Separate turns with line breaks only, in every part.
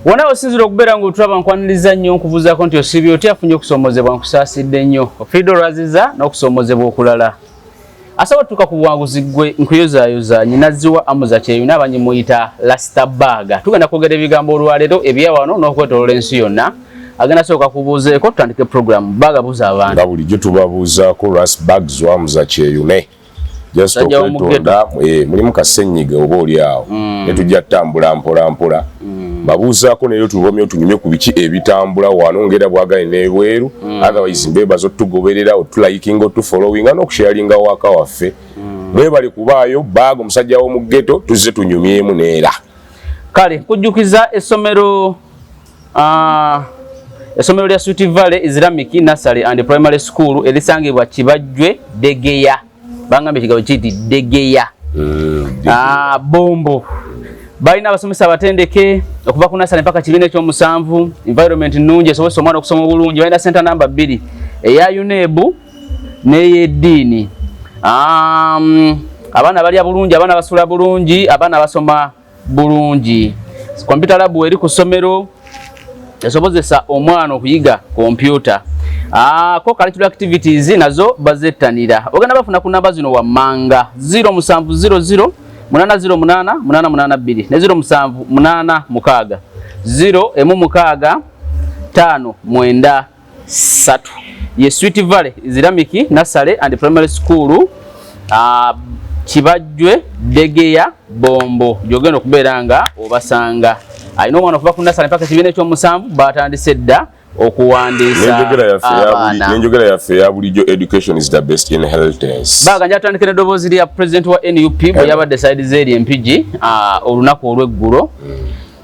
Wona osinzira okubeera ng'otulaba, nkwaniriza nnyo, nkubuuzaako nti osiibye otya? Afunye okusoomozebwa, nkusaasidde nnyo. Ofiiridde olwaziza n'okusoomozebwa okulala. Asobola otuuka ku buwanguzi gwe nkuyozaayoza nyinaziwa Amuza Kyeyuna, abanyi muyita Lasita Baaga. Tugenda kwogera ebigambo olwaleero ebya wano n'okwetoloola ensi yonna. Agenda sooka kubuuzeeko tutandike program. Baaga, buuza abantu.
Nga bulijjo tubabuuzaako Ras Bags Wamuza Kyeyune. Just
Musajja w'omu
okwetonda, mulimu kasenyiga oba oli awo, ne tujja tutambula mpola mpola. Babuuzaako naye tubomye tunyumye ku biki ebitambula wano ngera bwagale n'ebweru. Otherwise mbebaza otugoberera, otulayikinga, otufollowinga n'okusharinga waka waffe. Mwebale kubaayo. Baaga omusajja w'omu ghetto, tuzze tunyumyemu neera.
Kale nkujjukiza essomero, essomero lya Sweet Valley Islamic Nursery and Primary School erisangibwa Kibajjwe Degeya. Bangambye ekigambo kiyiti Degeya. Bombo balina abasomesa abatendeke okuva ku nursery mpaka kibiina ekyomusanvu. Environment nnungi esobozesa omwana okusoma obulungi. Balina center namba 2 eya UNEB n'ey'eddiini. Abaana balya bulungi, abaana basula bulungi, abaana basoma bulungi. Computer lab eri ku ssomero esobozesa omwana okuyiga kompyuta. Co curricular activities nazo bazettanira. Ogenda bafuna ku namba zino wammanga: 0700 808 882 ne 0786 016 593. Ye Sweet Valley Islamic Nursery and Primary School, Kibajjwe Degeya Bombo, gyogenda okubeera nga obasanga. Alina omwana okuva ku nursery mpaka ekibiina ekyomusanvu, batandise dda okuwandiisa abaana.
N'enjogera yaffe eya bulijjo, education is the best inheritance.
Baga nja tutandike n'eddoboozi lya pulezidenti wa NUP bwe yabadde side z'eri Empigi olunaku olw'eggulo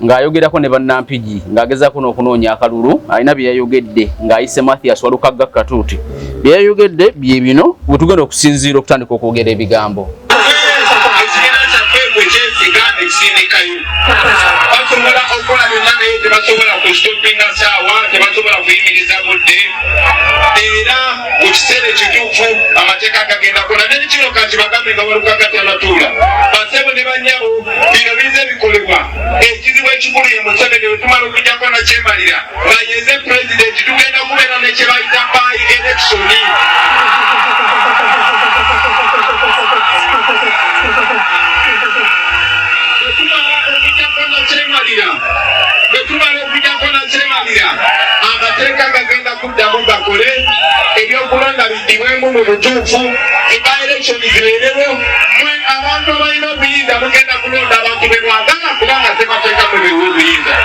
ng'ayogerako ne bannampigi, ng'agezaako n'okunoonya akalulu. Alina bye yayogedde ng'ayise Mathias Walukagga Katuuti. Bye yayogedde bye bino bwe tugenda okusinziira okutandika okwogera ebigambo.
Ekibiina kyaffe bwe kyesiga ekisindikayo, basobola okukola byonna, naye tebasobola kustopinga saawa, tebasobola kuyimiriza budde. Era mu kiseera ekituufu amateeka gagenda kola. Nekino kankibagambe nga Walukaga tanatuula. Basebo ne banyabo, bino bize bikolebwa. Ekizibu ekikulu ye Museveni. Bwe tumala okujjako nakyemalira nga yeze pulezidenti, tugenda kubeera ne kye bayita by election. Bwe tumala okujjako nakyemalira, bwe tumala okujjako nakyemalira, amateeka gagenda kuddamu gakole, ebyokulonda biddibwemu mu butuufu, by election zibeerewo. Mwe abantu abalina obuyinza mugenda kulonda abantu be mwagala, kubanga semateeka mwe bewa obuyinza.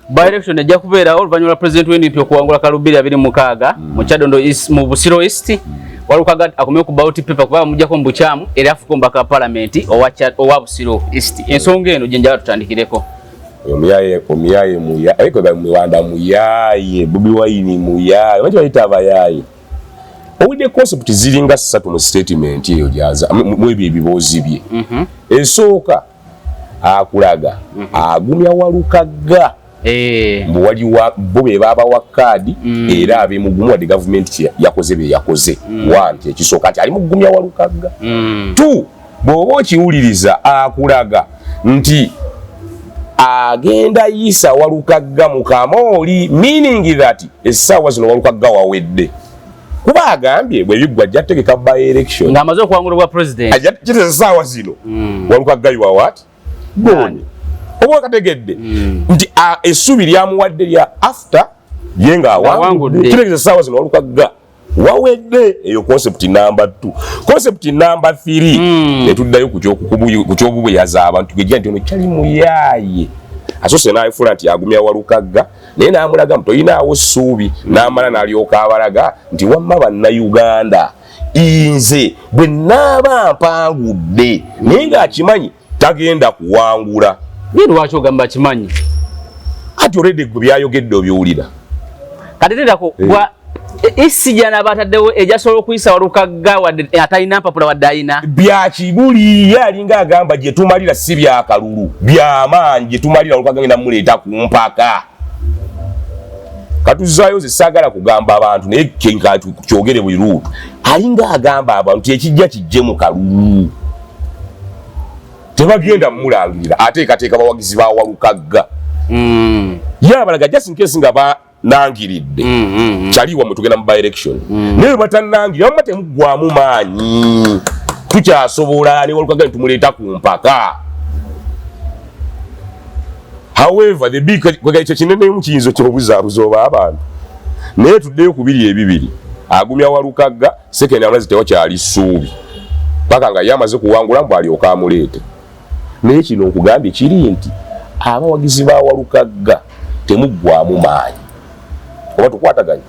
By election ejja kubeerawo oluvannyuma lwa pulezidenti w'NUP okuwangula kalulu 2026 mu Kyadondo East, mu Busiro East. Walukaga akomyewo ku ballot paper kuba bamuggyako mu bukyamu, era afuuke omubaka wa palamenti owa Busiro East. Ensonga eno gye njagala tutandikireko.
Omuyaye, omuyaye, muyaye, ariko Rwanda muyaye, Bobi Wine muyaye, bangi bayita abayaye. Owulidde concept ziringa ssatu mu statement eyo gyaza mu ebyo ebiboozi bye. Esooka akulaga agumya Walukagga mbu waliwo bo be baabawa kaadi, era abemugumu wadde gavumenti kye yakoze bye yakoze. One, kyekisooka nti ali mugumya Walukagga. Two, bw'oba okiwuliriza akulaga nti agenda yisa Walukagga mu kamooli, meaning that essaawa zino Walukagga wawedde, kuba agambye bwe biggwa ajja tegeka by election.
Ng'amaze okuwangula obwa president.
Ajja kiteeza essaawa zino Walukagga you are what, gone. Oba okategedde nti essuubi lyamuwadde lya after ye ng'awangudde.
Awangudde.
Kitegeeza essaawa zino Walukagga wawedde. Eyo concept number 2. Concept number 3, netuddayo ku kyobubuyaza abantu gejja nti ono kyali muyaaye. Asoose n'afuula nti agumya Walukagga, naye n'amulaga nti toyinaawo ssuubi, n'amala n'alyoka abalaga nti wamma bannayuganda, nze bwe naaba mpangudde, naye ng'akimanyi tagenda kuwangula.
Naye lwaki ogamba kimanyi?
Ati already gwe byayogedde obiwulira.
Kati terako bwa isi gyana bataddewo ejasobola okuyisa Walukagga wadde atalina mpapula, wadde ayina.
Byakibuli ye alinga agamba gye tumalira si byakalulu byamaanyi, gye tumalira Walukagga ngenda muleeta ku mpaka. Katuzaayo, nze saagala kugamba abantu, naye kyogere buli luutu. Alinga agamba abantu ekijja kijje mu kalulu, tebagenda mumulangirira, ateekateeka bawagizi ba Walukagga. Ye abalaga just in case nga banangiridde kyali wamwe tugenda mu by election, naye batanangirira, wamma temuggwamu maanyi, tukyasobola ne Walukagga netumuleeta ku mpaka. However, the big ekyo kinenemu kiyinza okyobuzaabuza oba abantu, naye tuddeyo ku biri ebibiri. Agumya Walukagga, second amalazi tewakyali ssuubi paka nga ye amaze kuwangula mbu alyoka amuleete. Naye kino nkugambye kiri nti abawagizi ba Walukagga temuggwamu maanyi, oba tukwataganye?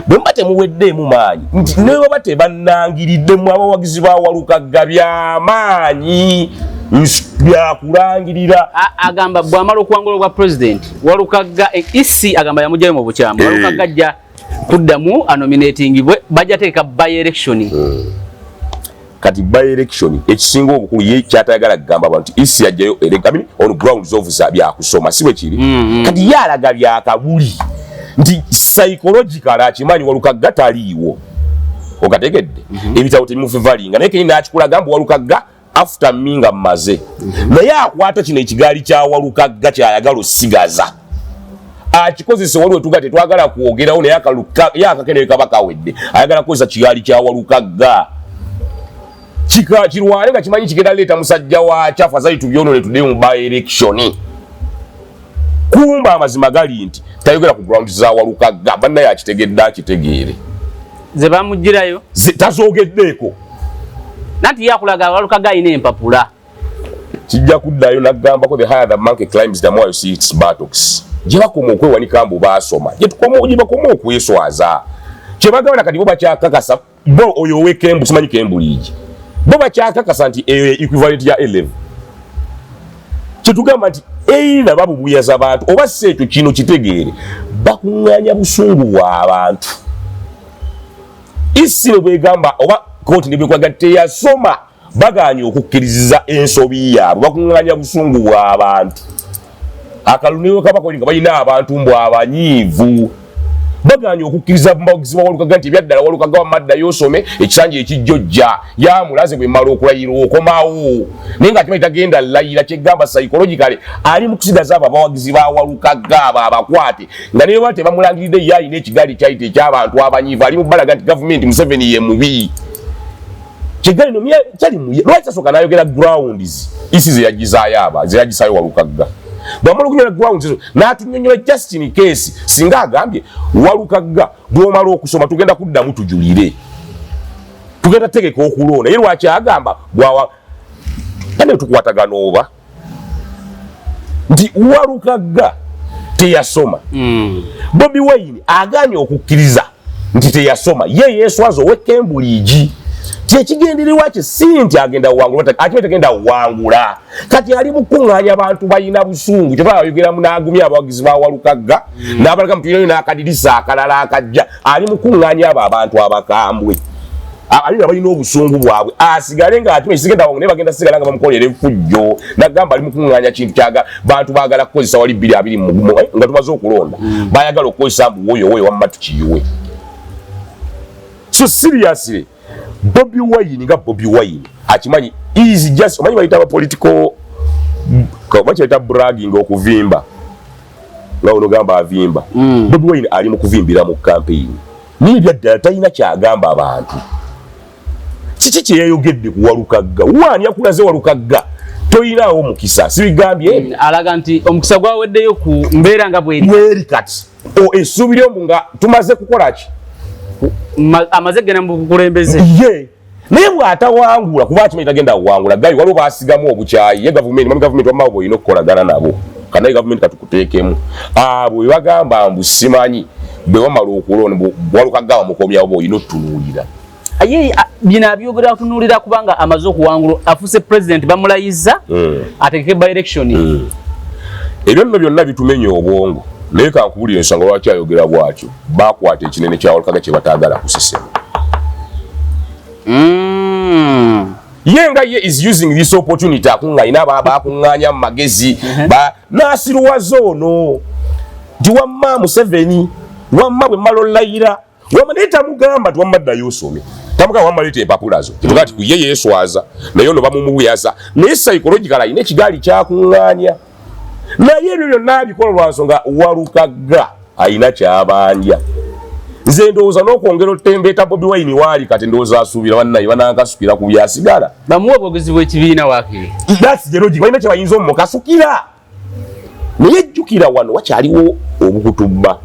Bwe muba temuweddeemu maanyi nti ne baba tebannangiriddemu, abawagizi ba Walukagga byamaanyi byakulangirira.
Agamba bw'amala okuwangula obwa president, Walukagga isi agamba yamugyayo mu bukyamu. Walukagga ajja kuddamu anominatingibwe, bajja teeka by election.
Kati by election, ekisinga obukulu ye kyatayagala kugamba abantu, isi yajjayo, I mean, on grounds of za byakusoma, si bwe kiri? Kati ye alaga byakabuli nti psychological akimanyi Walukagga taliiwo, okategedde? Ebitabo tebimufevalinga, naye kenyini nakikulaga mbu Walukagga after me nga mmaze. Naye akwata kino ekigaali kya Walukagga kyayagala osigaza akikozese. Waliwo tuga tetwagala kwogerawo, naye ye akakene kaba kawedde, ayagala kukozesa kigaali kya Walukagga kika kirwale nga kimanyi kigenda leeta musajja wakyo, afazali tubyonone tudde mu by election. Kumba amazima gali nti tayogera ku ground za Walukagga, bannaye akitegedde akitegeere.
Ze bamugirayo.
Tazogeddeeko.
Nanti ye akulaga Walukagga alina empapula.
Kijja kuddayo nagambako, the higher the monkey climbs, the more you see its buttocks. Gye bakoma okwewanika mbu baasoma, gye bakoma okweswaza. Kyebagamba kati bo bakyakakasa bo oyo owekembu, simanyi Cambridge, bo bakyakakasa nti eyo equivalent ya A11. Kyetugamba nti either babubuyaza bantu oba si ekyo, kino kitegeere, bakuŋŋaanya busungu bw'abantu. Isi ne bwegamba oba kooti ne bwekwaga teyasoma, baganye okukkiriza ensobi yaabwe, bakuŋŋaanya busungu bw'abantu. Akalulu ne kabakoli nga balina abantu mbw abanyiivu, baganye okukkiriza bawagizi ba Walukaga nti ebyaddala Walukaga wamaddayo osome ekisanja ekijjojja yamulaze bwe mmala okulayira okomawo, naye nga akimanyi tagenda layira. Kyegamba psychologically ali mu kusigaza abo abawagizi ba Walukaga abo abakwate nga naye ba tebamulangiridde, ye alina ekigaali kyayita ekyabantu abanyiivu, ali mu balaga nti gavumenti Museveni ye mubi. Kigali no kyali muye, lwaki tasooka n'ayogera grounds isi ze yagizaayo aba ze yagisaayo Walukagga? Bwamala okunyonyola grounds ezo n'atunyonyola just in case singa agambye Walukagga bw'omala okusoma tugenda kuddamu tujulire, tugenda tegeka okulonda, ye lwaki agamba bwawa ane tukwatagana oba nti Walukagga teyasoma? Bobi Wine aganye okukkiriza nti teyasoma, ye yeeswaza owe Cambridge. Kyekigendererwa kye si nti agenda wangula, akiba tagenda wangula. Kati ali mukuŋŋaanya bantu balina busungu, kyova ayogeramu n'agumya abawagizi ba Walukagga n'abalaga mutulinayo n'akadirisa akalala akajja. Ali mukuŋŋaanya abo abantu abakambwe ali nga balina obusungu bwabwe, asigale nga akima ekisigenda wangu, naye bagenda sigala nga bamukolera effujjo. Nagamba ali mukuŋŋaanya kintu kyaga bantu baagala kukozesa wali 2020 nga tumaze okulonda, bayagala okukozesa mbu woyo woyo wamma tukiyiwe. So seriously, Bobi Wine nga Bobi Wine akimanyi is just, omanyi bayita aba political bakyayita bragging, okuvimba, nga onogamba avimba. Bobi Wine ali mu kuvimbira mu campaign, naye ebyaddala talina kyagamba abantu. Kiki kyeyayogedde ku Walukagga? Waani yakulaze Walukagga toyinaawo mukisa, sibigambye?
Alaga nti omukisa gwaweddeyo ku mbeera nga bweri.
Bweri kati essuubi lyombu nga tumaze kukola ki?
Amaze genda mu bukulembeze.
Ye naye bw'atawangula, kuba akimanyi tagenda kuwangula, gayi waliwo basigamu obukyayi ye gavumenti, mami gavumenti wamma bw'olina okukolagana nabo kanaye gavumenti katukuteekemu abo bwe bagamba mbu simanyi bwe bamala okulonda Walukagga bamukomyawo, bw'olina otutunuulira.
Ye bino abyogera atunuulira kubanga amaze okuwangula, afuuse president, bamulayiza ategeke by election.
Ebyo nno byonna bitumenya obwongo, naye kankubulira ensonga lwaki ayogera bw'atyo. Bakwata ekinene kya Walukaga kye bataagala kusesema. Ye nga ye is using this opportunity akuŋŋaanya bakuŋŋaanya mu magezi n'asiruwaza ono nti wamma Museveni. Wamma bwe mmala olayira, wamma, naye tamugamba nti wamma ddayo osome, tamugamba wamma leeta empapula zo. Tetugaa ti kuye yeeswaza, naye ono bamumubuyaza, naye psychological alina ekigaali kyakuŋŋaanya. Naye ebyo byonna abikola lwa nsonga Walukagga alina kyabanja. Nze ndowooza n'okwongera otembeeta Bobi Wine waali kati, ndowooza asuubira bannaye banankasukira ku byasigala.
Bamuwe obwogezi bw'ekibiina waakiri.
That's the logic. Balina kye bayinza omukasukira, naye jjukira wano wakyaliwo obukutubba.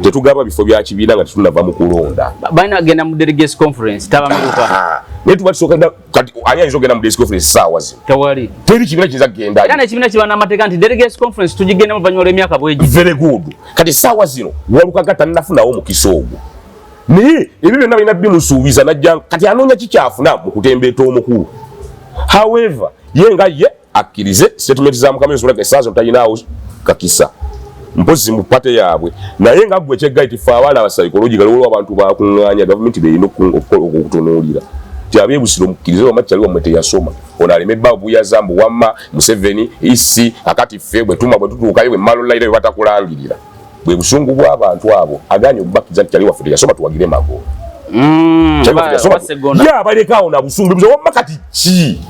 Tetugaba bifo bya kibiina nga tetunava mu kulonda.
Balina agenda mu delegates conference, tabamiruka.
Ah, naye tuba tusooka kati ani ayinza okugenda mu delegates conference saawa zino?
Tewali.
Teri kibiina kiyinza kugenda.
Era n'ekibiina kiba n'amateeka nti delegates conference tugigenda mu luvannyuma lw'emyaka bwegi.
Very good. Kati saawa zino Walukaga tannafunawo mukisa ogwo, naye ebyo byonna balina bimusuubiza najja. Kati anoonya kikyafuna mu kutembeeta omukulu. However, ye nga ye akkirize statement za mukama Yesu, esaawa zino talinaawo kakisa mpozi mu party yaabwe. Naye nga gwe kyeggaiti, ffe abalaba psychological, waliwo abantu bakuŋŋaanya gavumenti beerina okutunuulira ti ab'ebusiro mukkirize wamma kyali wammwe teyasoma, ono aleme babuyaza mbu wamma Museveni isi. Akati ffe bwe tuma bwe tutuukayo, bwe mmala olayira, bwe batakulangirira, bwe busungu bw'abantu abo aganye okubakkiriza nti kyali waffe teyasoma, tuwagire Magoola. Kyali waffe teyasoma.
Segona.
Ye abalekaawo na busungu buzo. Wamma kati ki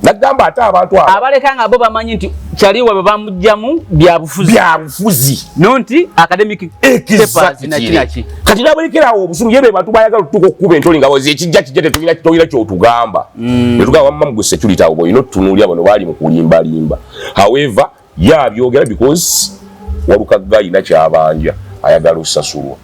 nagamba ate abantu abo
abaleka nga bo bamanyi nti kyaliwa bwe bamugjamu byabufuzi.
Byabufuzi.
No nti academic papers naki naki.
Kati nabalekerawo obusungu. Ye be bantu bayagala otutuuka okukuba entoli nga bozi ekijja kijja, tetulina tolina kyotugamba. Netugamba wamma mugwe security abo olina otutunuulira, bano baali mu kulimbalimba. However, ye abyogera because Walukagga alina kyabanja, ayagala osasulwa,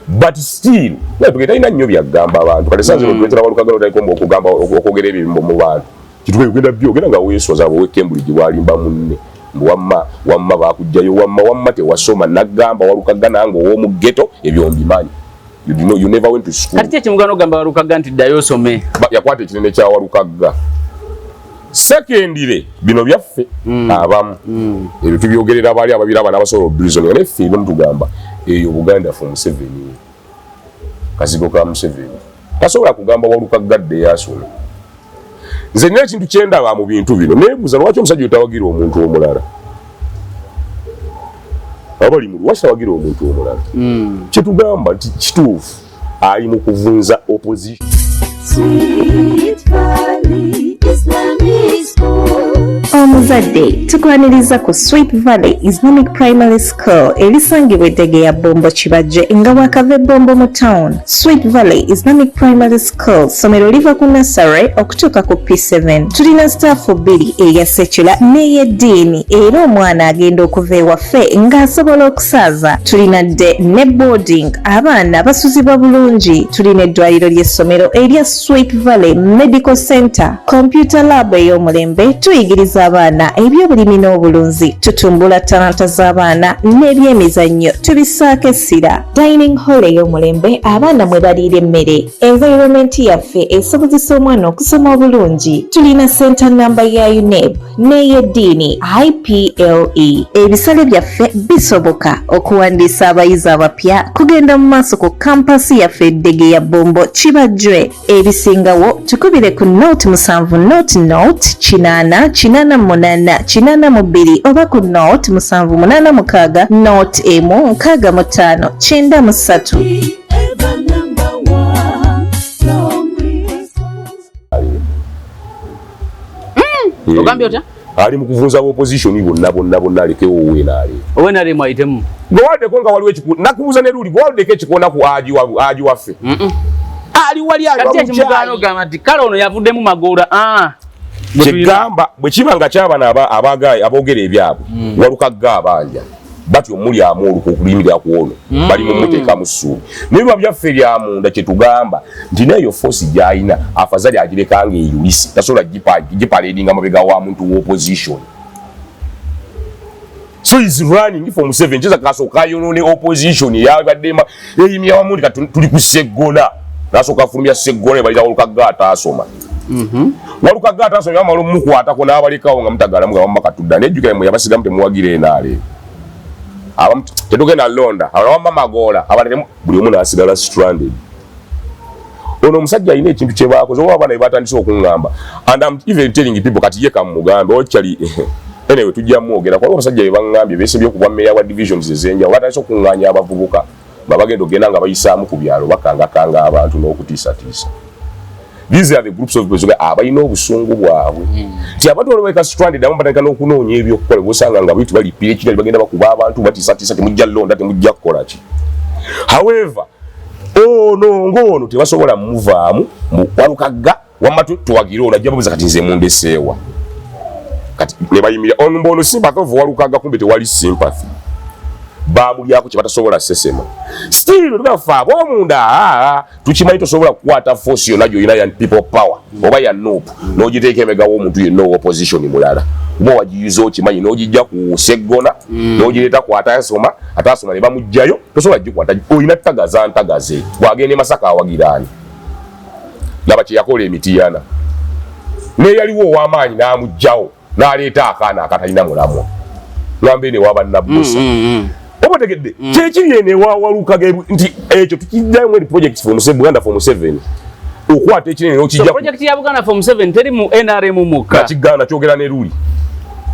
but still natuge talina nnyo byagamba abantu. Kati saa zino tuletera Walukagga notaliko okugamba okwogera ebyo mu bantu, kituke kugenda byogera nga weeswaza abo. Owe Cambridge bwalimba munne mbu wamma wamma bakugjayo, wamma wamma tewasoma. Nagamba Walukagga nange ow'omu ghetto ebyo mbimanyi. You know, you never went to school.
Kati ki ekimugana ogamba Walukagga nti ddayo osome?
Yakwata ekinene kya Walukagga. Secondly, bino byaffe abamu ebyo tubyogerera baali ababiraba n'abasobola oburizoni, naye ffe ebimu tugamba eyo Buganda for Museveni, kazigo ka Museveni tasobola kugamba Walukagga ddeyo asome. Nze nina ekintu kyendaba mu bintu bino, nebuuza lwaki omusajja otawagira omuntu omulala abali mu, lwaki tawagira omuntu omulala? Kyetugamba nti kituufu ali mu kuvunza opposition.
Sweet Valley Islamic School.
Omuzadde, tukwaniriza ku Sweet Valley Islamic Primary School erisangibwa eddege ya Bombo Kibajje nga wakava Ebombo mu town. Sweet Valley Islamic Primary School ssomero liva ku nursery okutuuka ku P7. Tulina staff bbiri, eya secular n'ey'eddiini, era omwana agenda okuva ewaffe ng'asobola okusaaza. Tulina day ne boarding, abaana basuzibwa bulungi. Tulina eddwaliro ly'essomero erya Sweet Valley Medical Center, computer lab ey'omulembe. Tuyigiriza abaana ebyobulimi n'obulunzi, tutumbula talanta z'abaana n'ebyemizannyo tubissaako essira. Dining hall ey'omulembe abaana mwe baliira emmere. Environment yaffe esobozesa omwana okusoma obulungi. Tulina center namba ya UNEB n'ey'eddiini IPLE. Ebisale byaffe bisoboka. Okuwandiisa abayizi abapya kugenda mu maaso ku campus yaffe eddege ya Bombo Kibajjwe. Ebisingawo tukubire ku 07 00 80 88 82 oba ku 0786 01 65 93.
Ever number one. Long response.
Ogambye otya?
Ali mu kuvunza opposition bonna bonna bonna, alekewo owenale.
Owenaremu ayitemu.
Gwewaddeko nga waliwo ekiku nakubuuza ne luli, gwewaddeko ekikoona ku aji waffe ali wali ali.
Kati ekimugana ogamba nti kale ono yavuddemu Magoola, ah.
Kyegamba bwe kiba nga kyabano abagayi aboogera ebyabwe, Walukagga abanja batyo mulyamu oluku okulimirira ku ono, bali mumuteekamu ssuubi. Naye biba byaffe bya munda, kyetugamba nti neeyo force gy'alina afazali agireka nga eyulise, tasobola giparadinga mabega wa muntu wa opposition. So is running for Museveni kiza kasooka ayonone opposition eyabadde eyimya wamu nti kati tuli ku Seggona, nasooka afulumya Seggona ebalira Walukagga ataasoma. Walukagga ataasoma bamala omukwatako n'abalekawo nga mutagala muga wamma katudda. Nejjukira mwe yabasigamu temuwagira enaale, abamu tetugenda londa, abalala wamma Magoola, abalala buli omu n'asigala stranded. Ono omusajja alina ekintu kye bakoze oba abaana be batandise okuŋŋamba, and I'm even telling people, kati ye kamugambe okyali. Anyway, tujja mwogera kuba abasajja be baŋŋambye beesembye okubwa meya wa divisions ez'enjawulo, batandise okuŋŋaanya abavubuka. Babagenda ogenda nga bayisaamu ku byalo, bakangakanga abantu n'okutiisatiisa. These are the groups of people abalina obusungu bwabwe, nti abantu bano baleka stranded, abamu batandika n'okunoonya ebyokukola. Bosanga nga bitu balipira ekirali, bagenda bakuba abantu, batiisatiisa, temujja londa, temujja kukola ki. However, ono ng'ono tebasobola muvaamu. Walukagga wamma tuwagire ono, ajja babuza, kati nze mundeseewa? Kati ne bayimirira ono mbono sympathy of Walukagga, kumbe tewali sympathy, bamulyako kye batasobola sesema. Still tugafa ab'omunda tukimanyi, tosobola kukwata force yonna gyolina ya People Power oba ya NUP n'ogiteeka emabega w'omuntu yenna owa opposition mulala, kuba wagiyuza okimanyi, n'ogijja ku Seggona n'ogireeta ku atasoma atasoma ne bamuggyayo. Tosobola gikwata, olina tagaza ntagaze. Bwagenda e Masaka awagiraani? Laba kye yakola emitiyana, neyaliwo ow'amaanyi n'amuggyawo n'aleeta akaana akatalina mulamwa, ngamba ene waba nabbusa. Oba otegedde kyekiri eno ewawalukaga nti ekyo tukijjayo eri project for Museveni, Buganda for Museveni, okwata ekinene n'okijja.
So project ya Buganda for Museveni teri mu NRM mukka?
Nakigaana, kyogera ne luli,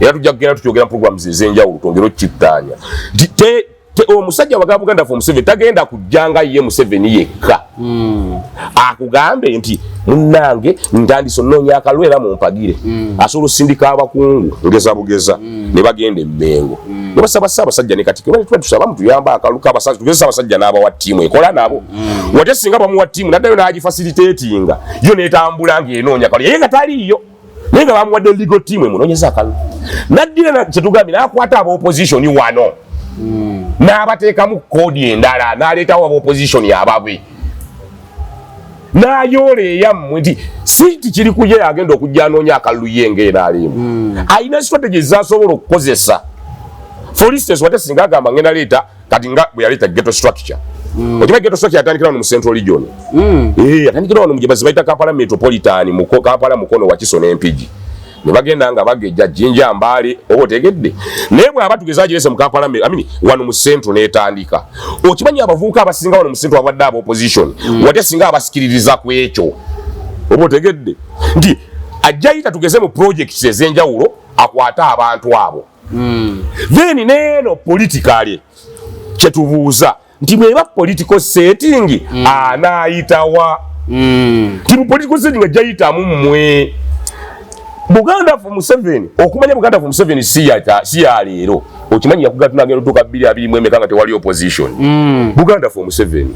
era tujja kugenda tukyogera programs ez'enjawulo, twongere okkittaanya nti omusajja waga Buganda for Museveni tagenda kujjanga ye Museveni yekka akugambe nti munnange ntandise onoonya akalulu era mumpagire. Asobola osindika abakungu, ngeza bugeza, ne bagenda emmengo ne basaba Ssaabasajja ne Katikkiro, tuba tusaba mutuyambe akalulu k'abasajja, tugeze Ssaabasajja n'abawa ttiimu ekola nabo. Wate singa bamuwa ttiimu, naddayo n'agifacilitatinga yo n'etambula ng'enoonya kalulu, ye nga taliiyo, naye nga bamuwadde legal team emunoonyeza akalulu. Naddira kyetugambye, n'akwata aba opposition wano n'abateekamu koodi endala, n'aleetawo aba opposition ababwe, n'ayoola eyammwe nti si ti kiri kuye agenda okujja anoonya akalulu ye ng'enaalimu. Alina strategy zasobola okukozesa. For instance, wate singa agamba ngenda leeta kati nga bwe yaleeta ghetto structure. Okimanyi ghetto structure yatandikira wano mu Central Region? Yatandikira wano mu gye bayita Kampala Metropolitan, muko Kampala, Mukono, Wakiso n'Empigi, ne bagenda nga bagejja Jinja, Mbaale, oba otegedde? Naye bw'aba tugeza agirese mu Kampala, I mean, wano mu Central n'etandika, okimanyi abavubuka abasinga wano mu Central abadde aba opposition? Wate singa abasikiririza ku ekyo, oba otegedde nti ajja yita tugeze mu projects ez'enjawulo akwate abantu abo. Then neeno politically kyetubuuza nti bweba political setting, anaayitawa? Nti mu political setting ajja yitamu mmwe Buganda for Museveni. Okumanya Buganda for Museveni si ya leero, okimanyi yakuga tunagenda otuuka 2020 emeka nga tewali opposition. Buganda for Museveni,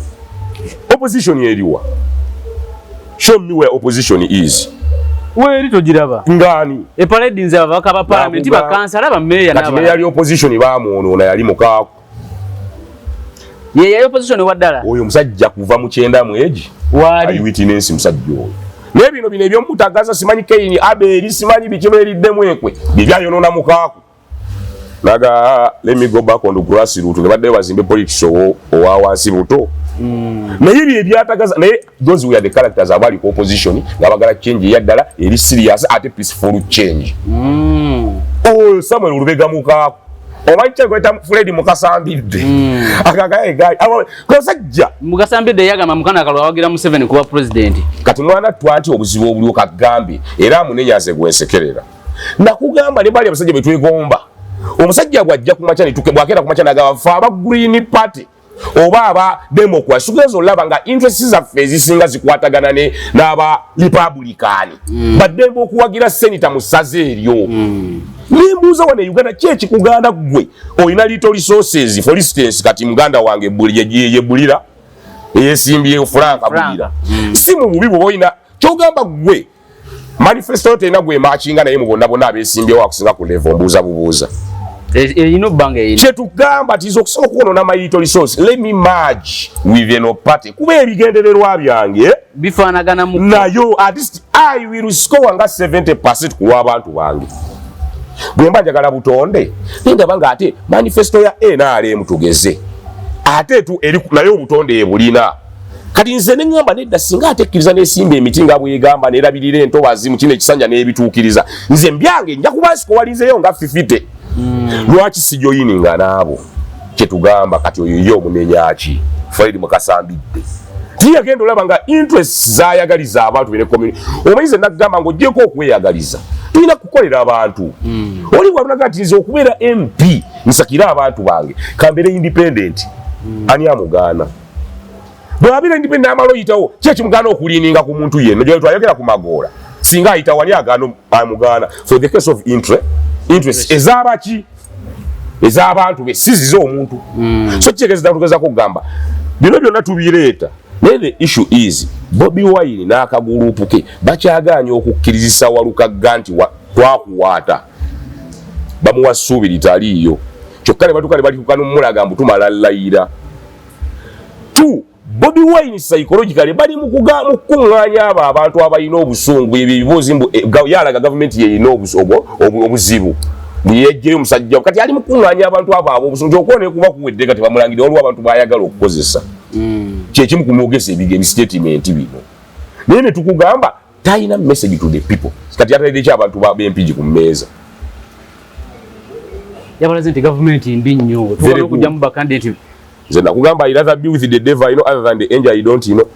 opposition eriwa? Show me where opposition is.
Weeri, togiraba.
Ngani?
Epaledinze ababaka ba palamenti, bakansala, bameeya.
Kati neyali opposition bamwonoona, yali mukaaku.
Ye yali opposition waddala.
Oyo omusajja kuva mu 90 egi
waali
witness musajja oyo. Naye bino ebyomutagaza, simanyi Kaini Aberi, simanyi biki, beeriddemu enkwe, byebyayonoona mukaaku. Naga let me go back on the grass root, ne baddeyo bazimbe politics owa wansi buto. Naye bye byatagaza, naye those were the characters abali ku opposition nga bagala change eyaddala eri serious ate peaceful change. Oyo Samuel Lubega Mukaaku, omanyi kyekweta Fred Mukasambidde, akagaye kasajja.
Mukasambidde yagamba mukana akalwa awagira Museveni kuba president.
Kati mwana twa nti obuzibu obuliwo kagambe era amunenyaze gwensekerera, nakugamba ne bali abasajja betwegomba. Omusajja bwajja kumakya bwakera kumakya nagamba fe aba Green Party oba aba Democrats, tugeza olaba nga interest zaffe ezisinga zikwatagana n'aba Republican, baddembe okuwagira senator mu ssaza eryo. Nembuuza, wano e Uganda ki ekikuganda? Ggwe olina little resources. For instance, kati muganda wange yebulira eyesimbye Frank Bulira, si mu bubi bwoba olina kyogamba ggwe manifesto terina gwe makinga, naye mu bonna bonna abesimbyewo akusinga ku level? Mbuuza bubuuza.
Erina obbanga erina.
Kyetugamba tiza okusobola okwonona my little resource, let me merge with eno party, kuba ebigendererwa byange
bifaanagana mu
nayo at least I will score nga 70% ku lw'abantu bange. Bwe mba njagala butonde, nindaba nga ate manifesto ya NRM tugeze ate tu eri naye obutonde ebulina. Kati nze neŋŋamba nedda, singa ate ekkiriza n'esimba emiti nga bwegamba nerabirira entobazi mu kino ekisanja n'ebituukiriza, nze mbyange nja kuba nsikowalinzeyo nga 50. Lwaki sijoyininga n'abo? Kyetugamba kati oyo ye omunenyaki Fred Mukasambidde tiyagenda olaba nga interest zayagaliza abantu bene community. Omanyize nagamba ng'ogyeko okweyagaliza, tulina kukolera abantu. Oli bwalunaga nti nze okubeera MP nsakire abantu bange, kambeere independent. Ani amugaana? Bw'abeera independent amala oyitawo, ki ekimugaana okuleaninga ku muntu yenna? Gye twayogera ku Magoola, singa ayitawo, ani agaana amugaana for the case of interest ez'abaki, ez'abantu be, si zize omuntu. So kitegeeza tugezako okugamba bino byonna tubireeta, naye the issue is Bobi Wine n'akagulupu ke bakyagaanye okukkirizisa Walukagga nti twakuwaata. Bamuwa ssuubi litaliiyo, kyokka ne batuuka ne balituuka n'omulaga mbu tumala layira tu. Bobi Wine psychologically bali mu kukuŋŋaanya abo abantu abalina obusungu. Ebyo ebibuuzi mbu yalaga gavumenti yeyina obuzibu, yejjeyo omusajja. Kati ali mu kukuŋŋaanya abantu abo ab'obusungu, kyokka nekuba kuwedde nga tebamulangire. Waliwo abantu bayagala okukozesa kyekimu kumwogesa ebistatement bino, naye ne tukugamba talina message to the people. Kati yataleddeki abantu b'Empigi ku mmeeza?
Yabalaze nti gavumenti mbi nnyo,
Very
tuba okujjamu bakandidate.
Nze nakugamba, I rather be with the devil I know other than the angel I don't know.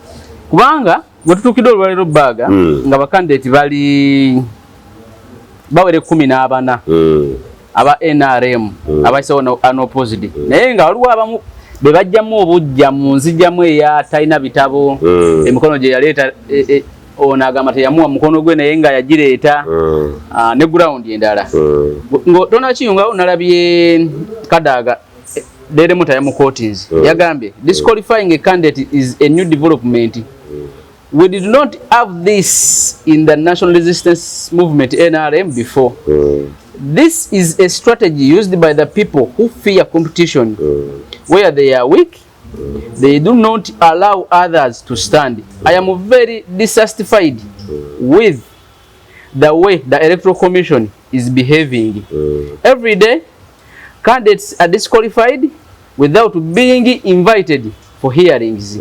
Kubanga bwe tutuukidde olwaleero bbaaga nga bakandidate bali bawere 14 aba NRM abayisewo unopposed, naye nga waliwo abamu be bajjamu obujja mu nzijjamu eya talina bitabo, emikono gye yaleeta, ono agamba teyamuwa mukono gwe naye nga yagireeta, ne ground endala. Ngo tonakiyungawo, nalabye Kadaga Daily Monitor mu quotings yagambye, "Disqualifying a candidate is a new development. We did not have this in the National Resistance Movement, NRM, before. This is a strategy used by the people who fear competition. Where they are weak, they do not allow others to stand. I am very dissatisfied with the way the Electoral Commission is behaving. Every day candidates are disqualified without being invited for hearings.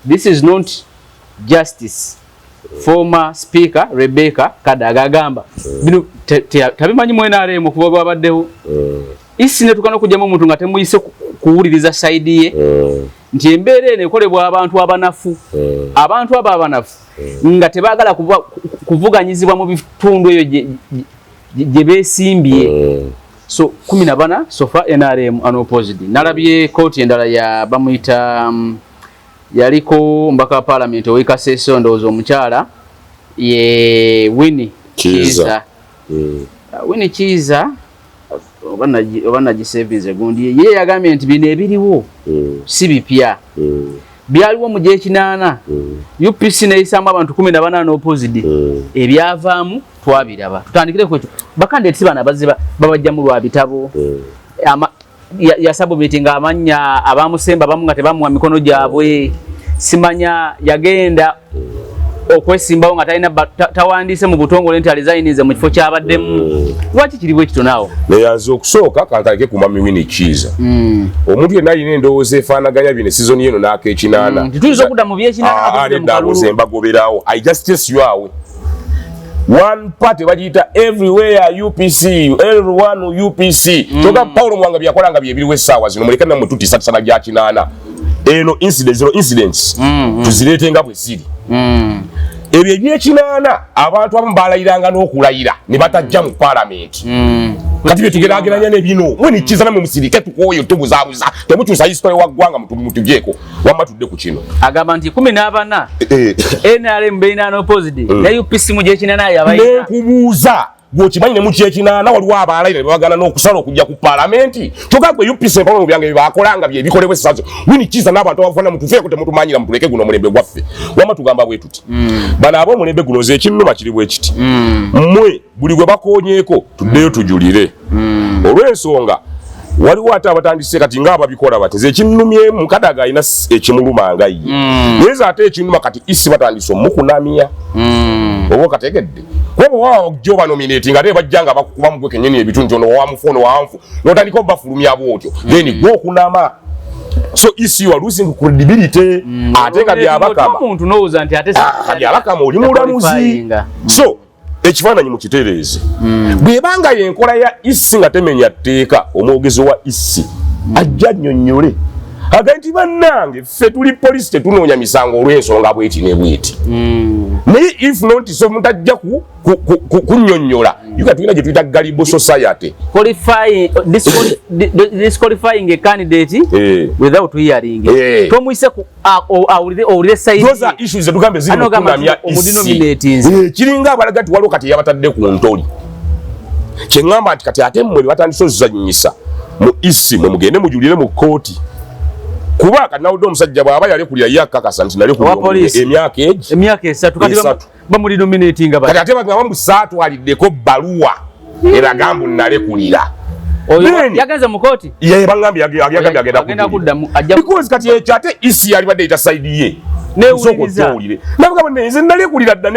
This is not justice." Former Speaker Rebecca Kadaga agamba bino tabimanyi mu NRM okuva bwabaddewo. Isi netuka n'okugyamu omuntu nga temuyise kuwuliriza side ye, nti embeera eno ekolebwa abantu abanafu, abantu abo abanafu nga tebaagala kuvuganyizibwa mu bitundu eyo gye beesimbye. So 14 so far NRM unopposed. Nalabye kooti endala ya bamuyita yaliko omubaka wa parliament ow'e Kasese, ndowooza omukyala ye Winnie
Kiiza.
Kiiza. Winnie Kiiza, oba nagisevinze gundi ye yagambye nti bino ebiriwo si bipya, byaliwo mu gyekinaana, UPC neyisaamu abantu 14 opposed, ebyavaamu twabiraba. Tutandikire ku ekyo, bakandidate bano abazze babajjamu lwa bitabo, yasubmittinga amannya, abamusemba abamu nga tebamuwa mikono gyabwe, simanya yagenda okwesimbawo nga talina tawandiise mu butongole nti aresigninze mu kifo kyabaddemu. Lwaki kiri bwe kityo naawo?
Neyanze okusooka kantandike ku mami Winnie Kiiza. Omuntu yenna alina endowooza efaanaganya bino, season yeno n'akekinaana.
Tuyinza okudda mu byekinaana?
Ah,
nga tuvudde mu
nedda,
kalulu.
Nze mbagoberawo. I just chase you away. One party bagiyita everywhere UPC, everyone UPC. Kyokka Paulo Mwanga byakola nga byebiriwo essaawa zino. Muleke nammwe tutiisatisana gya kinaana. Eno incident, zino incidents tuzireete nga bwe ziri. Ebyo ebyekinaana abantu abamu balayiranga n'okulayira ne batajja mu paalamenti. Kati byetugeraageranya ne bino, mwe nikiza namwe musirike, tukooyo tubuzaabuza, temukyusa history wa ggwanga, mutugyeko. Wamma tudde ku kino.
Agamba nti 14 NRM beina unopposed ne UPC mu gyekinaana yabayina.
Nenkubuuza, gweokimanyi ne mukyekinaana waliwo abalayira ne babagana n'okusala okujja ku paalamenti? Kyokka gwe UPC empalo mu byange byebakola nga byebikolebwa essazo. Winnie Kiiza n'abantu abafaana mutuveeko, temutumanyira, mutuleke, guno omulembe gwaffe. Wamma tugamba bwe tuti, bano ab'omulembe guno, nze ekinnuma kiri bwe kiti: mmwe buli gwe bakonyeeko tuddeyo tujulire olw'ensonga waliwo ate abatandise kati ng'ababikola bati. Nze ekinnumyemu, Kadaga alina ekimuluma nga ye, naye nze ate ekinnuma kati isi batandise omukunamya, oba okategedde? Kuba bwe waba ojja obanominate nga ate bajja nga bakukubamu gwe kennyini ebitundu nti ono wamufu, ono wamufu, n'otandika obafulumya bwotyo, then gwe okunama. So isi you are losing credibility, ate nga Byabakama
omuntu nowooza nti ate
Ah, Byabakama oli mulamuzi.
Qualifyinga.
So ekifaananyi mukitereeze. Bw'ebanga yenkola ya isi nga temenya tteeka, omwogezi wa isi ajja annyonnyole. Agambye nti bannange ffe tuli polisi, tetunoonya misango olw'ensonga bweti ne bweti. Naye if not so, mutajja kunnyonnyola. Yuka tulina gye tuyita gullible society.
Disqualifying a candidate without hearing. Tomuyise awulire side.
Those are issues zetugambe ziri
Ano
mu
gamba
kunamya
nti
isi.
Omudenominatinze.
Kiringa abalaga nti waliwo kati yabatadde ku ntoli. Kyeŋŋamba nti kati ate mmwe bye batandise ozannyisa mu isi, mwe mugende mujulire mu kkooti, kuba kati nawudde omusajja bw'aba yalekulira ye akakasa nti nalekulira
Owa poliisi.
Emyaka egi
Emyaka 3 kati
3.
Bamudenominatinga
Kati ate bagamba mbu saatwaliddeko bbaluwa eraga mbu nalekulira.
Oyo
Then
yagenze mu kooti.
Ye bagambye yagambye agenda
Agenda
kujulira.
kuddamu ajja
Because kati ekyo ate isi yalibadde eyita side ye.
Newuliriza.
Owulire, nabagamba nze nalekulira dda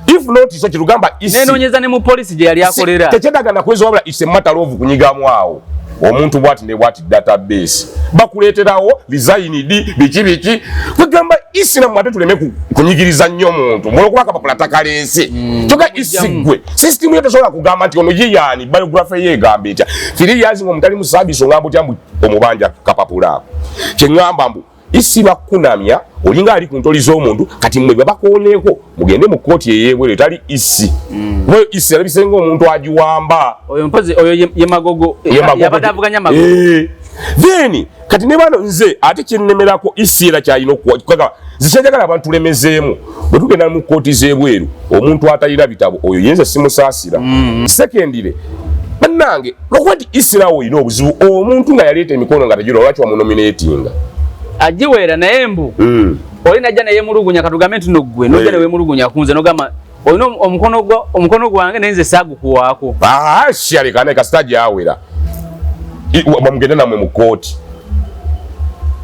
if not so, kyetugamba isi
Nenoonyeza ne mu polisi gye yali akolera.
Tekyetaaga nakweza, wabula is a matter of kunyigamu awo omuntu bwati ne bwati, database bakuleeterawo resigned biki biki. Kwegamba isi nammwe ate tuleme kunyigiriza nnyo muntu mulwokuba akapapula takaleese. Kyokka isi gwe system yo tosobola kugamba nti ono ye yaani, biography ye egamba etya? 3 years nga omutali mu service, ongamba otya mbu omubanja kapapula ako? Kyeŋŋamba mbu isi bakunamya, olinga ali ku ntoli z'omuntu. Kati mmwe bwebakooneko mugende mu kkooti ey'ebweru etali isi, kuba isi alabise nga omuntu agiwamba.
Oyo mpozi oyo ye Magogo.
Ye Magogo.
Yabadde avuganya Magogo.
Then kati ne bano nze ate kyennemerako isi era kyalina okuwa nze kyenjagala abantu tulemezeemu, bwe tugenda mu kkooti z'ebweru, omuntu atalina bitabo oyo yenze simusaasira. Secondly, bannange, lwokuba nti isirawo olina obuzibu, omuntu nga yaleeta emikono nga tegirwa, lwaki wamunominatinga?
Agiweera naye mbu oli najja neyemulugunya, katugambe nti noggwe nojja newemulugunya kunze nogamba olina omukono gwange naye nze saagukuwaako.
Shyalekana kasita gyawera, bamugende namwe mu kkooti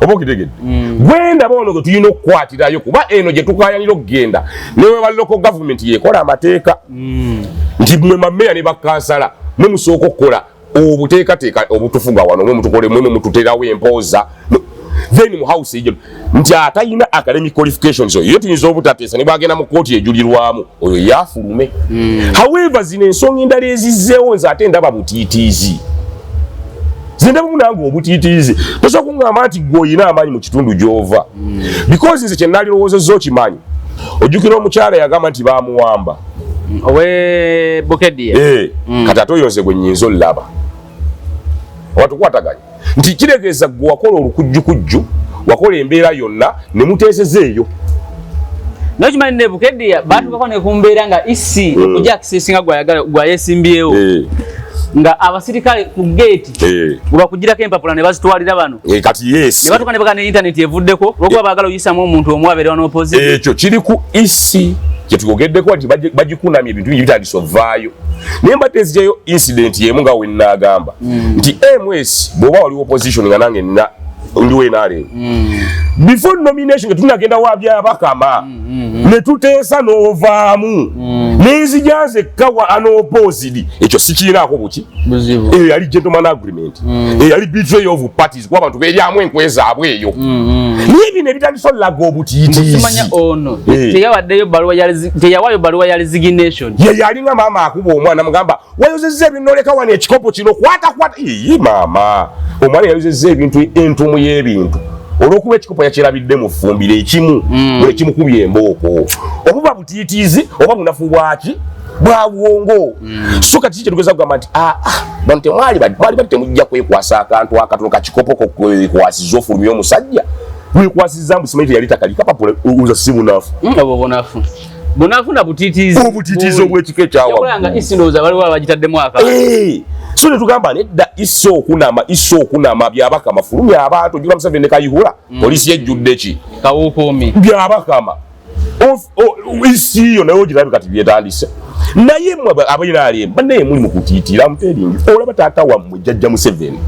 oba okitegedde. Gwendaba ono gwe tulina okukwatirayo, kuba eno gye tukayanira okugenda newe local government yekola amateeka nti mwe mameya ne bakansala mwe musooka okukola obuteekateeka obutufuga wano, mwe mutukole, mwe mututerawo empooza. Then mu house ejo nti atalina academic qualifications oyo ye tuyinza obutateesa ne bwagenda mu kkooti ejulirwamu, oyo yafulume. However, zino ensonga endala ezizzeewo nze ate ndaba butiitiizi, zindabamu nange obutiitiizi. Tosobola kuŋŋamba nti gwe oyina amaanyi mu kitundu gy'ova, because nze kyenalirowoozezza okimanyi, ojjukira omukyala yagamba nti bamuwamba
owe Bukedia.
Eh, kati ate oyo nze gwe nnyinza olaba watukwataganya nti kiregeeza gwe wakola olukujjukujju, wakola embeera yonna ne muteeseza eyo.
Naye okimanyi ne Bukedia baatukako ne ku mbeera nga isi okujja akisesinga gwayagala gwayesimbyewo nga abasirikale ku geeti webakugirako empapula ne bazitwalira bano.
Kati yes.
Ne batuuka ne bagaa ne internet evuddeko olwokuba baagala oyisamu omuntu omu abeerewa n'opposition.
Ekyo kiri ku isi kyetuyogeddeko nti bagikunamya, ebintu bingi bitandise ovaayo, naye mbadde nzijayo incident yemu nga wenaagamba nti ms bw'oba waliwo opposition nga nange nina ndiwo NRM, before nomination nga tunagenda wa Byabakama ne tuteesa n'ovaamu nenzija nzekka wa unopposed, ekyo sikiinaako buki?
Buzibu.
Eyo yali gentleman agreement, eyo yali betrayal of parties, kuba abantu beeryamu enkwe zaabwe eyo. Naye bino ebitandise olaga obutiitiizi.
Simanya ono teyawaddeyo baluwa ya teyawayo baluwa ya resignation.
Ye yalinga maama akuba omwana, mugamba wayozezza ebintu noleka wano ekikopo kino, kwata kwata. Iyi maama, omwana yayozezza ebintu, entumu y'ebintu, olwokuba ekikopo yakirabidde mu ffumbiro ekimu, buli kimukubye embooko. Obuba butiitiizi oba bunafu bwaki bwa bwongo. So kati kyetugeza kugamba nti aa bano temwali mwali bati temujja kwekwasa akantu akatono kakikopo kokwekwasiza ofulumya omusajja wekwasiza mbu simanyi teyali takali kapapula uza, si bunafu?
Obwo bunafu, bunafu na butiitiizi.
Obutiitiizi obw'ekika
ekyawaggulu nga isi ndowooza waliwo abagitaddemu aka.
So netugamba nedda, isi okunama, isi okunama Byabakama fulumya abantu. Ojula Museveni ne Kayihura, poliisi yejjudde ki?
Kawukuumi.
Byabakama isi yo naye ogirabe kati byetandise. Naye mmwe abainalem bannaye muli mu kutiitiira muteringi. Olaba taata wammwe jjajja Museveni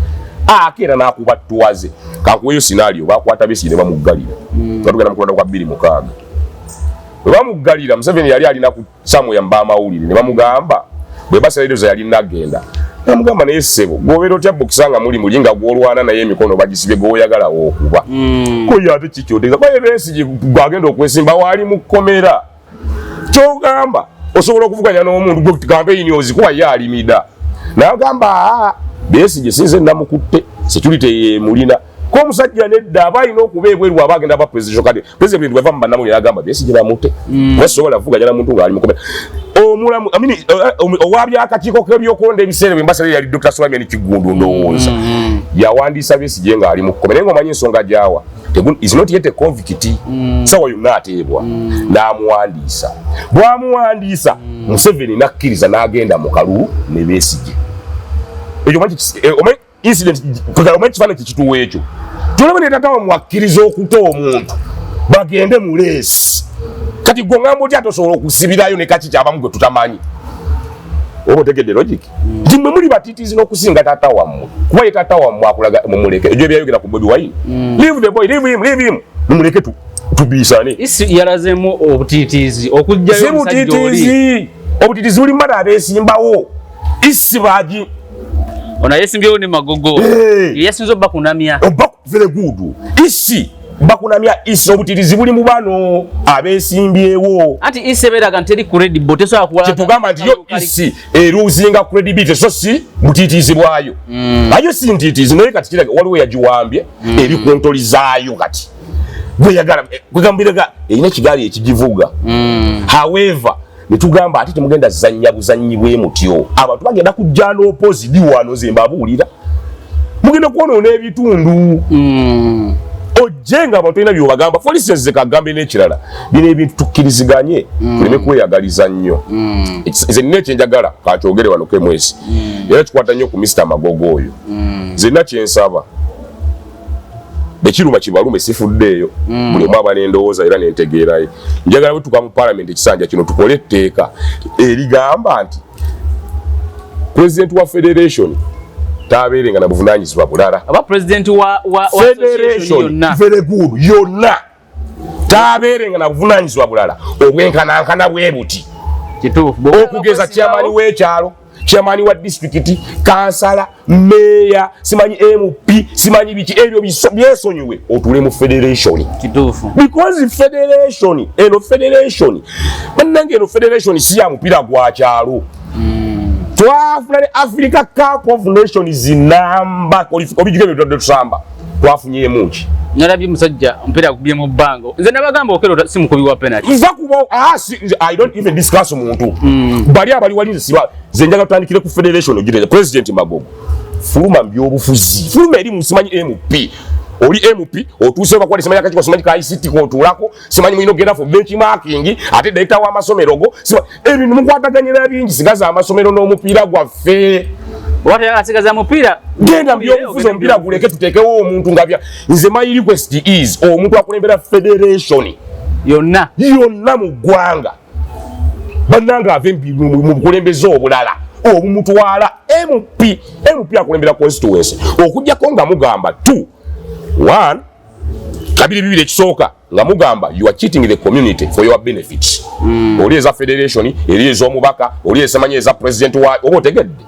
akeera n'akuba twaze kakuweyo scenario, bakwata Besigye ne bamuggalira. Nga tugenda mu kulonda kwa 2006, bwe bamuggalira, Museveni yali alina ku somewhere mbamawulire ne bamugamba bwe basaliriza yali nagenda namugamba, naye ssebo gwobeera otya bokisa nga muli muli nga gwolwana naye emikono bagisibye gwoyagala okuba koyo ate kikyoteeza kwaye Besigye gwagenda okwesimba waali mu kkomera, kyogamba osobola okuvuganya n'omuntu gwe kampeyini ozikuwa ye alimida. Nagamba aa Besigye sinze namukutte, security yemulina. Ko omusajja nedda aba alina okuba ebweru aba agenda ba presidential candidate. President bweva mu bannamawulire yagamba Besigye bamute. Basobola kuvuganya na muntu ng'ali mukomera. Omulamu, I mean, owabyakakiiko k'ebyokulonda ebiseera bwe mbasale yali Dr. Sulaiman Kiggundu ndowooza. Yawandiisa Besigye ng'ali mu kkomera, naye ng'omanyi ensonga gy'awa. Is not yet a convict. Sawa yonna ateebwa. N'amuwandiisa. Bw'amuwandiisa, Museveni n'akkiriza n'agenda mu kalulu ne Besigye. Ekyo omanyi incident, omanyi kifaananyi kikituwa ekyo. Tulaba ne tata wammwe akkiriza okuta omuntu bagende mu race. Kati gwe ngamba otya tosobola okusibirayo ne kaki kyabamu gwe tutamanyi? Oba otegedde logic nti mmwe muli batitizi n'okusinga taata wammwe, kuba ye taata wammwe akulaga mumuleke. Ebyo byayogera ku Bobi Wine, leave the boy, leave him, leave him, mumuleke tubiisane.
Isi yalazeemu obutiitiizi okuggyayo
Si
omusajja oli.
Butiitiizi, obutiitizi buli mala abeesimbawo isi bagi.
Ono yesimbyewo ne Magogo.
Hey.
Ye yasinze obbakunamya.
Oba very good, isi bakunamya isi, obutiitizi buli mu bano abeesimbyewo.
Anti isi ebeeraga nti teri credible, tesobola kuwala.
Kyetugamba nti yo isi eruzinga credibility, so si butiitiizi bwayo. Ayo si ntiitiizi, naye kati kiraga waliwo yagiwambye eri ku ntoli zaayo. Kati gweyagala kwegambiraga erina ekigaali ekigivuga. However, netugamba ate temugenda zanya buzanyi bwe mutyo, abantu bagenda kujja n'opposite wano. Nze mbabuulira, mugenda kwonoona ebitundu. Ojje nga abantu olina byobagamba. For instance, ze kagambe n'ekirala, bino ebintu tukkiriziganye, tuleme kweyagaliza nnyo. Nze nina ekyenjagala kakyogere wano kemwesi, era kikwata nnyo ku Mr Magogo oyo. Nze nina kyensaba, ekiruma kibalume, sifuddeeyo. Buli omu aba n'endowooza era n'entegeeraye. Njagala bwe tuka mu paalamenti ekisanja kino, tukole etteeka erigamba nti president wa federation tabeerenga na buvunanyizibwa bulala.
Aba president wa association
Federation
yonna.
Very good, yonna tabeerenga na buvunanyizibwa bulala obwenkanankana bwe buti.
Kituufu.
Okugeza chairman w'ekyalo, chairman wa disitulikiti, kansala, meeya, simanyi MP, simanyi biki, ebyo byesonyiwe otule mu federation. Because federation eno, federation bannange, eno federation si ya mupiira gwa kyalo. Twafuna ne Africa Cup of Nations namba obijuka ebyo twadde tusamba, twafunyemu ki?
Nalabye musajja omupiira agubye mu bbanga. Nze nabagamba Okello si mukubi wa penalty.
Nva kuba I don't even discuss muntu. Bali abali wali nze siba. Nze njagala tutandikire ku federation ogireze. President Magogo, fuluma mu byobufuzi, fuluma eri musimanyi MP, oli MP otuuse bakwate simanyi akakiko, simanyi ka ICT kotuulako, simanyi mulina okugenda for benchmarking, ate director w'amasomero go ebintu mukwataganye na bingi. Sigaza amasomero n'omupiira gwaffe.
Oba tayagala asigaza mupiira.
Genda mu byobufuzi, omupiira guleke, tuteekewo omuntu nga bya. Nze my request is omuntu akulembera federation
yonna
yonna mu ggwanga, bannange, ave mu bukulembeze obulala obumutwala MP. MP akulembera constituency, okugjako nga mugamba 2 1 kabiri bibiri. Ekisooka nga mugamba you are cheating the community for your benefits. Oli eza federation, eri ez'omubaka, oli esamanyi eza president wa, oba otegedde?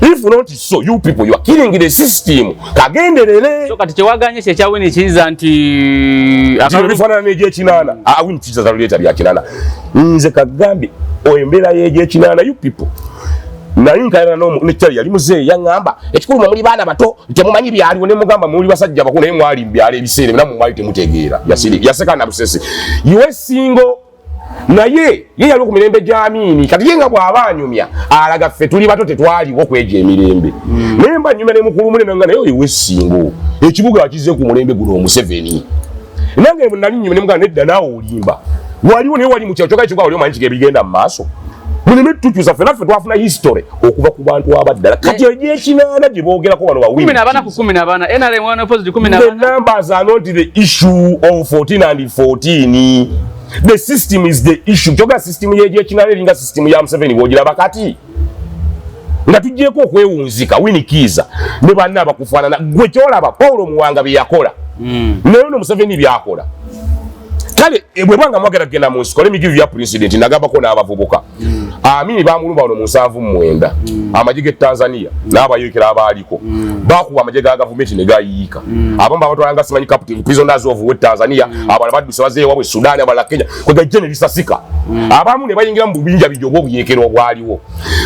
If not so, you people, you are killing the system. Kagenderere.
So kati kyewaganye kyekya Winnie Kiiza nti
Kino bifaanana n'egyekinaana. Ah, Winnie Kiiza taluleeta bya kinaana. Nze kagambe embeera y'egyekinaana, you people, naye nkalana nekyali yali muzeeyi yaŋŋamba ekikulu mwe muli baana bato temumanyi byaliwo, ne mugamba muli basajja bakulu naye mwali mubyalo ebiseera ebyo nammwe mwali temutegeera. Yaseka na busesi iwe singo, naye ye yali ku mirembe gya Amiini. Kati ye nga bw'aba anyumya alaga ffe tuli bato tetwaliwo kwegyo emirembe, naye mba nyumya ne mukulu munene nga naye oyo wessingo ekibuga akize ku mulembe guno Omuseveni. Nange nali nyumya ne mugamba nedda naawe olimba, waliwo naye wali mu kyalo kyokka ekibuga wali omanyi kige ebigenda mu maaso. Muleme tukyusa ffe naffe twafuna history okuva ku bantu abaddala. Kati egyekinaana gye boogerako bano
14 ku 14, NRM one opposite kumi na
The
bana.
numbers are not the issue of 14 and 14, the system is the issue. Kyoga system yegyekinaana eringa system ya Museveni bwogiraba kati nga tugyeko okwewunzika. Winnie Kiiza ne banna abakufaanana gwe kyolaba Paulo Muwanga bye yakola, naye ono Museveni byakola. Kale bwe bwanga mwagala kugenda mu nsiko, let me give you a president. Nagambako n'abavubuka, Amini bamulumba wano mu 79, amagye g'e Tanzania n'abayekera abaaliko bakuba amagye ga gavumenti ne gayiika. Abamu babatwala nga simanyi captive prisoners of war Tanzania, abalala badduse bazeeyo wabwe Sudan, abalala Kenya. Kwegajje ne lisasika, abamu ne bayingira mu bubinja bijja oba obuyekera obwaliwo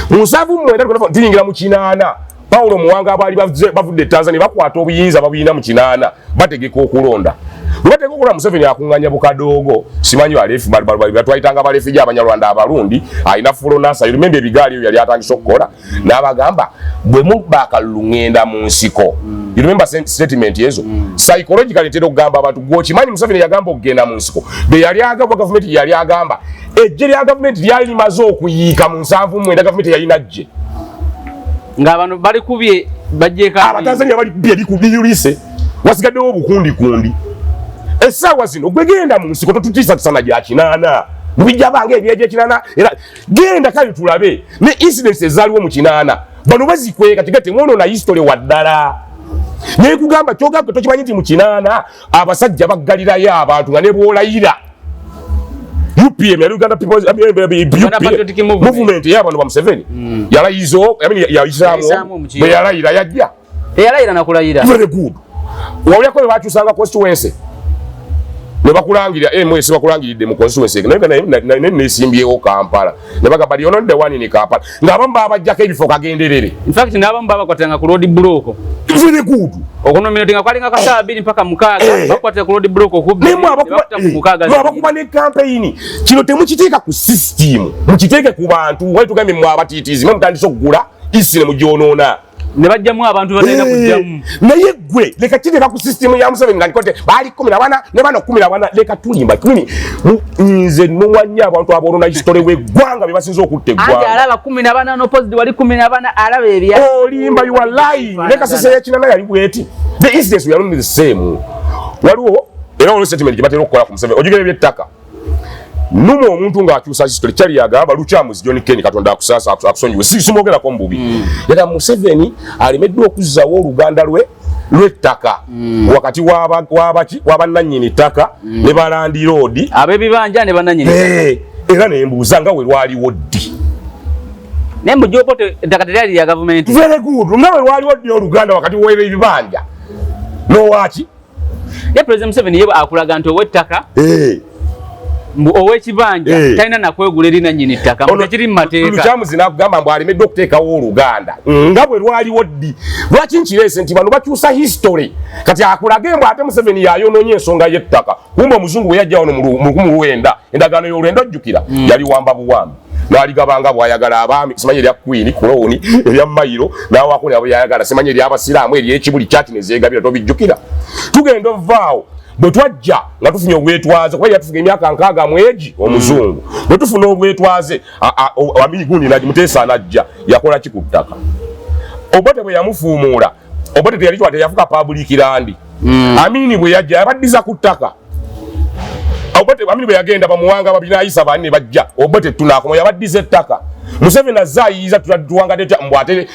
mu 79. Tuyingira mu 80. Paulo Muwanga abaali bavudde e Tanzania bakwata obuyinza babuyina mu 80, bategeka okulonda. Bwe bategeka okulonda, Museveni akuŋŋanya bukadoogo, simanyi balefu batwayitanga balefugee, Abanyarwanda, Abarundi, alina Fronasa. You remember ebigaali ebyo yali atandise okukola, n'abagamba, "Bwe mubba akalulu, ŋŋenda mu nsiko." You remember statement ezo? Psychologically, ntera okugamba abantu, gwokimanyi Museveni yagamba okugenda mu nsiko, be yali agamba gavumenti, yali agamba ejje lya gavumenti lyali limaze okuyiika mu 79. Gavumenti yalina ggye.
Nga bano balikubye bajjeeko.
Abatanzania balikubye, likubiyulise, wasigaddewo obukundikundi. Essaawa zino gwe genda mu nsiko, totutiisatiisa gya 80 mubijja bange ebyegyo 80. Era genda kale tulabe ne incidents ezaaliwo mu 80, bano bazikweka. Kiga temwonoona history waddala. Naye kugamba kyogamba tokimanyi nti mu 80 abasajja baggalirayo abantu nga ne bwolayira UPM yali Uganda People's, I mean,
Uganda Patriotic Movement.
Movement ey'abantu ba Museveni yalayizo, I mean,
Yayisaamu
yayisaamu.
omukiiko.
Bwe yalayira yajja.
Teyalayira nakulayira.
Very good. Wawulirako bwe bakyusanga constituency ne bakulangirira ms, bakulangiridde mu constituency, naye nesimbyewo Kampala, ne bagamba you're not the one in Kampala, ng'abamu babajjako ebifo kagenderere.
In fact, n'abamu babakwatanga ku road block.
Very good.
Okunominatinga kwalinga ka 2:00 mpaka 6:00. Bakwatira ku road block okubiri.
Naye mwe
bakuta ku 6:00.
Mwe abakuba ne campaign, kino temukiteeka ku system, mukiteeke ku bantu. Wali tugambye mwe abatiitiizi, mwe mutandise okugula isi ne mugyonoona.
Ne bajjamu abantu batalina kujjamu.
Naye gwe leka kiteeka ku system ya Museveni nga ndikote baali 14 ne bano 14. Leka tulimba kumi. Nze nuwanya abantu aboonona history w'eggwanga be basinze okutta
Anti
eggwanga.
Alaba 14 n'opposite wali 14, alaba ebya
Olimba, you are lying. Leka sese y'ekinana yali bweti, the incidents were only the same. Waliwo era waliwo statement gye batera okukola ku Museveni, ojugera ebyettaka numa omuntu ng'akyusa history. Kyali yagamba Lukyamuzi John Ken, Katonda akusaasa, akusonyiwe, simwogerako mu bubi, yagamba Museveni alemeddwa okuzzaawo oluganda lwe lw'ettaka wakati w'abaki, w'abannannyini ttaka ne balandiroodi.
Ab'ebibanja ne bannannyini.
Era nembuuza nga we lwaliwo ddi?
Naye mu Jopo ettaka teryali lya gavumenti.
Very good. Nga we lwaliwo ddi oluganda wakati w'ebibanja n'owaki?
Ye President Museveni ye akulaga nti ow'ettaka, mbu ow'ekibanja talina nakwegula eri nannyini ttaka, mbu tekiri mu mateeka.
Lukyamuzi nakugamba mbu alemeddwa okuteekawo oluganda nga bwe lwaliwo ddi. Lwaki nkireese nti bano bakyusa history? Kati akulage mbu ate Museveni yayonoonye ensonga y'ettaka, kumbe omuzungu bwe yajja wano mu 1900, endagaano y'olwenda ojjukira, yali wamba buwambi n'aligabanga bw'ayagala. Abaami, simanyi erya Queen, crown, erya mayiro n'awaako nabo yayagala, simanyi eryabasiraamu, eryekibuli kyaki nezeegabira, tobijjukira? Tugenda ovaawo bwe twajja nga tufunye obwetwaze, kuba yatufuga emyaka 60 mu egi omuzungu. Bwe tufuna obwetwaze, gundi Muteesa anajja, yakola ki ku ttaka? Obote bwe yamufuumuula, Obote teyali teyafuka public land. Amini bwe yajja yabaddiza ku ttaka. Obote, Amini bwe yagenda, bamuwanga babinayisa bani ne bajja, Obote tunakoma yabaddiza ettaka. Museveni azze ayiyiza tuwangadde tya mbw ate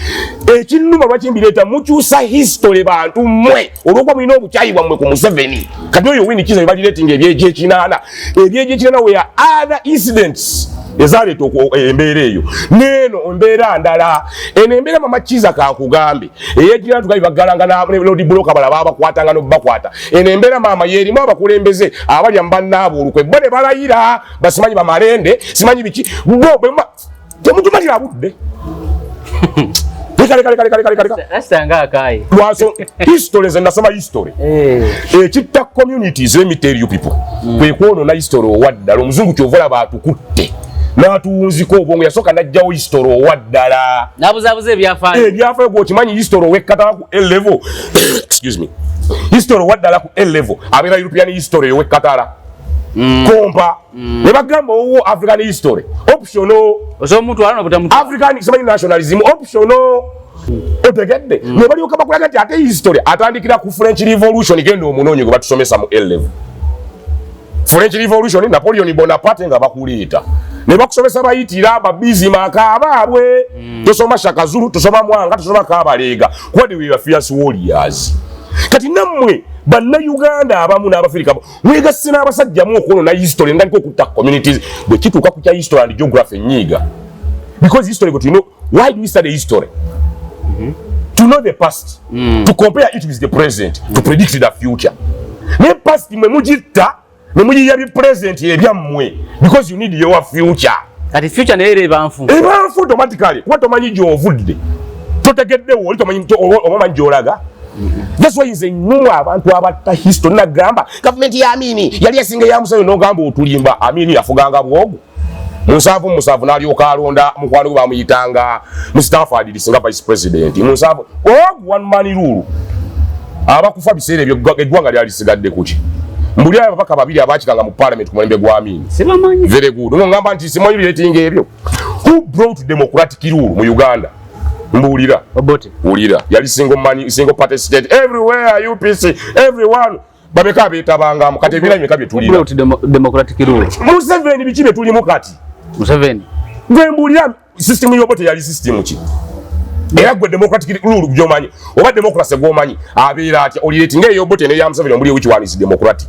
ekinnuma. Lwaki mbireeta? Mukyusa history bantu mmwe olwokuba mulina obukyayi bwammwe ku Museveni. Kati oyo Winnie Kiiza bebalireetinga ebyegyekinana, ebyegyekinana were other incidents ezaleeta embeera eyo. Neeno embeera ndala, eno embeera mama Kiiza kankugambe eyekinana tugabi baggalanga road block, bala babakwatanga nobakwata. Eno embeera maama yerimu abakulembeze abalya mu bannaabwe olukwe, bo ne balayira basimanyi bamalende, simanyi biki, bo temutumalira budde. Leka, leka, leka, leka, leka, leka.
Rasanga akaayi.
Lwaso history, nze nasoma history. Ekitta communities, let me tell you people, kwe kwonoona history owaddala. Omuzungu kyova olaba atukutte n'atuwunzika obwongo, yasooka n'ajjawo history owaddala.
N'abuzaabuza ebyafaayo.
Ebyafaayo gwokimanyi, history ow'ekkatala ku A level, excuse me, history owaddala ku A level abeera European history ow'ekkatala kompa, ne bagamba owwo African history optional.
Osobola omutwala n'obutamutwala.
African simanyi nationalism optional, otegedde? Ne balyoka bakulaga nti ate history atandikira ku French Revolution. Genda omunoonyi gwe batusomesa mu A level, French Revolution, Napoleon Bonaparte, nga bakuleeta ne bakusomesa bayitira babismarck abaabwe. Tosoma Shaka Zulu, tosoma Mwanga, tosoma Kabaleega, kuba they were fierce warriors. Kati nammwe Bannayuganda abamu n'Abafirika mwegasse n'abasajjamu okwonona history, ndandika okutta communities. Bwe kituuka ku kya history and geography enyiiga, because history gwe tulina, why do we study history? To know the past, to compare it with the present, to predict the future. Naye past mwe mugitta ne mugiya bi present ebyammwe, because you need your future.
Kati future naye era eba nfu.
Eba nfu automatically, kuba tomanyi gy'ovudde. Totegeddewo oli tomanyi oba omanyi gy'olaga. That's why nze nnumwa abantu abatta history. Nagamba gavumenti ya Amini yali esinga eya Museveni, n'ogamba otulimba. Amini yafuganga bwogu mu 77, n'alyoka alonda mukwano gwe bamuyitanga Mustafa Adilisi nga vice president mu 70. Ogu one man rule. Abakufa biseera ebyo, eggwanga lyalisigadde kuki? Mbuli ababaka babiri abakikanga mu parliament ku mulembe gwa Amini.
Sibamanyi.
Very good. Ngamba nti simanyi relating ebyo. Who brought democratic rule mu Uganda? Mbuulira.
Obote.
Wulira, yali single man, single party state everywhere, UPC everyone. Babeka abeetabangamu. Kati ebibiina bimeka bye tulina?
Brought democratic rule.
Museveni. Biki bye tulimu kati?
Museveni.
Gwe mbuulira, system y'Obote yali system ki? Era gwe democratic rule gy'omanyi oba democracy gw'omanyi abeera atya? Olireti ng'ey'Obote n'eya Museveni, omuli which one is democratic?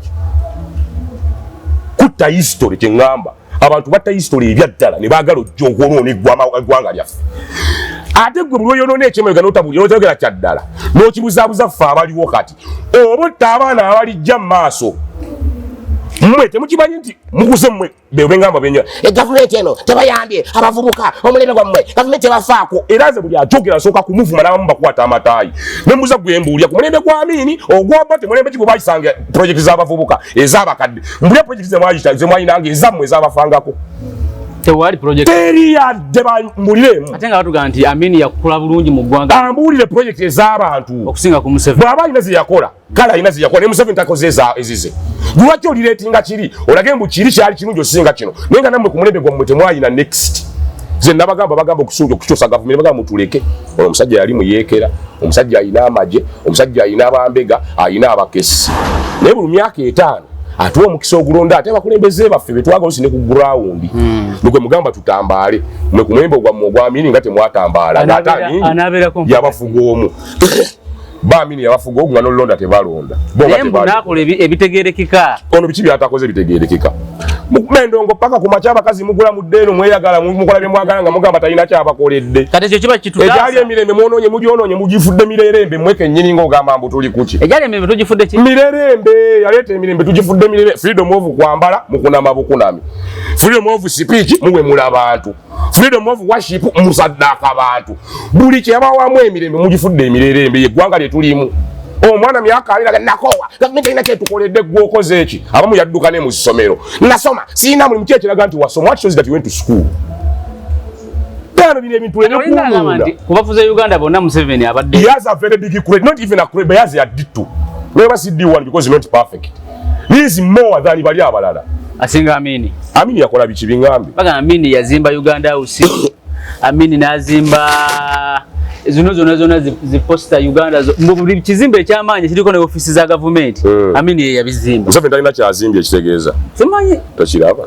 Kutta history. Kyeŋŋamba, abantu batta history ebyaddala ne baagala ojja okwonoona eggwanga lyaffe. Ate gwe buli oyonoona ekyemabega n'otabulira, n'otoyogera kyaddala, n'okibuzaabuza ffe abaliwo kati, oba otta abaana abalijja mu maaso. Mmwe temukimanyi nti mukuze mmwe bebengamba benya gavumenti eno tebayambye abavubuka, omulembe gwammwe gavumenti ebafaako. Era nze buli akyogera nsooka kumuvuma, n'abamu bakwata amataayi nembuza gwe mbuulya ku mulembe gwa Amini, ogw'Obote, mulembe ki gwe bayisanga projekiti z'abavubuka ez'abakadde? Mbulya projekiti zemwayinanga ezammwe ez'abafangako.
Tewali project.
Teri yadde, bambuliremu.
Ate nga batugamba nti Amini yakula bulungi mu ggwanga.
Ambuulire projekiti ez'abantu.
Okusinga ku Museveni.
Bw'aba alina zeyakola, kale alina zeyakola, ne Museveni takoze ezize. Lwaki olireetinga kiri olage mbu kiri kyali kirungi osinga kino, naye nga nammwe ku mulembe gwammwe temwalina next? Ze nabagamba, bagamba okusunja okukyusa gavumenti, bagamba mutuleke. Ono omusajja yali muyeekera, omusajja alina amagye, omusajja alina abambega, alina abakesi, naye buli myaka 5 atuwa omukisa ogulonda ate abakulembeze baffe betwagala osi ne ku ground. Nugwe mugamba tutambaale, mwe ku mulembe gwammwe ogwa Amini nga temwatambaala, ng'ate Amini
Anaabeerako.
yabafuga omu, ba Amini yabafuga ogu nga nolonda tebalonda. Bo nga
Naye mbu
tebalonda.
naakola ebitegeerekeka.
Ono biki byatakoze bitegeerekeka? Mukuba endongo paka ku makya, abakazi mugula mu ddeeno, mweyagala, mukola bye mwagala nga mugamba talina kyabakoledde.
Kati ekyo kiba
Egyali
kitutaasa.
emirembe mwonoonye, mugyonoonye, mugifudde mirerembe mmwe kennyini ng'ogamba mbu tuli kuki?
Egyali emirembe tugifudde ki?
Mirerembe yaleeta emirembe, tugifudde mirerembe. Freedom of kwambala mukunama bukunami, freedom of speech muwemula bantu, freedom of worship musaddaaka bantu. Buli kyeyabawamu emirembe mugifudde emirerembe. Yeggwanga lye tulimu. Omwana myaka 20 nakoowa gavumenti erina kyetukoledde. Gwokoze eki? Abamu yadduka ne mu ssomero, nasoma sirina mulimu. Ki ekiraga nti wasoma? What shows that you went to school? Tano bino ebintu
Olinga agamba
ebyokuwuunda.
nti kubafuza Uganda bonna Museveni abadde
He has a very big credit, not even a credit, but he has a D2. Never see D1 because he's not perfect. He is more than bali abalala.
Asinga Amini.
Amini yakola biki bingambe?
Bagamba Amini yazimba Uganda House, Amini n'azimba zino zonna zonna zi posta Uganda mu buli kizimbe ekyamaanyi kiriko ne ofiisi za gavumenti. Amini ye yabizimba.
Museveni talina kyazimbye ekitegeeza.
Simanyi.
Tokiraba?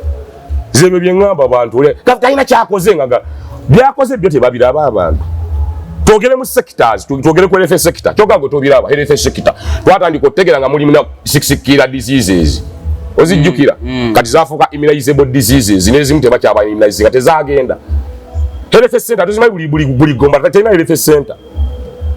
Nze ebyo bye ŋŋamba abantu ole talina kyakoze nga byakoze byo tebabiraba abantu. Twogere mu sectors, twogere ku health sector. Kyokka gwe tobiraba health sector. Twatandika okutegeera nga mulimu na six killer diseases. Ozijjukira? Kati zafuuka immunizable diseases, n'ezimu tebakyaba immunize nga tezagenda. Health center tuzimanyi, buli gomba terina health center.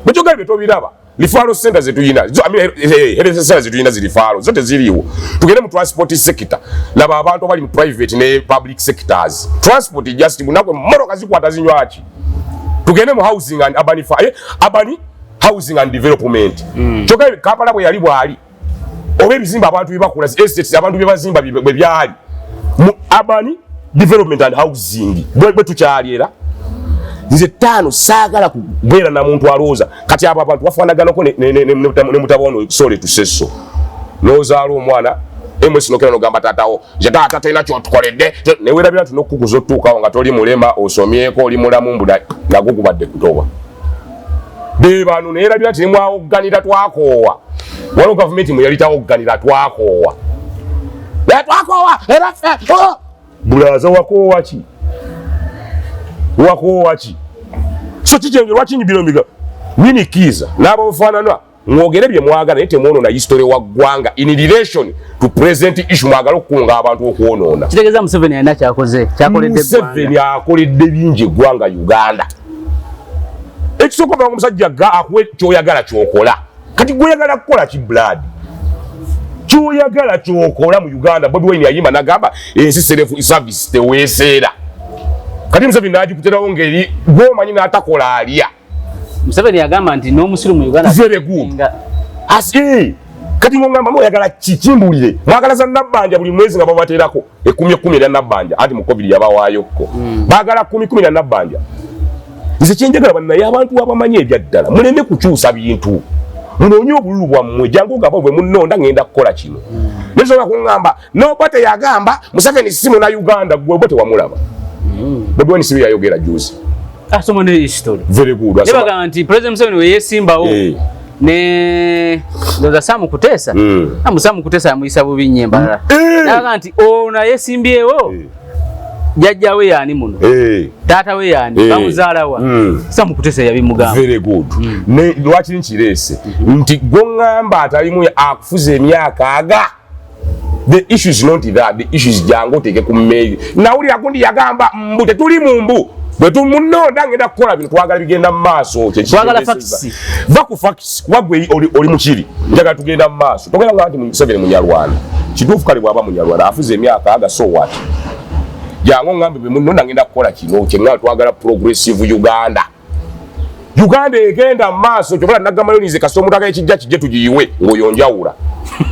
Bwe bye tobiraba. Referral center zetuyina zo, I mean, health center zetuyina zi referral zo teziriiwo. Tugende mu transport sector, laba abantu abali mu private ne public sectors. Transport just bunaku emmotoka zikwata zinywaki. Tugende mu housing and urban, urban housing and development. Kyokka Kampala bwe yali bwali oba ebizimbe abantu bye bakola, estates abantu bye bazimba bwe byali mu urban development and housing bwe tukyali. Era nze ttaano saagala kubeera na muntu alowooza kati abo abantu bafaanaganako ne mutabani ono sole tusesso n'ozaala omwana ms nokera nogamba taatawo nze taata talina kyotukoledde, newerabira nti nokukuza otutuukawo nga toli mulema, osomyeko, oli mulamu, mbu nagwo gubadde kutoba be bano. Neyerabira nti nemwawogganira twakoowa, waliwo gavumenti mwe yali tawogganira twakoowa. Naye twakoowa era ffe, oh! Bulaza wakoowa ki? Wakoowa ki? So kikyenge lwaki bino miga winikiza n'abafaanana mwogere bye mwagala, naye temwonoona history wa ggwanga in relation to present issue. Mwagala okukunga abantu okwonoona.
Kitegeeza Museveni alina kyakoze, kyakoledde
Museveni
eggwanga.
Akoledde bingi eggwanga Uganda. Ekisooka obanga omusajja ga akuwe kyoyagala kyokola. Kati gweyagala kukola ki? Blood kyoyagala kyokola mu Uganda. Bobi Wine yayimba nagamba ensi self service teweeseera. Kati Museveni nagikuterawo ngeri gwomanyi n'atakola alya.
Museveni yagamba nti n'omusiru mu Uganda.
Very good. As kati ngongamba mwagala kiki? Mbuulire, mwagala za Nabbanja buli mwezi nga babateerako ekumi ekumi erya Nabbanja, anti mu COVID yabawaayokko. Baagala kumi kumi na Nabbanja. Nze kyenjagala bannaye, abantu abamanyi ebyaddala, muleme kukyusa bintu, munoonye obululu bwammwe. Jangu ngabo bwe munnonda, ngenda kukola kino. Nesobola kuŋŋamba n'Obote yagamba Museveni si muna Uganda. Gwe Obote wamulaba? Bobi Wine sibe yayogera juzi.
Asoma ne history.
Very good.
Ne bagamba nti President Museveni we yeesimbawo ne ndowooza Sam Kutesa, Sam Kutesa yamuyisa bubi nnyo embalala. N'agamba nti ono yeesimbyewo, jjajja we yaani muno, taata we yaani, bamuzaala wa? Sam Kutesa yabimugamba.
Very good. Ne lwaki nkireese nti gwoŋŋamba atalimu akufuza emyaka aga, the issue is not that. The issue is jangu oteeke ku mmeeri. Nawulira gundi yagamba mbu tetuli mu mbu bwe tumunonda ngenda kukola bino. Twagala bigenda mu maaso. Kye
Twagala
kitegeezezza.
facts.
Va ku facts, kuba gwe oli mukiri. Njagala tugenda mu maaso. Togenda kugaa nti Museveni Munyarwanda. Kituufu, kale bw'aba Munyarwanda afuza emyaka aga, so what? Jangu oŋŋambe bwe munonda ngenda kukola kino. Kyeŋŋamba, twagala progressive Uganda, Uganda egenda mu maaso. Kyobola nagamba nze kasita omuntu agala ekijja kijje tugiyiwe, ng'oyo njawula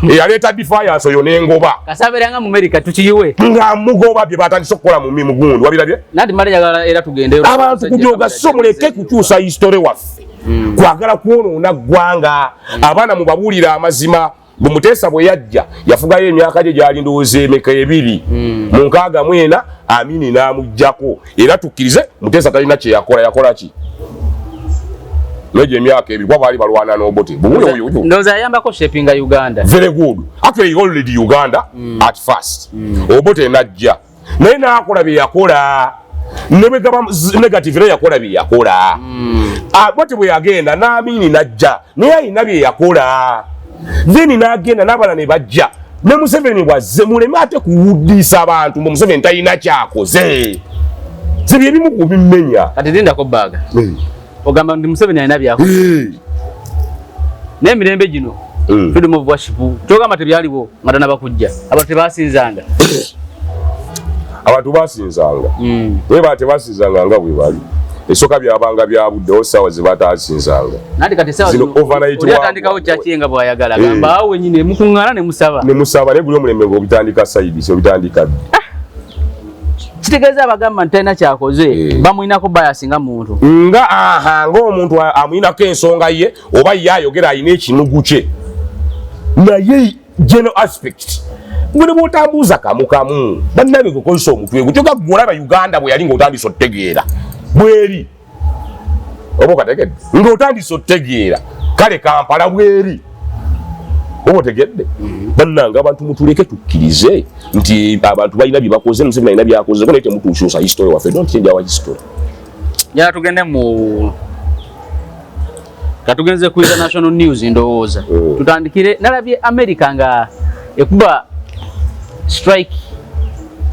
eyaleeta defiance, oyo n'engoba.
Kasabeeranga mu America tukiyiwe.
Nga mugoba bye batandise okukola mu mugundi, wabirabye?
Nanti male njagala era tugende.
Abantu kujoga, so muleke kukyusa history waffe kwagala kwonoona ggwanga. Abaana mubabuulire amazima. Bwe bwe yajja yafugayo emyaka gye gyali ndowooza emeka, 264, Amini n'amuggyako. Era tukkirize Muteesa talina kye yakola. Yakola ki negyo emyaka 2? Kuba baali balwana n'Obote.
Ndowooza yayambako shapinga Uganda.
Very good. Actually, he already Uganda at first. Obote najja naye n'akola bye yakola, ne bwe gaba negative, naye yakola bye yakola. Obote bwe yagenda, n'Amini najja naye alina bye yakola, then n'agenda n'abalala ne bajja. Ne Museveni bwazze, muleme ate kuwuddisa abantu mbu Museveni talina kyakoze. Ze byebimu ku bimmenya.
Kati lindako baaga, ogamba nti Museveni alina byakoze n'emirembe gino, freedom of worship kyogamba tebyaliwo nga tanaba kujja? Abantu tebasinzanga?
Abantu basinzanga, naye ba tebasinzanga nga bwe bali. Esooka byabanga bya buddewo, saawa ze batasinzanga.
Nanti kati sawa
Zino
zino
overnight.
Oli atandikawo kyaki nga bw'ayagala, gamba awo wenyini mukuŋŋaana ne musaba.
Ne musaba, naye guli omulembe ng'obitandika side si obitandika ddi?
Kitegeeza abagamba nti talina kyakoze bamuyinako bias nga muntu.
Nga aha, ng'omuntu amuyinako ensonga ye, oba ye ayogera alina ekinugu kye, naye general aspect gwe ne bw'otambuuza kamu kamu bannange, kukozesa omutwe gwe kyoga gwe olaba Uganda bwe yali ng'otandise otutegeera bweri, oba okategedde ng'otandise otutegeera kale Kampala bweri, oba otegedde. Bannange abantu, mutuleke tukkirize nti abantu balina bye bakoze, Museveni alina byakoze, naye temutukyusa history waffe. Don't change our history.
Njala tugende mu katugenze ku international news. Ndowooza tutandikire, nalabye America nga ekuba strike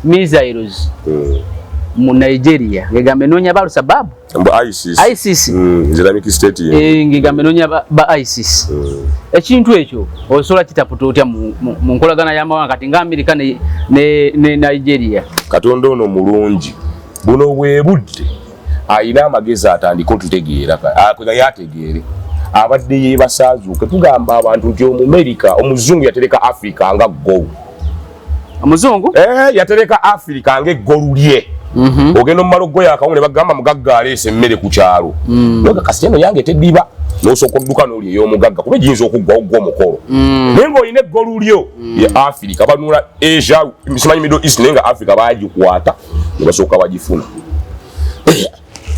missiles mu Nigeria, ngegamba enoonya ba Al-Shabaab.
Mbu ISIS.
ISIS.
Islamic State ye.
Eh, ngegamba enoonya ba ISIS. Ekintu ekyo osobola kitaputa otya mu nkolagana y'amawanga kati nga America ne Nigeria?
Katonda ono mulungi, buno bwe budde ayina amagezi atandike otutegeera, naye ategeere abadde yeebasaazuuke. Tugamba abantu nti Omumerika omuzungu yatereka Africa nga goal.
Omuzungu?
Eh, yatereka Africa nga eggolu lye. Ogenda omumala oggoya akawunga ne bagamba mugagga aleese emmere ku kyalo. Noga kasita eno yange teddiba, n'osooka odduka n'olya ey'omugagga kuba egiyinza okuggwawo gwa omukolo. Naye ng'olina eggolu lyo ye Africa. Banula Asia, simanyi Middle East, naye nga Africa bagikwata ne basooka bagifuna.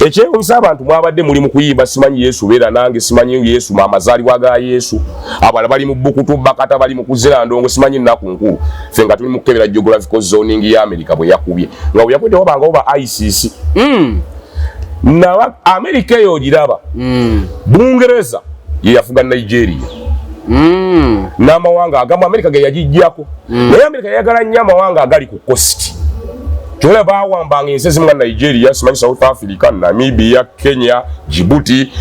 Ekyewunyisa, abantu mwabadde muli mu kuyimba simanyi Yesu beera nange, simanyi Yesu amazaalibwa ga Yesu, abalala bali mu bukutu bakata, bali mu kuzira ndongo, simanyi nnaku nkulu, ffe nga tuli mu kukebera geographical zoning ya America bwe yakubye, nga bwe yakubye tewabangawo ba ISIS. Nawa America eyo ogiraba, Bungereza ye yafuga Nigeria n'amawanga agamu America ge yagijjako. Naye America yayagala nnyo amawanga agali ku coast. Kyolaba bawambanga ensi ezimu nga Nigeria, simanyi South Africa, Namibia, Kenya, Djibouti,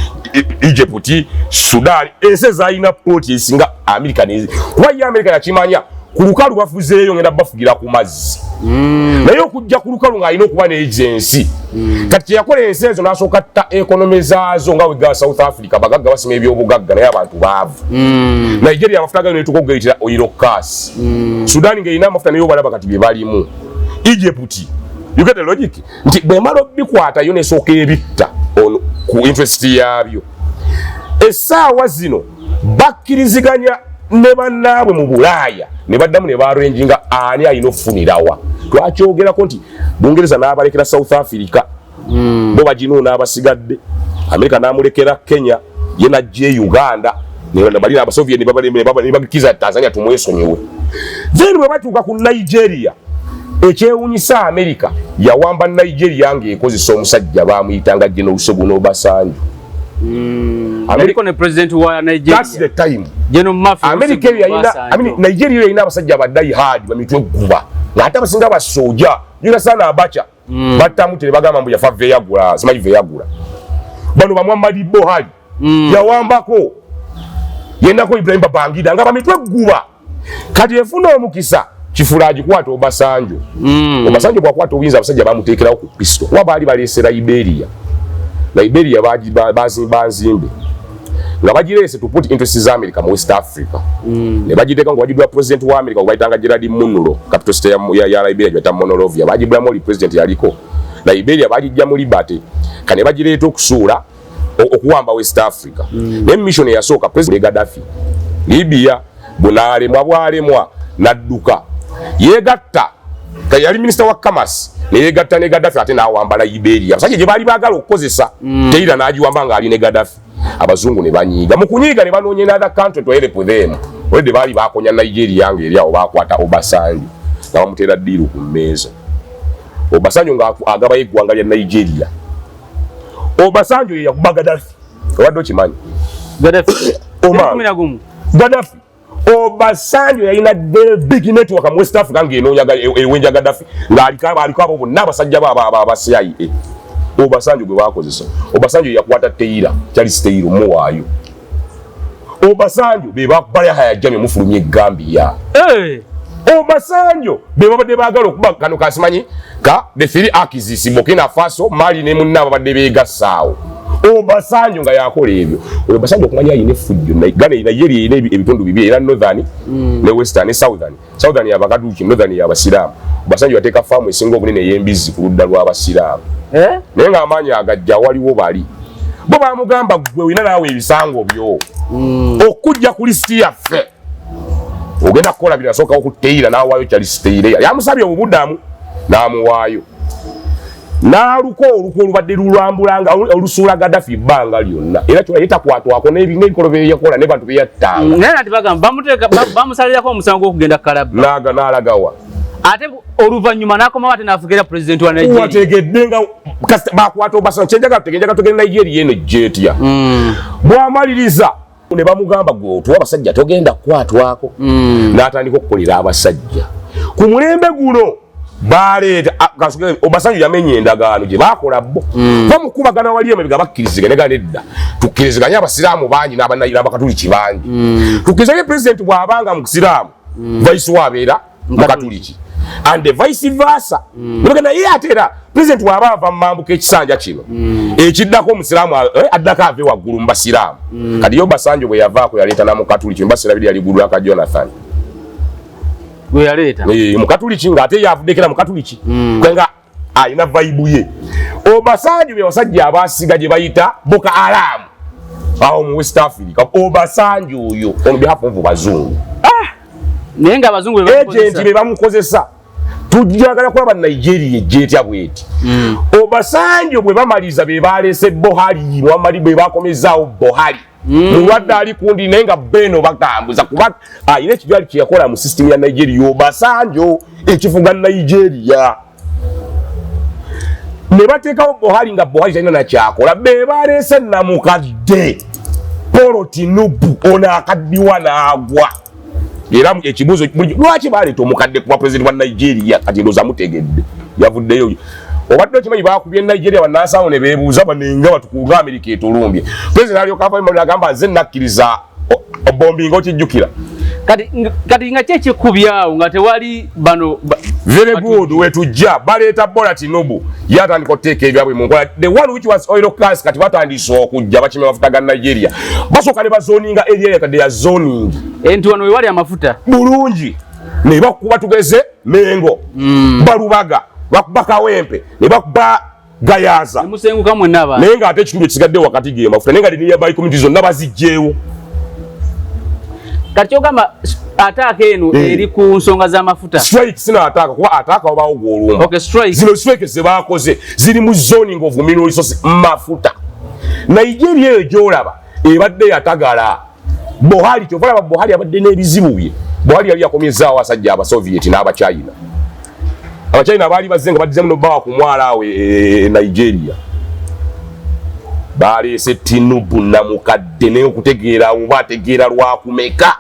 Egypt, Sudan, ensi ezalina port esinga America nezi. Kuba ye America yakimanya Ku lukalu bafuzeeyo, ngenda bafugira ku mazzi. Naye okujja ku lukalu ng'alina okuba n'ezo ensi. Kati kyeyakola, ensi ezo n'asooka tta economy zaazo, nga wega South Africa bagagga basima ebyobugagga naye abantu baavu. Nigeria amafuta gayo netuuka okugayitira oil curse. Sudan ng'erina amafuta naye obalaba kati bye balimu. Egypt, you get the logic nti bwemala obikwata yo nesooka ebitta ku interest yaabyo. Essaawa zino bakkiriziganya ne bannaabwe mu Bulaaya ne baddamu ne barenjinga ani alina okufunirawa. Twakyogerako nti Bungereza n'abalekera South Africa, bo baginuuna abasigadde. Amerika n'amulekera Kenya, ye najja e Uganda, bali Abasoviet ne bagikiza Tanzania tumwesonyiwe. Then bwe batuuka ku Nigeria, ekyewunyisa, Amerika yawamba Nigeria ng'ekozesa omusajja bamuyitanga General Olusegun Obasanjo.
Yaliko ne president wa Nigeria.
That's the time.
General Murphy.
America eyo yalina, I mean, Nigeria eyo yalina abasajja aba die hard, bamitwe gguba, ng'ate abasinga basooja. Yunasana Abacha battamu tere, bagamba mbu yafa veyagula, simanyi veyagula. Bano ba Muhammadu Buhari yawambako yendako Ibrahim Babangida nga bamitwe gguba. Kati efuna omukisa kifula agikwata Obasanjo. Obasanjo bwakwata obuyinza, abasajja bamuteekerawo ku pistol kuba baali baleese Liberia. Liberia bazimba nzimbe nga bagireese to put interest za America mu West Africa. Ne bagiteeka nga bagidwa president wa America gwe Gerard Munro, capital city ya Liberia gyeta Monrovia. Bagibulamu oli president yaliko Liberia, bagijja mu Liberty kane bagireeta okusuula okuwamba West Africa. Naye mission eyasooka, president Gaddafi Libya bunaalemwa bwalemwa nadduka, yeegatta yali minisita wa commerce, neyegatta ne Gaddafi ate n'awamba Liberia, abasajja gye baali baagala okukozesa. Teira n'agiwamba ng'ali ne Gaddafi. Abazungu ne banyiiga, mu kunyiiga ne banoonya another country to help them. Already baali bakonya Nigeria ng'eri awo, bakwata Obasanjo nga bamuteera deal ku mmeeza. Obasanjo nga agabayo eggwanga lya Nigeria. Obasanjo ye yakuba Gaddafi, obadde okimanyi?
Gaddafi.
Omar.
11.
Gaddafi, Obasanjo yalina very big network mu West Africa ng'enoonya ewenja Gaddafi, ng'aliko aliko abo bonna abasajja bo aba CIA. Obasanjo gwe bakozesa. Obasanjo yakwata Taylor, Charles Taylor muwaayo. Obasanjo be bakuba Yahya Jammeh mufulumya e Gambia. Obasanjo be babadde baagala okuba kano kasimanyi ka the three axis, Burkina Faso, Mali ne munna babadde beegassaawo. Obasanjo nga yakola ebyo. Oyo Obasanjo okumanya alina effujjo. Ghana, Nigeria erina ebitundu bibiri, era northern ne western ne southern. Southern yabakatuliki, northern yabasiraamu. Obasanjo yateeka faamu esinga obunene ey'embizzi ku ludda lw'abasiraamu.
Eh?
Naye ng'amaanyi agajja waliwo bali bo bamugamba, gwe olina naawe ebisango byo okujja ku lisiti yaffe, ogenda kukola bino. Asookawo ku Taylor n'awaayo Charles Taylor, yali amusabye obubudamu n'amuwaayo, n'aluka olukwo olubadde lulambulanga olusuula Gaddafi ebbanga lyonna, era kyola ye takwatwako n'ebikolo byeyakola ne bantu beyattanga.
Naye nati bagamba bamuteeka bamusalirako omusango gw'okugenda Kalaba.
Naga n'alagawa.
Ate oluvannyuma n'akomawo ate n'afugira president wa Nigeria.
Wategedde nga bakwata Obasanjo. Kyenjagala tutegere, tugende Nigeria eno ejjeetya. Bw'amaliriza ne bamugamba, gwe otuwa abasajja, togenda kukwatwako. N'atandika okukolera abasajja ku mulembe guno baleeta Obasanjo yamenya endagaano gye bakola bo bamukubagana wali emabega, bakkiriziganya gana edda, tukkiriziganye abasiraamu bangi n'abakatuliki bangi, tukkiriziganye pulezidenti bw'abanga musiraamu, vice we abeera mukatuliki and the vice versa. Nebagamba naye ate era pulezidenti bw'aba ava mu mambuka ekisanja kino ekiddako omusiraamu addako ave waggulu mu basiraamu. Kati ye Obasanjo bwe yavaako yaleeta namukatuliki mubasira biri, yali Goodluck Jonathan.
Gwe yaleeta.
Mukatuliki ng'ate yavuddekera mukatuliki kwenga alina vibe ye. Obasanjo bye basajja abasiga gye bayita Boko Haram awo mu West Africa. Obasanjo oyo on behalf of bazungu.
Naye ng'abazungu be bamukozesa.
Agent be bamukozesa. Tujagala kulaba Nigeria ejjeetya bweti. Obasanjo bwe bamaliza be baleese Buhari, Muhammadu bwe bakomezaawo Buhari mulwadde ali kundi, naye nga beno bagambuza kuba alina ekijwali kyeyakola mu system ya Nigeria. Obasanjo ekifuga Nigeria ne bateekawo Buhari nga Buhari talina nakyakola, be baleese namukadde Paul Tinubu, ono akaddiwa n'agwa. Era ekibuuzo lwaki baleeta omukadde kuba pulezidenti wa Nigeria? Kati ndowooza mutegedde yavuddeyo. Obadde okimanyi bakubye Nigeria, bannansawo ne beebuuza banenga batukuga Amerika etulumbye. Pulezidenti alyoka avayo agamba, nze nakkiriza obombinga, okijjukira
Kati nga ki ekikubyawo nga tewali bano?
Very good. Wetujja baleeta Bola Tinubu, yatandika okuteeka ebyabwe mu nkola, the one which was oil cash. Kati batandise okujja bakima mafuta ga Nigeria. Basooka ne bazoninga area, kadde ya zoning.
Nti wano wewali amafuta.
Bulungi, ne bakuba, tugeze Mengo, balubaga bakuba Kawempe, ne bakuba Gayaza.
Nemusenguka mwenna abantu.
Naye ng'ate ekitundu ekisigadde wakati ge mafuta, naye nga nearby community zonna bazigyewo.
Kati kyogamba attack eno eri ku nsonga z'amafuta?
Strike, sina attack, kuba attack wabaawo gwolumba.
Okay, strike.
Zino strike zebakoze ziri mu zoning of mineral resource, mafuta. Nigeria eyo gyolaba ebadde yatagala Buhari. Kyova olaba Buhari abadde n'ebizibu bye. Buhari yali yakomyezaawo abasajja Abasovieti n'Abachina. Abachina baali bazze nga baddizemu nobawa ku mwala awo e Nigeria. Baleese Tinubu namukadde, naye okutegeera oba ategeera lwakumeka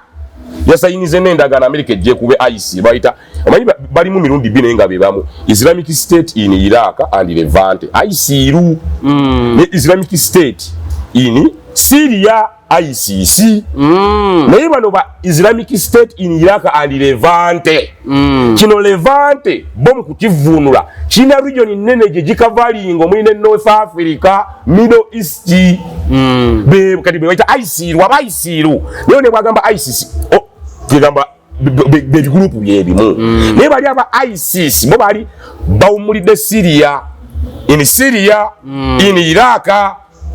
yasayinize n'endagaano America ejje kube IC bayita. Omanyi balimu mirundi bine naye nga bebamu Islamic State in Iraq and Levante, ISIL, ne Islamic State in Syria, ICC. Naye bano ba Islamic State in Iraq and Levante. Kino Levante bo mu kukivuunula kirina region nene gye gikavalinga, omuli ne North Africa, Middle East. Kati be bayita ISIL, aba ISIL. Naye ne bwagamba ISIS, oh, kigamba bebigurupu byebimu. Naye bali aba ISIS bo bali bawumulidde Syria, in Syria, in Iraq,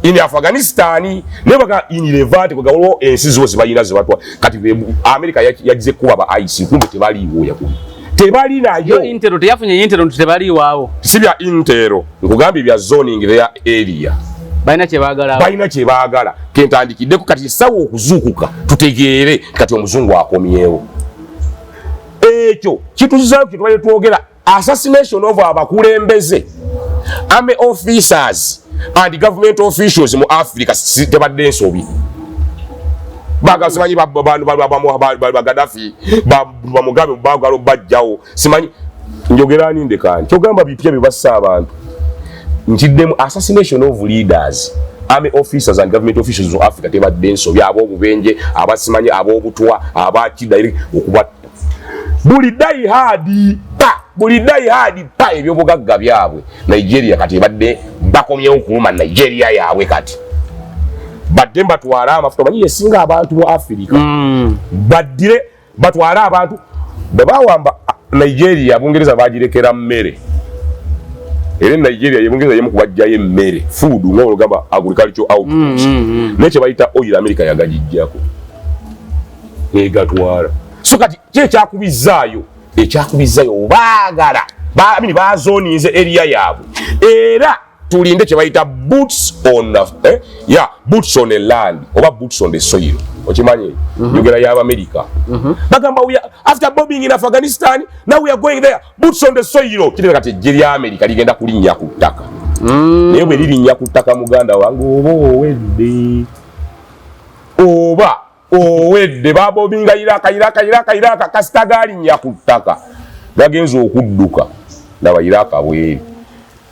in Afghanistan, naye baga in Levante, kwega waliwo ensi zo zebalina zebatwa. Kati America yagize kuba ba ISIL, kumbe tebaliiwo, yakubi tebali
Yo
nayo.
Intel teyafunye intel nti tebaliiwaawo.
Si bya intel, nkugambye bya zoning their area.
Balina kyebaagala.
Balina kyebaagala. Kentandikiddeko kati esawa okuzuukuka tutegeere kati omuzungu akomyewo. Ekyo kituzaayo kyetubadde twogera, assassination of abakulembeze, army officers and government officials mu Africa. Tebadde ensobi. Bagala simanyi Bagadafi, Bamugabe, bagala obajjawo. Simanyi njogerani ndekani kyogamba bipya bye bassa abantu. Nkiddemu, assassination of leaders, army officers and government officials mu Africa tebadde ensobi. Ab'obubenje, abasimanyi ab'obutwa, abakiddaire okubatta, buli die hard pa, buli die hard pa, ebyobugagga byabwe. Nigeria kati ebadde bakomyewo okuluma Nigeria yaabwe. Kati badde mbatwale amafuta, omanyi yesinga abantu mu Africa. Baddire batwale abantu bwe bawamba Nigeria. Bungereza bagirekera mmere, era Nigeria ye Bungereza yemu kubajjayo emmere, food, nga olugamba agricultural output. Naye kye bayita oil America yagagijjako egatwala. So kati ki ekyakubizaayo? Ekyakubizaayo baagala I mean, bazoninze area yaabwe, era tulinde kye bayita boots on yeah, boots on the land oba boots on the soil. Okimanyi njogera y'Abamerika, bagamba we are, after bombing in Afghanistan, now we are going there, boots on the soil. Kireka kati ejje lya Amerika ligenda kulinnya ku ttaka. Naye bwe lirinnya ku ttaka, muganda wange, oba owedde, oba owedde. Babobinga Iraka, Iraka, Iraka, Iraka, kasita galinnya ku ttaka gagenza okudduka. Laba Iraka bweri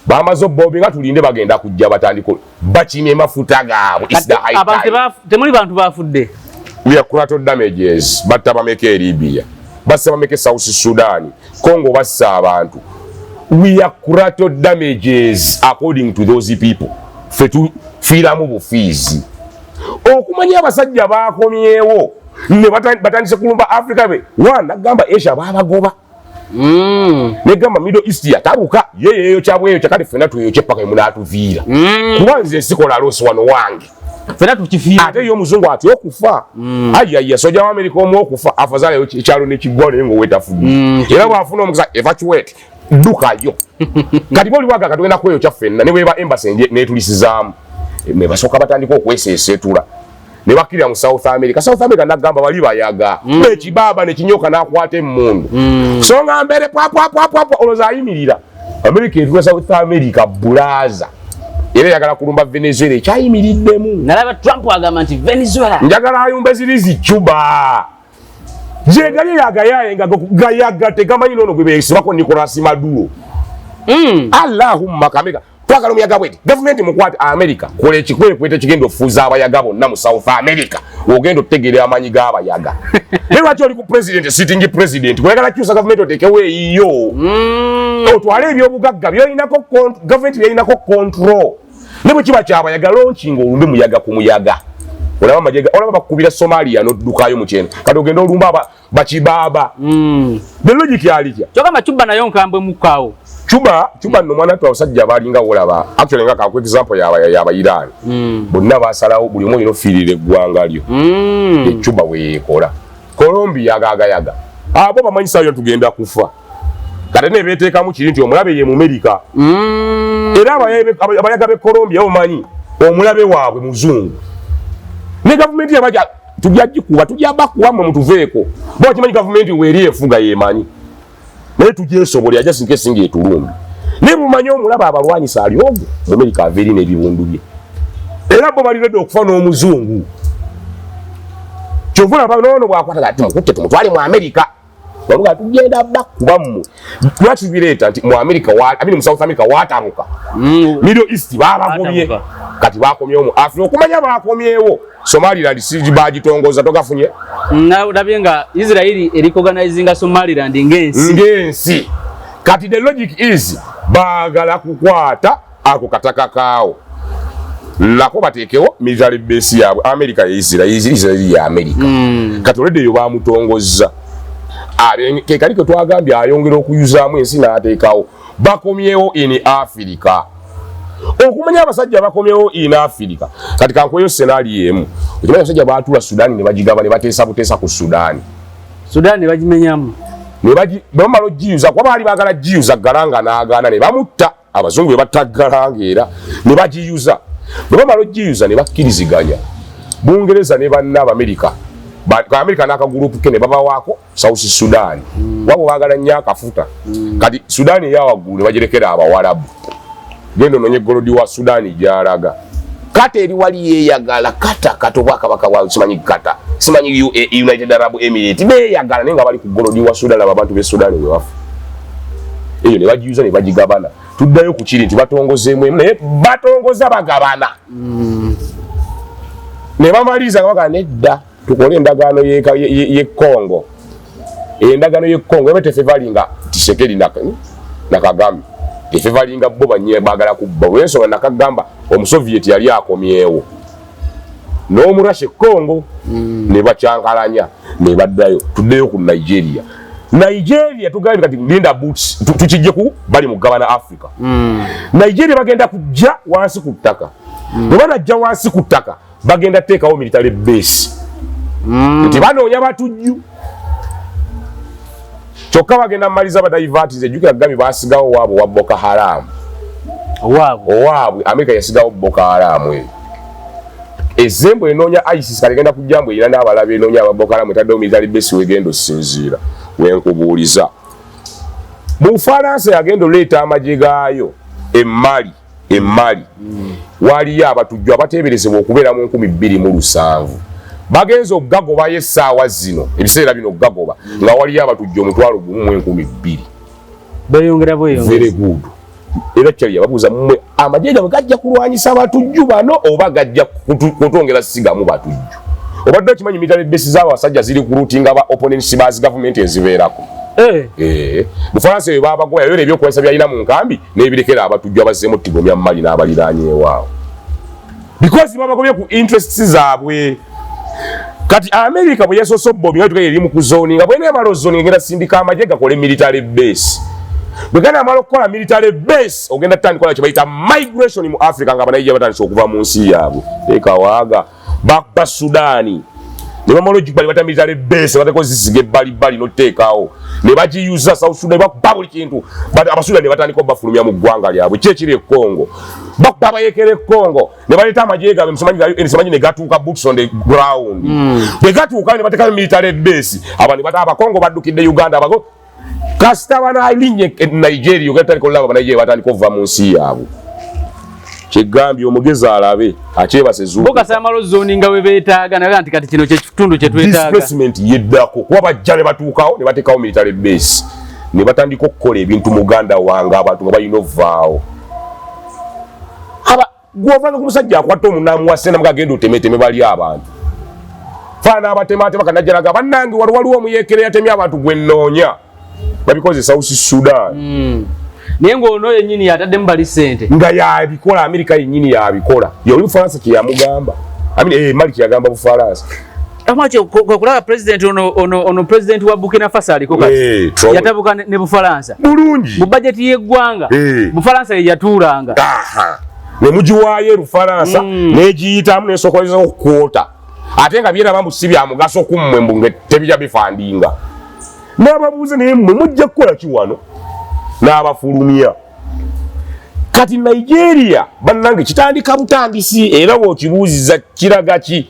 bamaze obobinga, tulinde bagenda kujja batandika bakimye mafuta gaabwe. It's the high
Abantu
time.
Temuli bantu bafudde?
We are collateral damages. Batta bameka e Libya, bassa bameka e South Sudan, Congo bassa abantu. We are collateral damages according to those people. Ffe tufiiramu bufiizi. Okumanya abasajja bakomyewo ne batandise kulumba Africa be one nagamba Asia babagoba. Negamba Middle East yatabuka yeyeyo kyabweyo kyakati ffenna tweyokye paka emunaatuviira, kuba nze sikola loss wano wange.
Fena tukifiira.
Ate ye omuzungu atya okufa? Ayaya soja wa Amerika omu okufa, afazalayo ekyalo nekiggwa, naye ngaowetafudde. Era bwafuna omukisa, evacuate, ddukayo. Kati boli waga katugenda kweyokya ffenna, ne bweba embassy netulisizaamu, ne basooka batandika okweseeseetula ne bakkirira mu South America. South America nagamba bali bayaga ekibaaba nekinyoka nakwata emmundu. So nga mbere pwapwapwapwa, olowooza ayimirira America etula South America bulaza, era eyagala kulumba Venezuela ekyayimiriddemu.
Nalaba Trump agamba nti Venezuela
Njagala ayumbe ziri zicuba gyegali yagayaye nga gayaga tegamanyi nono gwe besibako Nicolas Maduro. Allahumma kameka. Twagala omuyaga bweti. Gavumenti mukwate America, kola ekikwekweto ekigenda okufuuza abayaga bonna mu South America, ogenda okutegeera amaanyi g'abayaga. Naye lwaki oli ku president, sitting president, oyagala kyusa gavumenti oteekewo eyiyo, otwale ebyobugagga byolinako, gavumenti byolinako control? Ne bwe kiba kyabayaga, launching olumbe muyaga ku muyaga. Olaba amagye, olaba bakubira Somalia n'oddukayo mu kyeno, kati ogenda olumba bakibaaba. The logic alitya?
Kyogamba Cuba nayo nkambwe mukaawo.
Cuba nno mwana tu, abasajja balinga wolaba, actually nga kaku example yaba Iran, bonna basalawo buli omu olina ofiirira eggwanga lyo. Ecuba weyekola Colombia agagayaga, abo bamanyi sayo tugenda kufa. Kati ne beteekamu kiri nti omulabe ye mu America. Era abayaga b'e Colombia omanyi omulabe waabwe muzungu, ne gavumenti yabaja tujja gikuba, tujja bakuba mmwe mutuveeko. Bo bakimanyi gavumenti weeri efuga yemanyi, naye tugyesobolera just in case ng'etulumbi. Naye mumanyi omulabe abalwanyisa ali ogwo mu America, ava eri n'ebibundu bye, era bo bali ready okufa n'omuzungu. Kyova olaba noono bwakwata kati tumukutte tumutwale mu America, baluga tugenda bakuba mmwe. Lwaki bireeta nti mu America I mean mu South America watabuka, Middle East babagobye, kati bakomyewo mu Africa. Okumanya bakomyewo Somaliland, si bagitongoza togafunye?
Nalabye nga Israeli erecognizinga Somaliland ng'ensi.
Ng'ensi. Kati the logic is baagala kukwata ako kataka kaawo nako bateekewo military base yaabwe. America ye Israel, Israel ya America. Kati olwedde eyo bamutongozza. Ke kali ke twagambye ayongera okuyuzaamu ensi n'ateekawo. Bakomyewo in Africa. Okumanya abasajja bakomyewo in Africa, kati kankweyo scenario emu. Okimanyi abasajja baatula Sudaani ne bagigaba, ne bateesa buteesa ku Sudaani.
Sudan ne bagimenyamu.
Ne bamala ogiyuza, kuba baali baagala giyuza, Garang n'agaana ne bamutta. Abazungu be batta Garang era ne bagiyuza. Bwe bamala ogiyuza ne bakkiriziganya Bungereza ne banna Abamerika, Amerika n'akagurupu ke ne babawaako South Sudan, wabo baagala nnyo akafuta. Kati Sudan eya waggulu ne bagirekera Abawalabu. Genda ononye gold wa Sudan gy'alaga. Kata eri wali yeeyagala kata kata obwakabaka bwa simanyi kata simanyi UAE, United Arab Emirate, beeyagala naye nga bali ku gold wa Sudan. Abo abantu b'e Sudan bwe bafa eyo ne bagiyuza ne bagigabana. Tuddayo ku kiri nti batongozeemu emu, naye batongoza bagabana ne bamaliriza nga bagana nedda, tukole endagaano y'e Congo. Endagaano y'e Congo eba tefavouringa Tshisekedi na Kagame, tefavouringa bo banye baagala kubba, olw'ensonga nakagamba Omusoviet yali akomyewo n'Omurasha e Congo ne bakyankalanya ne baddayo. Tuddeyo ku Nigeria. Nigeria tugambye kati linda boots, tukijje ku bali mu gabana Africa. Nigeria bagenda kujja wansi ku ttaka. Bwe banajja wansi ku ttaka, bagenda teekawo military base nti banoonya batujju, kyokka bagenda mumaliza badivatize. Ejjukira Kagame basigawo waabwe wa Boko Haram.
Owaabwe.
Owaabwe Amerika yasigawo Boko Haram eyo ezembo enoonya ISIS. Kati egenda kujja mbu erina n'abalaba enoonya aba Boko Haram, etaddewo military base. Wegenda osinziira wenkubuuliza, mu Bufalansa yagenda oleeta amagye gaayo emmali emmali waliyo abatujju abateeberezebwa okubeera mu 2070. Bagenza okugagobayo essaawa zino, ebiseera bino okugagoba nga waliyo abatujju 12,000.
Beyongera bweyongera.
Very good. Era kyali yababuuza, mmwe amagye gammwe gajja kulwanyisa abatujju bano oba gajja kutwongera sigamu batujju? Obadde okimanyi military base z'abo abasajja ziri ku routinga ba opponents ba gavumenti ezibeerako?
Eh.
Eh, Bufalansa eyo babagoya yayora ebyokulwanyisa byalina mu nkambi n'ebirekera abatujju abazzeemu tigomya Mali n'abaliraanyeewaawo, because babagobye ku interests zaabwe. Kati America bwe yasoose obomi nga eri mu kuzoninga, bweneemala ozoninga egenda sindika amagye gakole military base. Bwe ganaamala okukola military base, ogenda tutandikola kye bayita migration mu Africa, nga Abanaija batandise okuva mu nsi yaabwe ekawaaga bakba Sudaani ne bamala ogikuba ne bata military base, bateko zisiga ebbalibbali n'otuteekawo ne bagiyuza. South Sudan bakuba buli kintu. But Abasudan ne batandika obafulumya mu ggwanga lyabwe. Ki ekiri e Congo? Bakuba abayekera e Congo ne baleeta amagye gaabwe musomanyi ga UN simanyi ne gatuuka, boots on the ground. Bwe gatuuka ne bateekayo military base, aba ne bata Abakongo baddukidde Uganda. Abago kasita banalinye e Nigeria, ogenda tutandika olaba Abanigeria batandika okuva mu nsi yaabwe. Kyegambye omugezi alabe akyebase.
Bo kasamala ozoninga we beetaaga naga nti kati kino kyekitundu kye twetaaga.
Displacement yeddako, kuba bajja ne batuukawo ne bateekawo military base ne batandika okukola ebintu. Muganda wange, abantu nga balina ovaawo. Gwovanga ku musajja akwatta omunamu sena mugagenda otemeteme bali abantu faana abatematema kanajjalaga bannange wali waliwo omuyeekera yatemye abantu gwe nnoonya babikoze South Sudan.
Naye ng'ono yennyini yataddemu bali ssente.
Nga yabikola, Amerika yennyini yabikola, yoli Bufalansa kyeyamugamba. I mean, Mali kyeyagamba Bufalansa.
Lwaki kwe kulaba president ono president wa Burkina Faso aliko kati
Traoré.
yatabuka ne Bufalansa
Bulungi.
Mu bajeti y'eggwanga, Bufalansa ye yatuulanga.
Aha. Ne mugiwaayo Erufalansa negiyitamu nesokoleza okukwota, ate nga byeraba mbu si bya mugaso kummwe, mbu nga tebijja bifandinga. N'ababuuze, naye mmwe mujja kukola ki wano? N'abafulumya. Kati Nigeria, bannange, kitandika butandisi. Era bw'okibuuziza kiraga ki?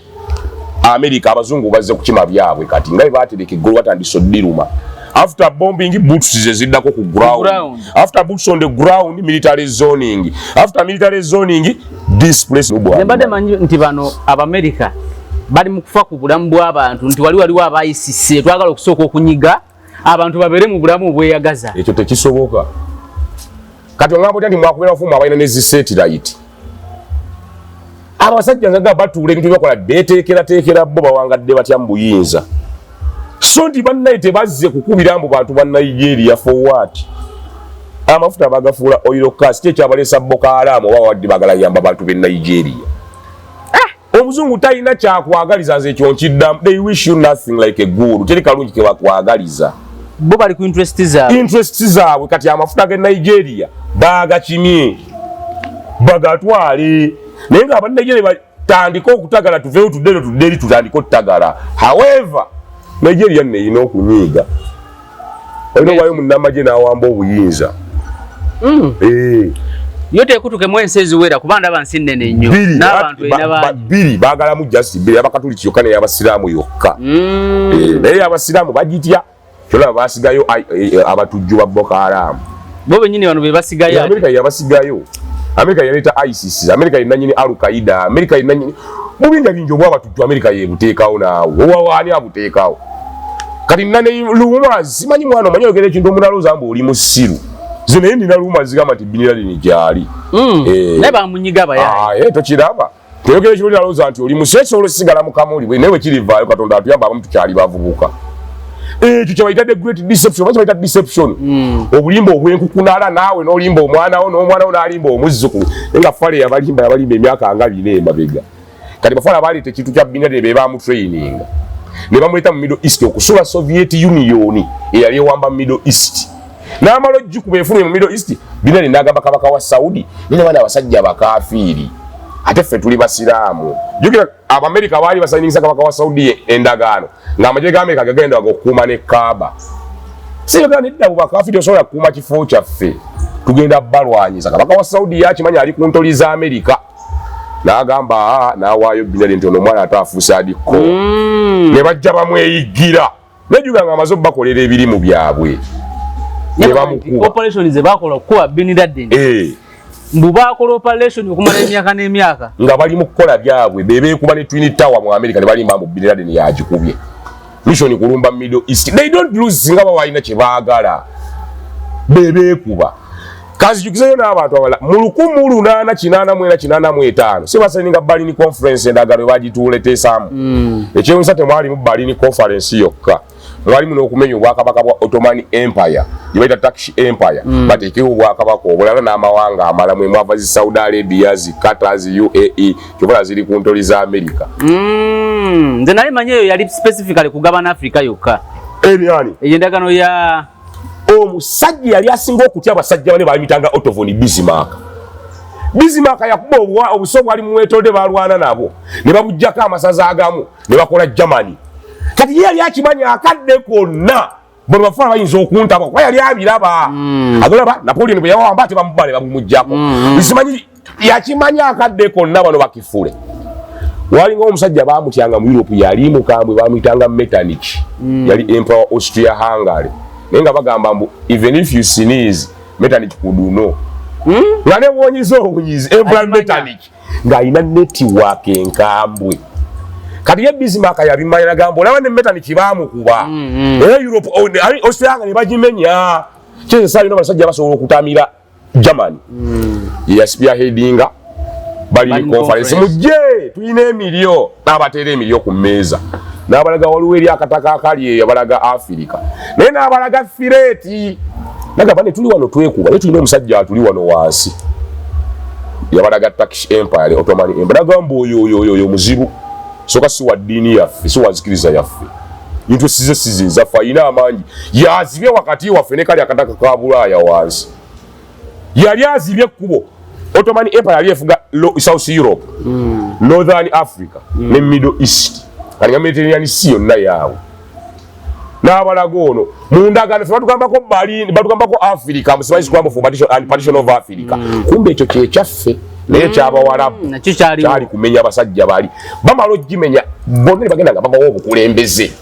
America, abazungu bazze kukima byabwe. Kati nga bwe batereka eggulu, batandise oddiruma. After bombing, boots ze ziddako ku ground.
Ground.
After boots on the ground, military zoning. After military zoning, displace.
Nze mbadde manyi nti bano Abamerika bali mu kufa ku bulamu bw'abantu, nti waliwo abayisise, twagala okusooka okunyiga abantu babeere mu bulamu obweyagaza.
Ekyo tekisoboka. Kati ogamba otya nti mwakubira bafumu abalina ne zi satellite? Abasajja nga batuula, ebintu byebakola beteekerateekera. Bo bawangadde batya mu buyinza? So nti bannaye tebazze kukubira mbu bantu ba Nigeria. For what? Amafuta bagafuula oil gas. Ki ekyabaleesa Boko Haram? Oba wadde bagala yamba bantu b'e Nigeria? Omuzungu talina kyakwagaliza. Nze ekyo nkiddamu, they wish you nothing like a good. Teri kalungi kebakwagaliza.
Bo bali ku interest zaabwe.
Interest zaabwe. Kati amafuta ge Nigeria bagakimye bagatwale, naye nga abanigeria batandike okutagala, tuveewo tudde tudde eri tutandike okutagala. However, Nigeria nno erina okunyiiga, olina obwayo munnamagye n'awamba obuyinza.
Yo tekutukemu ensi eziwera, kuba ndaba nsi nnene nnyo
Bbiri,
n'abantu erina bangi.
Bbiri baagalamu, just bbiri, abakatuliki yokka neyabasiraamu yokka. Naye abasiraamu bagitya, kyolaba basigayo abatujju ba Boko Haram.
Bo bennyini bano be basigayo ate.
Amerika yabasigayo. Amerika yaleeta ISIS, Amerika yenanyini Al Qaida, Amerika yenanyini bubinja bingi obwabatujju. Amerika yebuteekawo. Naawe owaani abuteekawo? Kati nane rumours, simanyi mwana omanyi oyogera ekintu omunalowooza mbu oli musiru. Nze naye nina rumours zigamba nti Bin Laden gyali.
Naye bamunyiga abayaye.
Ah, tokiraba, toyogera ekintu nalowooza nti oli musiru, ekisobola osigala mu kamuli bwe, naye bwe kirivaayo, Katonda atuyamba, abamu tukyali bavubuka. Ekyo kyebayita the great deception. Oba kyebayita deception, obulimba obwenkukunala, naawe n'olimba omwana wo, n'omwana wo n'alimba omuzzukulu, naye nga fale yabalimba, yabalimba emyaka nga 4 emabega. Kati bafala baleeta ekintu kya Bin Laden, be bamutraininga ne bamuleeta mu Middle East okusula Soviet Union eyali ewamba Middle East. N'amala ojjukuba efulumye mu Middle East, Bin Laden n'agamba kabaka wa Saudi, nina baana abasajja abakafiiri, ate ffe tuli basiraamu. Jjukira Abamerika baali basayiningisa kabaka wa Saudi endagaano ng'amagye ga Amerika gagendaga okukuuma ne Kaaba. Siyogera nedda, bwe bakafiiri osobola kukuuma kifo kyaffe, tugenda balwanyisa. Kabaka wa Saudi yakimanya ali ku ntoli za Amerika, n'agamba, "Aa," n'awaayo Bin Laden nti ono omwana ate afuuse adikko. Ne bajja bamweyigira, nejjuga nga amaze obbakolera ebirimu byabwe ne bamukuba.
Operation ze bakola okukuba Bin Laden, mbu bakola operation okumala emyaka n'emyaka.
Nga bali mu kukola byabwe, bebeekuba ne Twin Tower mu America ne balimba mbu Bin Laden yagikubye. Mission kulumba Middle East. They don't lose singa bawalina kye baagala. Bebeekuba. Kanzijukizeyo n'abantu abalala, mu 1884, 85, si basayininga Berlin Conference, endagaano bagituuleteesaamu. Ekyewunyisa, temwalimu Berlin Conference yokka, mwalimu n'okumenya obwakabaka bwa Ottoman Empire gye bayita Turkish Empire, bateekewo obwakabaka obulala n'amawanga amalala mwe mwava zi Saudi Arabia, zi Qatar, zi UAE, kyobala ziri ku ntoli za America.
Nze naye manyi eyo yali specifically kugabana Africa yokka.
Eri ani?
Eyo endagaano ya
Omusajja yali asinga okutya abasajja bane bayimitanga Otto von Bismarck. Bismarck yakuba obuso bwali mumwetolde, balwana nabo ne babuggyako amasaza agamu ne bakola Germany. Kati ye yali akimanya akadde konna bano bafaana bayinza okuntaba, kuba yali abiraba. Agolaba Napoleon bwe yawamba ate bamuba ne babumugjako. Simanyi yakimanya akadde konna bano bakifule. Walinga omusajja bamutyanga mu Europe, yali mukambwe, bamuyitanga Metternich. Yali emperor wa Austria Hungary, naye nga bagamba mbu even if you sneeze, Metternich could know. Nga ne bwonyiza obunyizi, emperor
Akimanya.
Metternich ng'alina network enkambwe. Kati ye Bismarck yabimanya, nagamba olaba ne Metternich bamukuba, era Europe, oh, Austria Hungary ne bagimenya. Kyesaalina abasajja basobola okutamira Germany. Ye yaspearheadinga Berlin Conference, mujje tulina emiryo. N'abateera emiryo ku mmeeza, n'abalaga waliwo eri akataka akali eyo, abalaga Afirika, naye n'abalaga threat, nagamba ne tuli wano twekuba, naye tulina omusajja atuli wano wansi. Yabalaga Turkish Empire, Ottoman Empire, nagamba oyo oyo oyo oyo muzibu, soka si wa ddiini yaffe, si wa nzikiriza yaffe, interest ze si zezaffe, ayina amaanyi, yazibye wakati waffe ne kali akataka ka Bulaaya wansi. Yali azibye ekkubo. Ottoman Empire yali efuga South Europe, Northern Africa ne Middle East, kati nga Mediterranean Sea yonna yaabwe. N'abalaga ono mu ndagaano ffe batugambako Berlin, batugambako Africa, musimanyi Scramble for partition and partition of Africa. Kumbe ekyo kyekyaffe, naye kyabawalabu.
Nakyo kyaliwo.
Kyali kumenya abasajja bali bamala ogimenya bonna ne bagenda nga babawa obukulembeze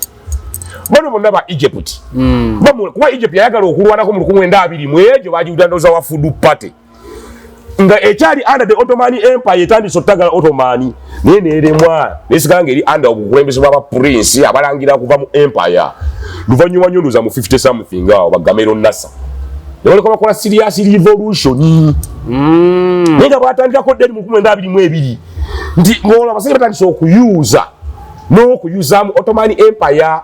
bano bonna ba Egypt. Kuba Egypt yayagala okulwanako mu 1920 mu egyo bagiwuta ndowooza wa Food Party nga ekyali under the Ottoman Empire, etandise otutagala Ottoman, naye neremwa nesigala nga eri under obukulembeze bwaba prince abalangira kuva mu empire. Luvannyuma nnyo ndoza mu 50 something awo ba Gamal Nasser ne baleka bakola serious revolution, naye nga bwatandikako dda eri mu 1922 nti ng'olwo abasajja batandise okuyuuza n'okuyuzaamu Ottoman Empire.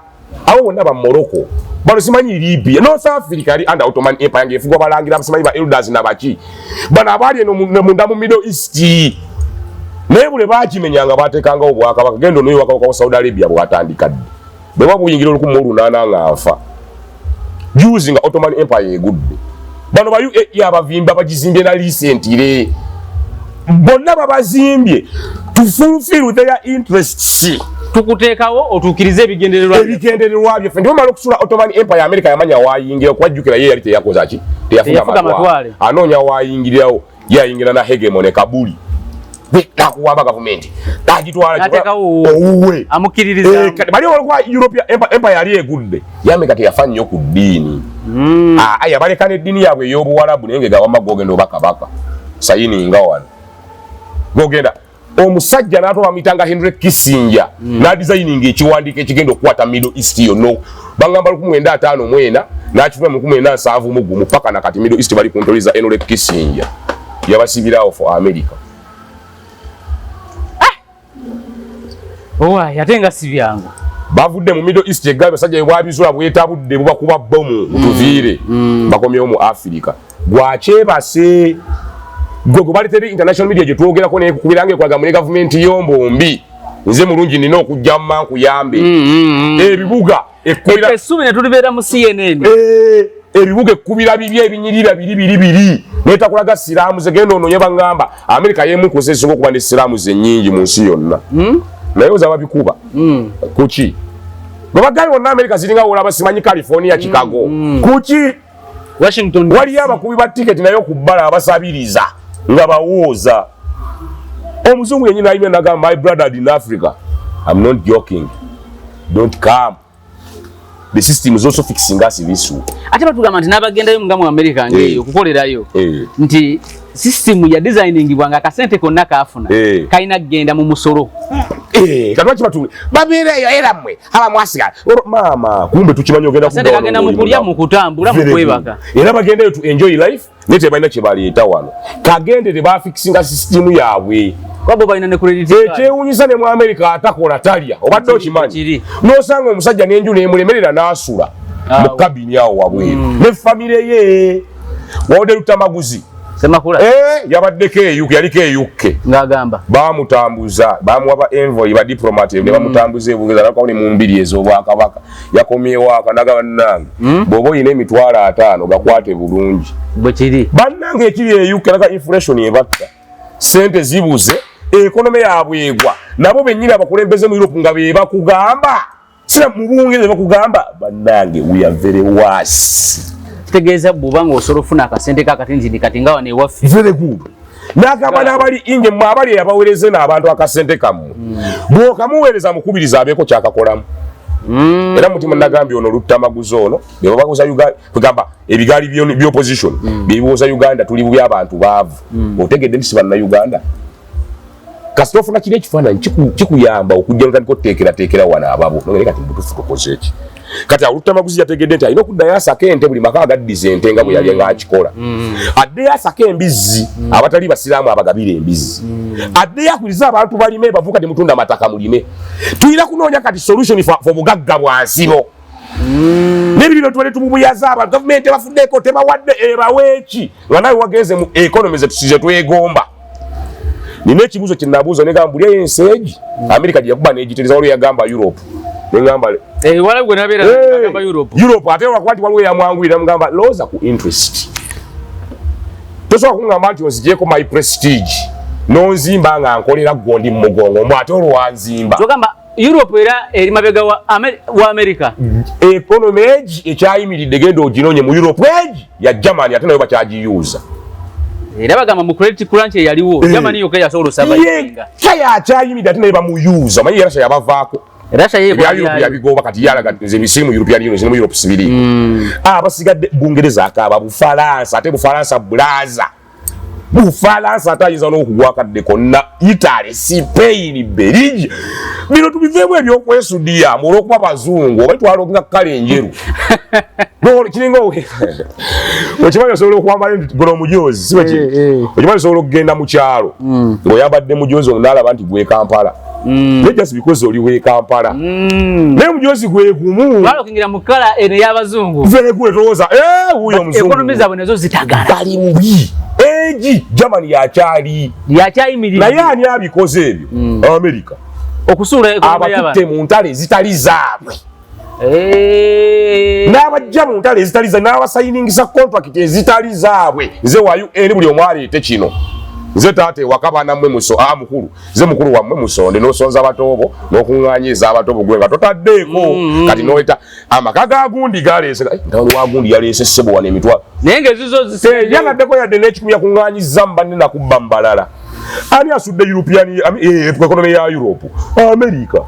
Abo bonna ba Morocco bano, simanyi Libya, North Africa yali under Ottoman Empire ng'efugwa balangira, simanyi ba elders nabaki bano abaali eno munda mu Middle East. Naye bule bakimenyanga bateekangawo obwakabaka. Genda onoyo obwakabaka wa Saudi Arabia bwatandika ddi? Bwe babuyingira 1800 nga nfa juzi nga Ottoman Empire egudde. Bano ba UAE abavimba bagizimbye na recently, bonna babazimbye to fulfill their interests.
Tukuteekawo otuukirize ebigendererwa.
Ebigendererwa byaffe. Nti bamala okusula Ottoman Empire, America yamanya wayingira, okwajjukira ye yali teyakoza ki?
Teyafuga
Teyafuga
matwale.
matwale. Anoonya wayingirirawo, ye ayingira na hegemony kabuli nakuwamba gavumenti agitwala.
N'ateekawo
owuwe.
Amukkiririza.
Kati bali olwokuba European Empire yali egudde, yameka teyafa nnyo ku ddiini. Ah, yabaleka n'eddiini yaabwe ey'obuwalabu, naye ngegawama gogenda oba kabaka sayininga wano gogenda. Omusajja n'atwa bamuyitanga Henry Kissinger, n'adesigninga ekiwandiiko ekigenda okukwata Middle East yonna, bagamba 1954, n'akifuna mu 1971, paka nakati Middle East bali ku ntoli za Henry Kissinger. Yabasibirawo for America.
Owaaye, ate nga si byangu.
Bavudde mu Middle East, egabi basajja bwabizula bwetabudde, bubakuba bomu tuviire, bakomyewo mu Africa. Gwakyebase gwe gwe baleetera international media gye twogerako nekukubiranga ekulaga mune gavumenti yombombi. Nze mulungi nina okujja mma nkuyambe ebibuga ekkubira.
Essubi ne tulibeera mu CNN.
Ebibuga ekkubira biri ebinyirira biri biri biri netakulaga siraamu ze. Genda onoonye, baŋŋamba Amerika yemu ku nsi ezisinga okuba ne siraamu ze nnyingi mu nsi yonna, naye oza babikuba kuki? Bwe bagayi wonna Amerika ziringa wolaba, simanyi California, Chicago, kuki?
Washington.
Waliyo abakubi ba tiketi, naye okubbala abasabiriza nga bawooza. Omuzungu yenyini ayimye nagamba, "My brother in Africa, I'm not joking, don't come, the system is also fixing us this way."
Ate batugamba nti n'abagendayo nga mu America ngaeyo okukolerayo, nti sisitimu ya designingibwa nga akasente konna kaafuna kalina kugenda mu musolo.
Kati lwaki batu babeera eyo era mmwe aba mwasigala? Maama, kumbe tukimanyi ogenda
Akasente
kudda
kagenda
wano
mu kulya,
ng'oli.
mu kutambula, mu
Very good.
kwebaka.
Era bagendayo to enjoy life, naye tebalina kye baleeta wano. Kagende tebafikisinga sisitimu yaabwe.
Kuba bo balina ne credit card.
Ekyewunyisa, ne mu Amerika atakola talya, obadde okimanyi?
Kiri.
N'osanga omusajja n'enju n'emulemerera n'asula mu
Awo.
kabini awo wabweru ne famire ye. Wawodde Lutamaguzi.
Semakula.
Yabaddeko eyuke, yaliko eyukke.
Ng'agamba
Bamutambuza, bamuwa ba envoy, ba diplomat, ne bamutambuza ebungereza, nakawo ne mu mbiri ez'obwakabaka. Yakomyewo akanaga, bannange, bw'oba oyina 50,000 gakwate bulungi.
Bwe kiri.
Bannange, ekiri eyukke naga inflation ebatta, sente zibuze, economy yaabwe egwa. Nabo bennyini abakulembeze mu Europe nga be bakugamba, sina mu Bungereza bakugamba, bannange, we are very worse.
Kitegeeza bw'oba ng'osobola ofuna akasente k'akatinitini kati nga wano ewaffe.
Very good. N'agamba n'abali inje, mmwe abali abaweereze n'abantu akasente kammwe, bw'okamuweereza mukubiriza abeeko kyakakolamu. Era mutima nagambye ono Luttamaguzi ono bebabaguza Uganda, kugamba ebigaali by'opposition byebibuuza Uganda tuli bubi, abantu baavu. Otegedde nti si bannayuganda? Kasita ofuna kiri ekifaananyi kikuyamba okujja notandika otuteekerateekera wano ababo nogere kati mubutuufu tukoze eki. Kati awo Luttamaguzi yategedde nti alina okuddayo asaka ente, buli maka agaddiza ente nga bwe yali nga akikola. Addeyo asaka embizzi, abatali basiraamu abagabira embizzi. Addeyo akubirize abantu balime, bavuka temutunda mataka, mulime. Tulina kunoonya kati solution for bugagga bwa nsibo. N'ebiri bye tubadde tumubuyaza abantu, gavumenti ebafuddeko, tebawadde, ebaweeki nga nawe wagenze mu economy zetusize twegomba. Nina ekibuuzo kye nabuuza, negamba buli eyo ensi egi Amerika gye yakuba n'egitereza, waliwo yagamba Europe, neŋamba
Eh, wala gwe nabeera agamba Europe.
Europe, ate lwakuba nti waliwo eyamwanguyira, mugamba lowooza ku interest. Tosobola kuŋŋamba nti onzigyeko my prestige n'onzimba nga nkolera gwe ndi mu mugongo mbu ate olwo wanzimba.
Togamba Europe era eri mabega wa America.
Economy egi ekyayimiridde, genda oginonye mu Europe, egi ya Germany, ate nayo bakyagiyuuza.
Era bagamba mu credit crunch eyaliwo, Germany yokka yasobola osurvivinga.
Yekka yakyayimiridde, ate naye bamuyuuza. Omanyi Russia yabavaako.
Russia ye
ebya Europe yabigoba. Kati yalaga nze bisiri mu European Union, mu Europe sibiri. Abasigadde Bungereza akaaba, Bufalansa, ate Bufalansa bulaza Bufalansa, ate ayinza n'okugwa akadde konna. Italy, Spain, Belgium, bino tubiveemu ebyokwesudiya olwokuba bazungu oba twala nga kale enjeru. Kiringa okimanyi osobola okwambala guno omujozi, si bwekiri? Okimanyi osobola okugenda mu kyalo ng'oyambadde mujozi, onaalaba nti gwe Kampala, naye just because oli we Kampala, naye omujozi gwe gumu.
Twala okuyingira mu kala eno ey'abazungu.
Very tolowooza wuuyo omuzungu.
Economy zaabwe nazo zitagala.
Bali mubi. Egi Germany yakyali
yakyayimirira.
Naye ani abikoze ebyo? America.
Okusuula economy
abatutte
y'abantu
mu ntalo ezitali zaabwe, n'abajja mu ntalo ezitali zaabwe, n'abasayiningisa contract ezitali zaabwe. Nze wa UN, buli omu aleete kino. Nze taata ewaka, baana mmwe muso, a mukulu, nze mukulu wammwe, musonde n'osonza abatoobo n'okuŋŋaanyiza abatoobo, gwe nga totaddeeko. Kati n'oleta amaka ga gundi galeese, mutabani wa gundi yaleese ssebo wano emitwalo,
naye ng'ezizo
yanaddeko yadde n'ekikumi yakuŋŋaanyiza mu banne nakubba mu balala. Ani asudde European economy ya Europe? America.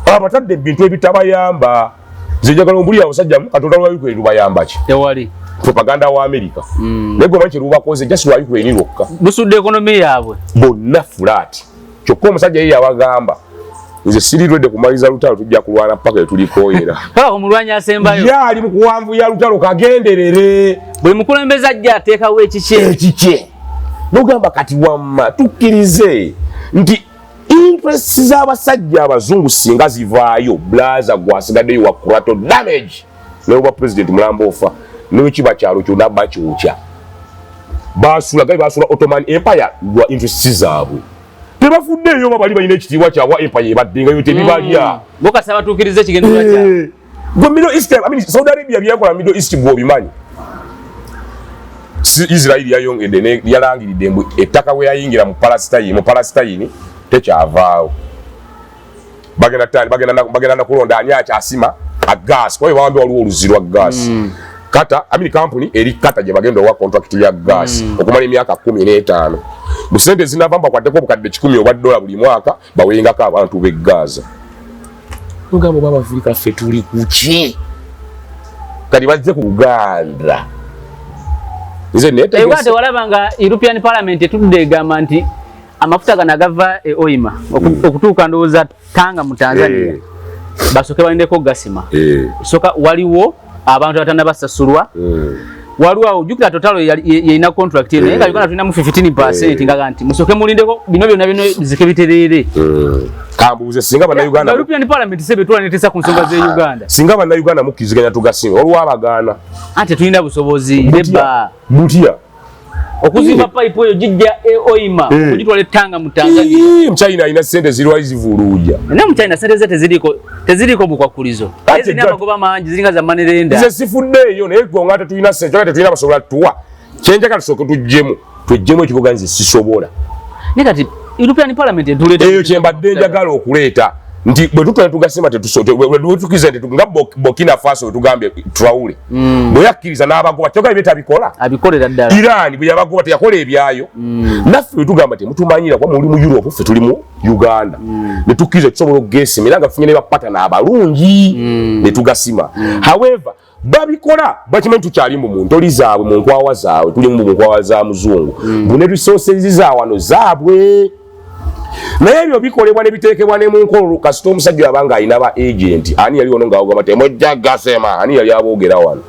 Abatadde ebintu ebitabayamba. Nze njagala ombuli abasajja, Katonda lwa Ukraine lubayamba ki?
Tewali.
Propaganda wa America, naye gwe manyi kyelubakoze just lwa Ukraine lwokka?
Busudde economy yaabwe.
Bonna flat. Kyokka omusajja ye yabagamba, nze siri ready kumaliza lutalo, tujja kulwana paka etulikooyera.
Paka omulwanyi asembayo.
Ye ali mu kuwanvu ya lutalo kagenderere.
Buli mukulembeze ajja ateekawo ekikye.
Ekikye. Nogamba kati wamma tukkirize nti interests z'abasajja abazungu singa zivaayo, blaza gwasigaddeyo wa collateral damage. Naye oba president mulamba ofa, nekiba kyalo kyonna bakyokya. Basula gali basula Ottoman Empire lwa interests zaabwe. Tebafuddeeyo oba bali balina ekitiibwa kyabwa, empire ebaddengayo, tebibalya.
Bo kasita batuukiriza ekigendererwa kyabwe.
Eh, gwe Middle East, I mean, Saudi Arabia byekola Middle East gwe obimanyi. Israel yayongedde yalangiridde mbu ettaka we yayingira mu Palestine, mu Palestine tekyavaawo. Bagenda tani bagenda nakulonda ani akyasima gas, kwa hiyo bawambe waliwo oluzzi lwa gas. Kata, I mean, company eri Kata gye bagenda owa contract ya gas okumala emyaka 15. Mu sente zinava bakwateko obukadde 100 obwa dola buli mwaka, bawengako abantu b'e Gaza. Mugamba oba Abafirika ffe tuli kuki? Kati bazze ku Uganda. Nze
Uganda
netegese.
Tewalaba nga European Parliament etudde egamba nti amafuta gano agava e Hoima okutuuka ndowooza Tanga mu Tanzania, basooke balindeko gasima. Soka waliwo abantu abatanabasasulwa. Waliwo awo jjukira Total yeyina contract eno, naye nga Uganda tulinamu 15%, ngaga nti musooke mulindeko bino byonna bino zike bitereere.
Kambuuze, singa bannayuganda
European Parliament sebe tula netesa ku nsonga z'e Uganda.
Singa bannayuganda mukkiriziganya tugasinga, waliwo abagaana.
Anti tetulina busobozi leba
Butya?
Okuzimba pipe eyo gijja e Hoima okugitwala e Tanga mu Tanzania.
Ii, Muchina alina sente zirwali zivuluuja.
Naye mu China sente ze teziriiko bukwakkulizo.
Ate
Zirina amagoba mangi, ziringa za money lender.
Nze sifuddeeyo, naye gwe nga tetulina sente, nga tetulina basobola tuwa kyenjagala, tusooke tuggyemu, tweggyemu ekibuga. Nze sisobola.
Naye kati European Parliament etuleeta
Eyo kyembadde njagala okuleeta nti bwe tutula tugasima tetukiza nti nga Burkina Faso wetugambye Traore bwe yakkiriza n'abagoba, kyogala bye tabikola.
Abikolera ddala.
Iran bwe yabagoba teyakola ebyayo? Naffe bwe tugamba temutumanyira kuba muli mu Europe, ffe tuli mu Uganda, ne tukkiriza tusobola okugesima era nga tufunye ne bapatana abalungi ne tugasima. However, babikola bakimanyi tukyali mu ntoli zaabwe, mu nkwawa zaabwe, tuli mu nkwawa za muzungu, bune resources za wano zaabwe. Naye ebyo bikolebwa ne biteekebwa ne mu nkola kasita omusajja aba nga alina ba agent. Ani yali ono ng'awogama temujja gasema? Ani yali aboogera wano?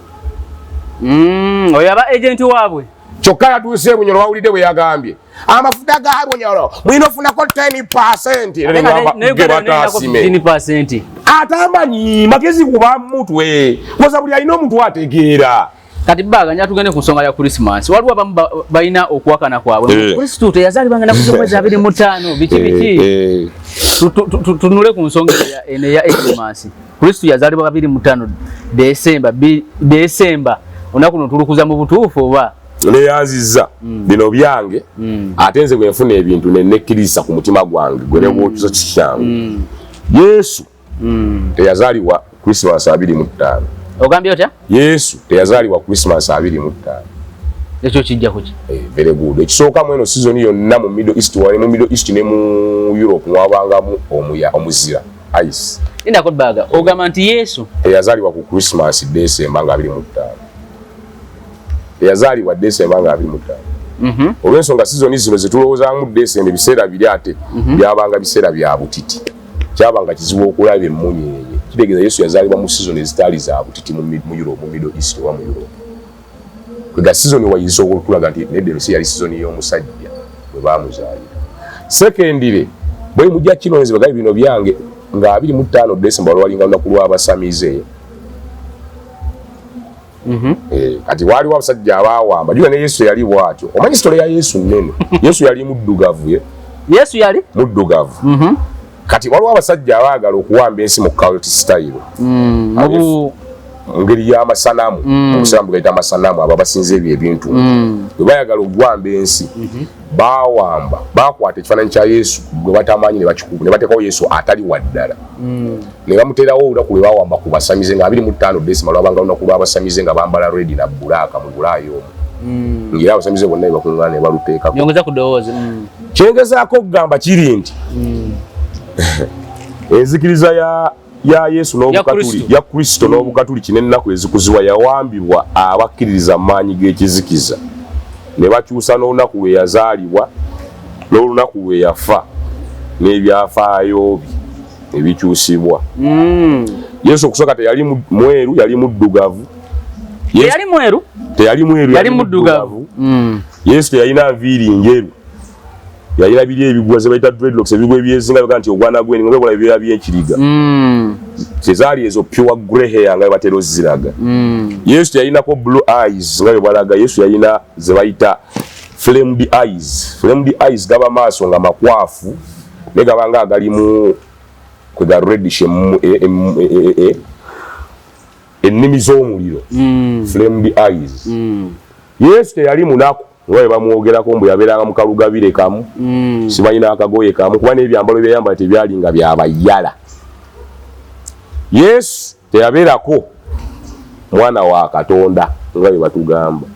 Oyo aba agent waabwe.
Kyokka yatuuse e Bunyoro, wawulidde bwe yagambye amafuta ga Bunyoro mulina ofunako 10%.
Naye
Batasime.
15%.
Ate amanyi magezi kuba mutwe koza buli alina omuntu ategeera.
Kati baga tugende ku nsonga ya Christmas. Waliwo abamu balina okuwakana kwabwe. Kristo teyazaalibwanga naku z'omwezi 25, biki biki. Tunule ku nsonga eno eya Xmas. Kristo yazaalibwa 25 Desemba, Desemba. Olunaku luno tulukuza mu butuufu oba?
Neyanziza bino byange, ate nze bwe nfuna ebintu nenekkiriza ku mutima gwange gwe nebwotuza kikyangu. Yesu teyazaalibwa Christmas 25.
Ogambye otya?
Yesu teyazaalibwa Christmas 25.
Ekyo kijja kuki?
Very good. Ekisooka, mu eno season yonna mu Middle East, wali mu Middle East ne mu Europe mwabangamu omuya omuzira, ice.
Lindako baga, ogamba nti Yesu
teyazaalibwa ku Christmas December nga 25. Teyazaalibwa December nga 25. Olw'ensonga season zino zetulowoozaamu December, ebiseera biri ate byabanga biseera bya butiti, kyabanga kizibu okulaba emmunyeenye. Kitegeeza Yesu yazaalibwa mu season ezitaali za butiti mu Europe, mu Middle East oba mu Europe. Kwega season wayinza okutulaga nti nedda, eno si yali season y'omusajja bwe baamuzaalira. Secondly, bwe mujja kino nze bagabi bino byange nga 25 December lwalinga lunaku lw'abasamize. Kati waaliwo abasajja abaawamba juga ne Yesu yali bw'atyo. Omanyi story ya Yesu nnene. Yesu yali muddugavu ye.
Yesu yali
muddugavu. Kati waliwo abasajja abaagala okuwamba ensi mu cult style,
mu
mu ngeri y'amasanamu. Obusiraamu bugayita amasanamu, abo abasinza ebyo ebintu. Bwe bayagala okuwamba ensi, bawamba, bakwata ekifaananyi kya Yesu gwe batamanyi ne bakikuba ne bateekawo Yesu atali waddala ne bamuteerawo olunaku lwe bawamba ku basamize nga 25 Desemba lwabanga lunaku lw'abasamize nga bambala red na black mu Bulaaya omwo, ng'era abasamize bonna ne bakuŋŋaana ne baluteekako.
Nyongeza ku ddoboozi.
Kyengezaako okugamba kiri nti enzikiriza ya Yesu n'obukatuli
Kristo.
Ya Kristo n'obukatuliki n'ennaku ezikuzibwa yawambibwa abakkiririza mu maanyi g'ekizikiza ne bakyusa n'olunaku lwe yazaalibwa n'olunaku lwe yafa n'ebyafaayo bye ne bikyusibwa. Yesu okusooka teyali mweru, yali muddugavu.
Teyali mweru?
Teyali mweru.
Yali muddugavu.
Yesu teyalina nviiri njeru, yalina biri ebigwa ze bayita dreadlocks, ebigwa ebyezinga biga nti ogwana gweni nga bikola ebibeera by'enkiriga. Tezaali ezo pure grey hair nga bwe batera oziraga. Yesu teyalinako blue eyes nga bwe balaga. Yesu yalina ze bayita flamed eyes. Flamed eyes gaba maaso nga makwafu naye gabanga agalimu kwega reddish, ennimi z'omuliro. Flamed eyes. Yesu teyali munaku nga bwe bamwogerako mbu yabeeranga mu kalugabire kamu, simanyi n'akagoye kamu, kuba n'ebyambalo byeyambala tebyali nga byabayala. Yesu teyabeerako mwana wa Katonda nga bwe batugamba.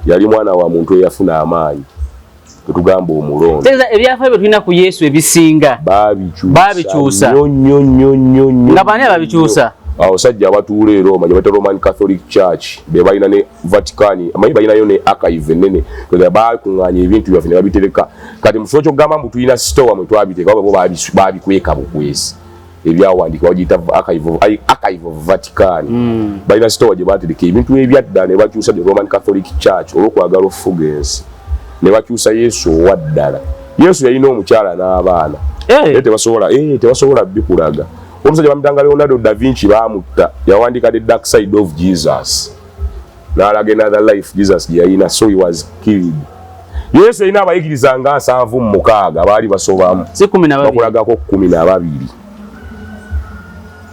Yali mwana wa muntu eyafuna amaanyi, tetugamba omulonde.
Tegeeza ebyafaayo bye tulina ku Yesu ebisinga
babikyusa.
Babikyusa.
Nnyo nnyo nnyo nnyo nnyo.
Nga baani ababikyusa?
Abasajja abatuula e Roma gye bayita Roman Catholic Church be balina ne Vatican, amanyi balinayo ne archive ennene. Kwega bakuŋŋaanya ebintu byaffe ne babitereka. Kati mu kifo ky'okugamba mbu tulina store mwe twabiteeka, bo babikweka bukwesi ebyawandiikibwa, bagiyita archive of Vatican. Balina store gye batereka ebintu ebyaddala ne bakyusa the Roman Catholic Church olw'okwagala okufuga ensi ne bakyusa Yesu owaddala. Yesu yalina omukyala n'abaana. Naye tebasobola bikulaga. Omusajja bamutanga Leonardo da Vinci, bamutta, yawandiika The Dark Side of Jesus n'alaga another life Jesus gye yalina, so he was killed. Yesu yalina abayigiriza nga 76, baali basobamu.
Si 12?
Bakulagako 12.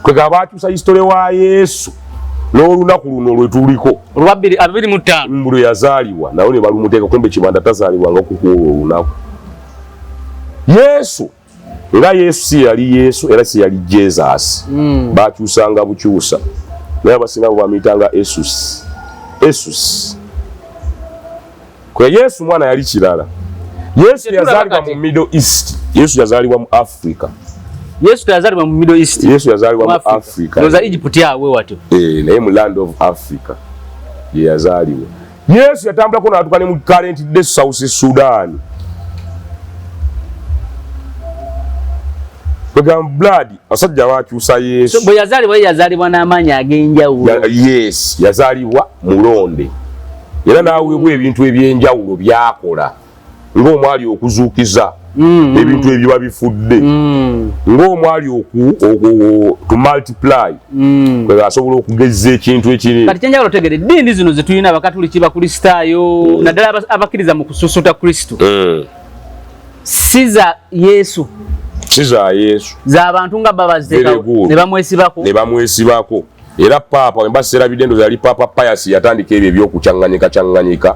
Kwega bakyusa history wa Yesu n'olunaku luno lwe tuliko
olwa 25.
Mbu lwe yazaalibwa naye ne balumuteeka kumbe Kibanda tazaalibwanga kukuolwo olunaku. Yesu era Yesu si yali Yesu era si yali Jesus. Bakyusanga bukyusa, naye abasinga bo bamuyitanga Esus, Esus. Kwe Yesu mwana yali kirala. Yesu
Tetulaba
yazaalibwa
kati.
mu Middle East. Yesu yazaalibwa mu Africa.
Yesu teyazaalibwa mu Middle East?
Yesu yazaalibwa mu Africa.
Ndowooza Egypt awe watyo.
Naye mu land of Africa ye yazaalibwa. Yesu yatambulako n'atuuka ne mu current day South Sudan. Kwegamba blood, abasajja bakyusa Yesu.
So, bwe yazaalibwa, ye yazaalibwa n'amaanyi ag'enjawulo.
Yes, yazaalibwa mulonde era n'aweebwa ebintu ebyenjawulo byakola, ng'omwali okuzuukiza ebintu ebiba bifudde, ng'omwali to multiply, kwe asobola okugezza ekintu ekinene.
Kati kyenjagala otegere, eddiini zino zetulina, Abakatuliki, Bakristaayo, naddala abakkiriza mu kususuta Kristo, si za Yesu.
Si za Yesu.
Z'abantu nga babaziteekawo.
Very good.
Ne bamwesibako.
Ne bamwesibako. Era paapa wemba serabidde, ndoza yali Paapa Pius yatandika ebyo ebyokucyaŋŋanyika cyaŋŋanyika.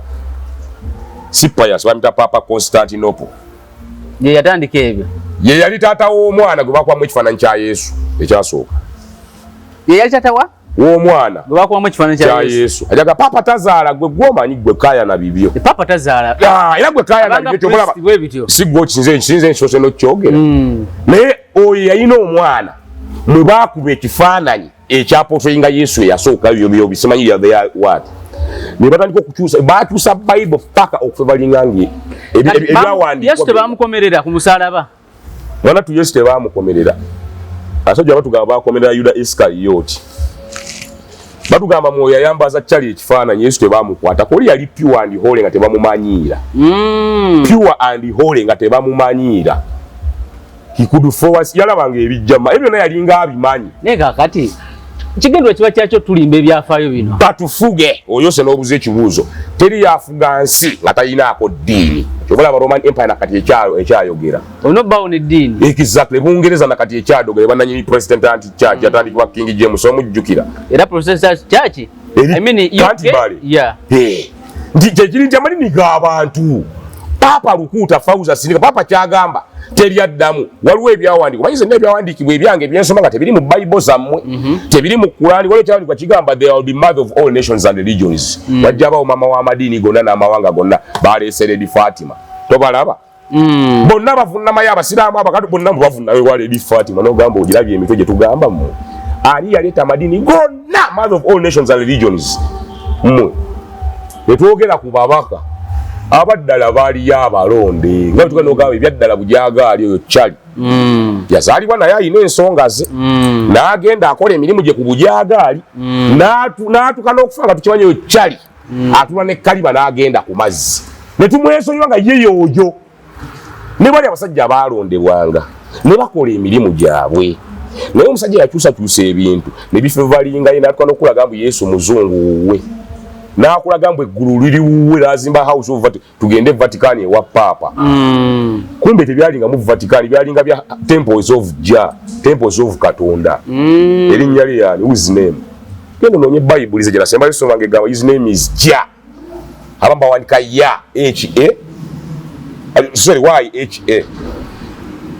Si Pius, bamita Paapa Constantinople.
Ye yatandika ebyo.
Ye yali taata w'omwana gwe bakwamu ekifaananyi kya Yesu ekyasooka.
Ye yali taata wa
w'omwana
gwe bakubamu ekifaananyi
kya
kya Yesu.
Yesu. Ajaga paapa tazaala. Gwe gwomanyi, gwe kaya na bibyo.
Paapa tazaala.
Ah, era gwe kaya na
Abanga
bibyo kyolaba.
priest bwe bityo.
Si gwe okinze, nsinze nsoose n'okyogera. Naye oyo yalina omwana mwe baakuba ekifaananyi ekyaportrayinga Yesu eyasooka. Ebyo byo bisimanyi ya what, ne batandika okukyusa, bakyusa Bible paka okufavouringa nge
Kati
ebyawandiikibwa.
Yesu tebamukomerera ku musalaba?
Mwana tu, Yesu tebamukomerera. Abasajja batugamba bakomerera Yuda Iskariyoti. Batugamba mwoyo ayambaza kyali ekifaananyi. Yesu tebamukwata koli, yali pure and holy nga tebamumanyiira. Pure and holy nga tebamumanyiira. He could force, yalabanga ebijjama ebyo byonna, yalinga abimanyi.
Naye kakati kigendwa kiba kyakyo tulimba ebyafaayo bino.
Batufuge oyose n'obuza ekibuuzo. Teri yafuga nsi nga talinaako ddiini. Kyova olaba Roman Empire nakati ekyayogera.
Olina obbawo neddiini.
Exactly. Bungereza nakati ekyadogera, bananyini Protestant Church yatandikibwa King James, omujjukira?
Era Protestant Church,
Eri
I mean, UK,
Canterbury.
Yeah.
Eh, nti kyekiri nti amadini g'abantu. Paapa lukuuta fauza sindika paapa kyagamba teri addamu. Waliwo ebyawandiikibwa, manyi zenna ebyawandiikibwa ebyange ebyensoma nga tebiri mu Bayibuli zammwe, tebiri mu Kurani. Waliwo ekyawandiikibwa kigamba, "There will be mother of all nations and religions." Wajja abawo mama w'amadiini gonna n'amawanga gonna. Baleese Lady Fatima, tobalaba? Bonna bavunamayo, Abasiraamu, abakatu, bonna bavunayo wa Lady Fatima. Nogamba ogirabye emitwe gye tugamba mmwe, ani yaleeta amadiini gonna, mother of all nations and religions? Mmwe netwogera ku babaka abaddala, baaliyo abalonde nga tuga nogamba ebyaddala bujagaali. Oyo kyali yazaalibwa naye alina ensonga ze, n'agenda akola emirimu gye ku bujagaali, n'atuuka n'okufa nga tukimanyi oyo kyali atula ne kaliba n'agenda ku mazzi ne tumwesonyiwa nga ye yooyo. Ne bali abasajja baalondebwanga ne bakola emirimu gyabwe, naye omusajja yakyusakyusa ebintu ne bifavouringaye, n'atuuka n'okulaga mbu Yesu muzungu wuwe, n'akulaga mbu eggulu liri wuwe, n'azimba House of tugende Vatican ewa paapa. Kumbe tebyalinga mu Vatican, byalinga bya temples of Jah, temples of Katonda. Erinnya lye yani? Whose name? Genda onoonye Bayibuli ze gyerasemba lisoma nga egamba his name is Jah. Abamu bawanika ya h a, sorry, y h a.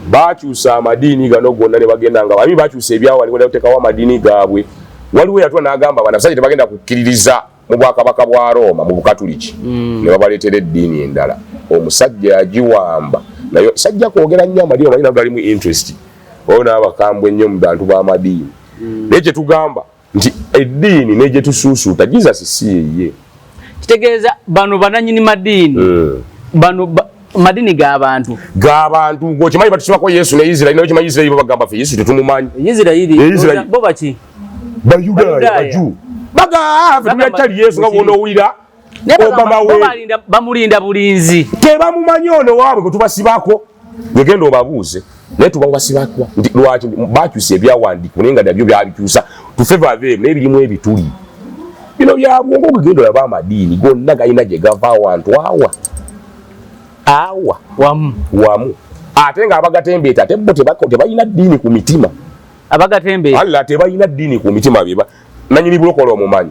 Bakyusa amadiini gano gonna ne bagenda nga abi bakyusa ebyawandiikibwa ne amadiini gaabwe. Waliwo yatwa n'agamba bano abasajja tebagenda kukkiririza mu bwakabaka bwa Roma, mu Bukatuliki, ne babaleetera eddiini endala. Omusajja yagiwamba naye sajja kwogera nnyo amadiini, omanyi nago galimu interest oyo n'abakambwe ennyo mu bantu b'amadiini. Naye kyetugamba nti eddiini negye tusuusuuta Jesus si yeye.
Kitegeeza bano bananyini madiini, bano madiini g'abantu.
G'abantu. Gweokimanyi batusibako Yesu ne Isirairi, naye okimanyi Isirairi bo bagamba ffe Yesu tetumumanyi.
Isirayiri?
Isirayiri.
Bo baki?
Bayudaaya.
Bayudaaya.
Baju baga ffe
Bagamba-
tulyatali Yesu nga bw'onoowulira
Naye bagamba
Obama
bo bamulinda bulinzi.
Tebamumanyi ono waabwe gwe tubasibako. Gwegenda obabuuze, naye tubabasibako nti lwaki bakyusa ebyawandiikibwa, naye nga nabyo byabikyusa to favor them, naye birimu ebituli bino bya bwongo. Gwegenda olaba amadiini gonna galina gye gava awantu awa awa
wamu.
Wamu, ate nga abagatembeeta ate bo tebalina ddiini ku mitima.
Abagatembe?
Allah, tebalina ddiini ku mitima. Beba nanyini bulokole. Omumanyi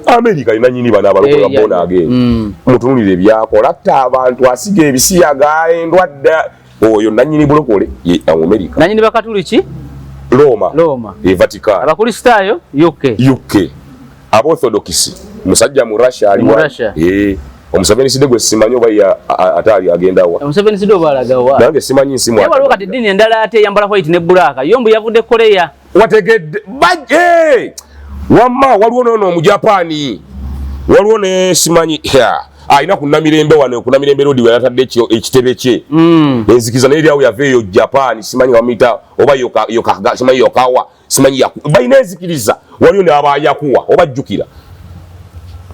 Amerika nanyini bano abalokole?
Eh,
Babona agenda mutunulire ebyakola, atta abantu, asiga ebisiyaga, endwadde. Oyo nanyini bulokole ye Amerika.
Nanyini Bakatuliki?
Roma.
Roma.
E Vatican.
Abakristaayo UK.
UK. Aborthodox musajja mu Russia ali
Mu
wa-
Russia.
Eh, omuseveniside gwe simanyi oba ye ate ali agenda wa.
Omuseveni oba alagawa?
Nange simanyi nsimu.
Naye waliwo kati eddiini endala ate eyambala white ne black, yo mbu yavudde Korea.
Wategedde baje wamma. Waliwo noono Omujapani, waliwo ne simanyi ya. Alina ku Namirembe wano, ku Namirembe Road, we yatadde ekitebe kye. Enzikiriza naye eryawo yava eyo Japan, simanyi bamuyita oba simanyi Yokawa, simanyi balina enzikiriza, waliyo n'abayakuwa oba jjukira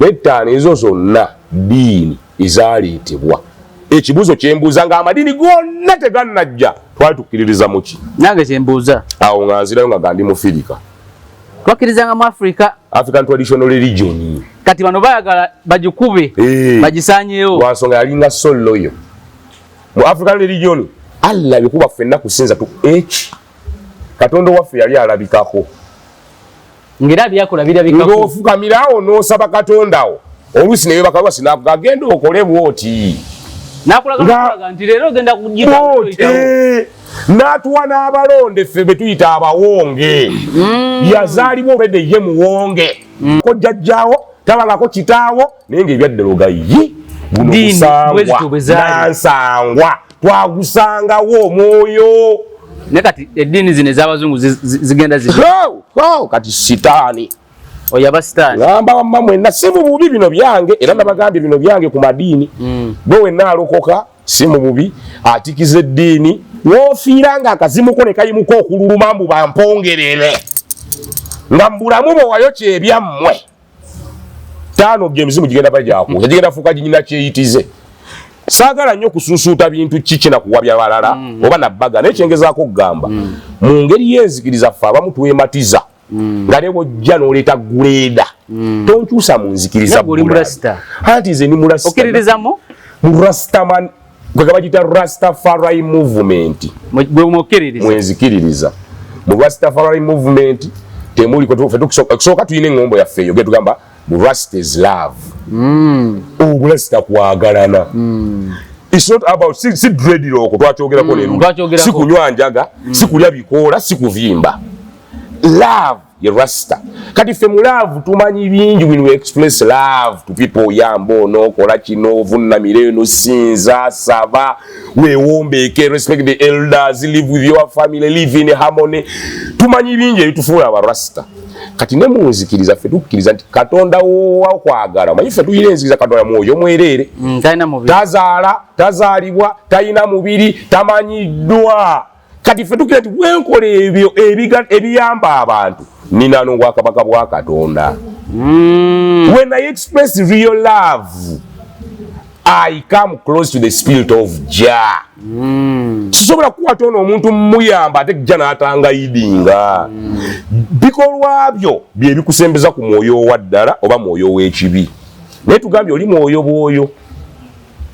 nettaano. Ezo zonna ddiini ezaaleetebwa. Ekibuuzo kyembuuza, ng'amadiini gonna tegannajja, twali tukkiririza muki?
Nange kyembuuza.
Awo nga nzirayo nga gandi mu Firika.
Twakkirizanga mu Africa.
African traditional religion.
Kati bano bayagala bagikube, bagisanyeewo.
Lwansonga yalinga so loyal mu African religion. Allah bikuba ffenna kusinza tu eki Katonda waffe yali alabikako.
Ngera byakola birabikako.
Ng'ofukamirawo n'osaba Katondawo, oluusi newebaka sinakugagenda okole bwoti.
Nakulaga nti leero ogenda kugita.
N'atuwa n'abalonde ffe be tuyita abawonge. Yazaalibwa obedde ye muwonge, ko jjajjaawo tabangako kitaawo, naye ng'ebyaddala ogayi guno
Ddiini,
gusangwa
bwe zityo bwe zaali.
Nansangwa twagusangawo omwoyo.
Naye kati eddiini zino ez'abazungu zigenda zi
Ho, ho, kati sitaani.
Oyo aba sitaani.
Ngamba wamma mwenna si mu bubi, bino byange, era nabagambye bino byange ku madiini. Bwe wenna alokoka si mu bubi, atikiza eddiini woofiira nga akazimuko ne kayimuka okululuma mbu bampongerere nga mu bulamu bwe wayo kyebyammwe taano ge emizimu gigenda bajakuusa, gigenda fuuka ginyina kyeyitize. Saagala nnyo kusuusuuta bintu kiki nakuwabya balala oba nabbaga, naye kyengezaako okugamba, mu ngeri y'enzikiriza ffe abamu twematiza nga ne bwojja n'oleeta guleeda tonkyusa mu nzikiriza.
Naye oli murasita.
Anti nze ndi murasita.
Okkiririzamu?
Mu Rastaman gwe bagiyita Rastafari movement.
Gwe mukkiririza?
Mwenzikiririza mu Rastafari movement temuli ffe okusooka tulina eŋŋombo yaffe eyo getugamba mu Rasta is love. Obulasita kwagalana. It's not about si dreadlock, twakyogerako ne luli.
Twakyogerako.
Si kunywa njaga, si kulya bikoola, si kuvimba. Love ye Rasta. Kati ffe mu love tumanyi bingi. When we express love to people, oyamba ono, okola kino, ovunnamira eno, sinza, saba, weewombeeke, respect the elders, live with your family, live in harmony. Tumanyi bingi ebitufuula abarasta. Kati ne mu nzikiriza ffe tukkiriza nti Katonda wowakwagala, omanyi ffe tulina enzikiriza Katonda mwoyo mwereere.
Talina mubiri.
Tazaala, tazaalibwa, talina mubiri, tamanyiddwa. Kati ffe tukira nti bwenkola ebyo ebiyamba abantu, nina n'obwakabaka bwa Katonda. When I express real love, I come close to the spirit of Jah. Sisobola kukwata ono omuntu muyamba ate jja n'atangayidinga. Bikolwa byo bye bikusembeza ku mwoyo owa ddala oba mwoyo ow'ekibi. Naye tugambye oli mwoyo bwoyo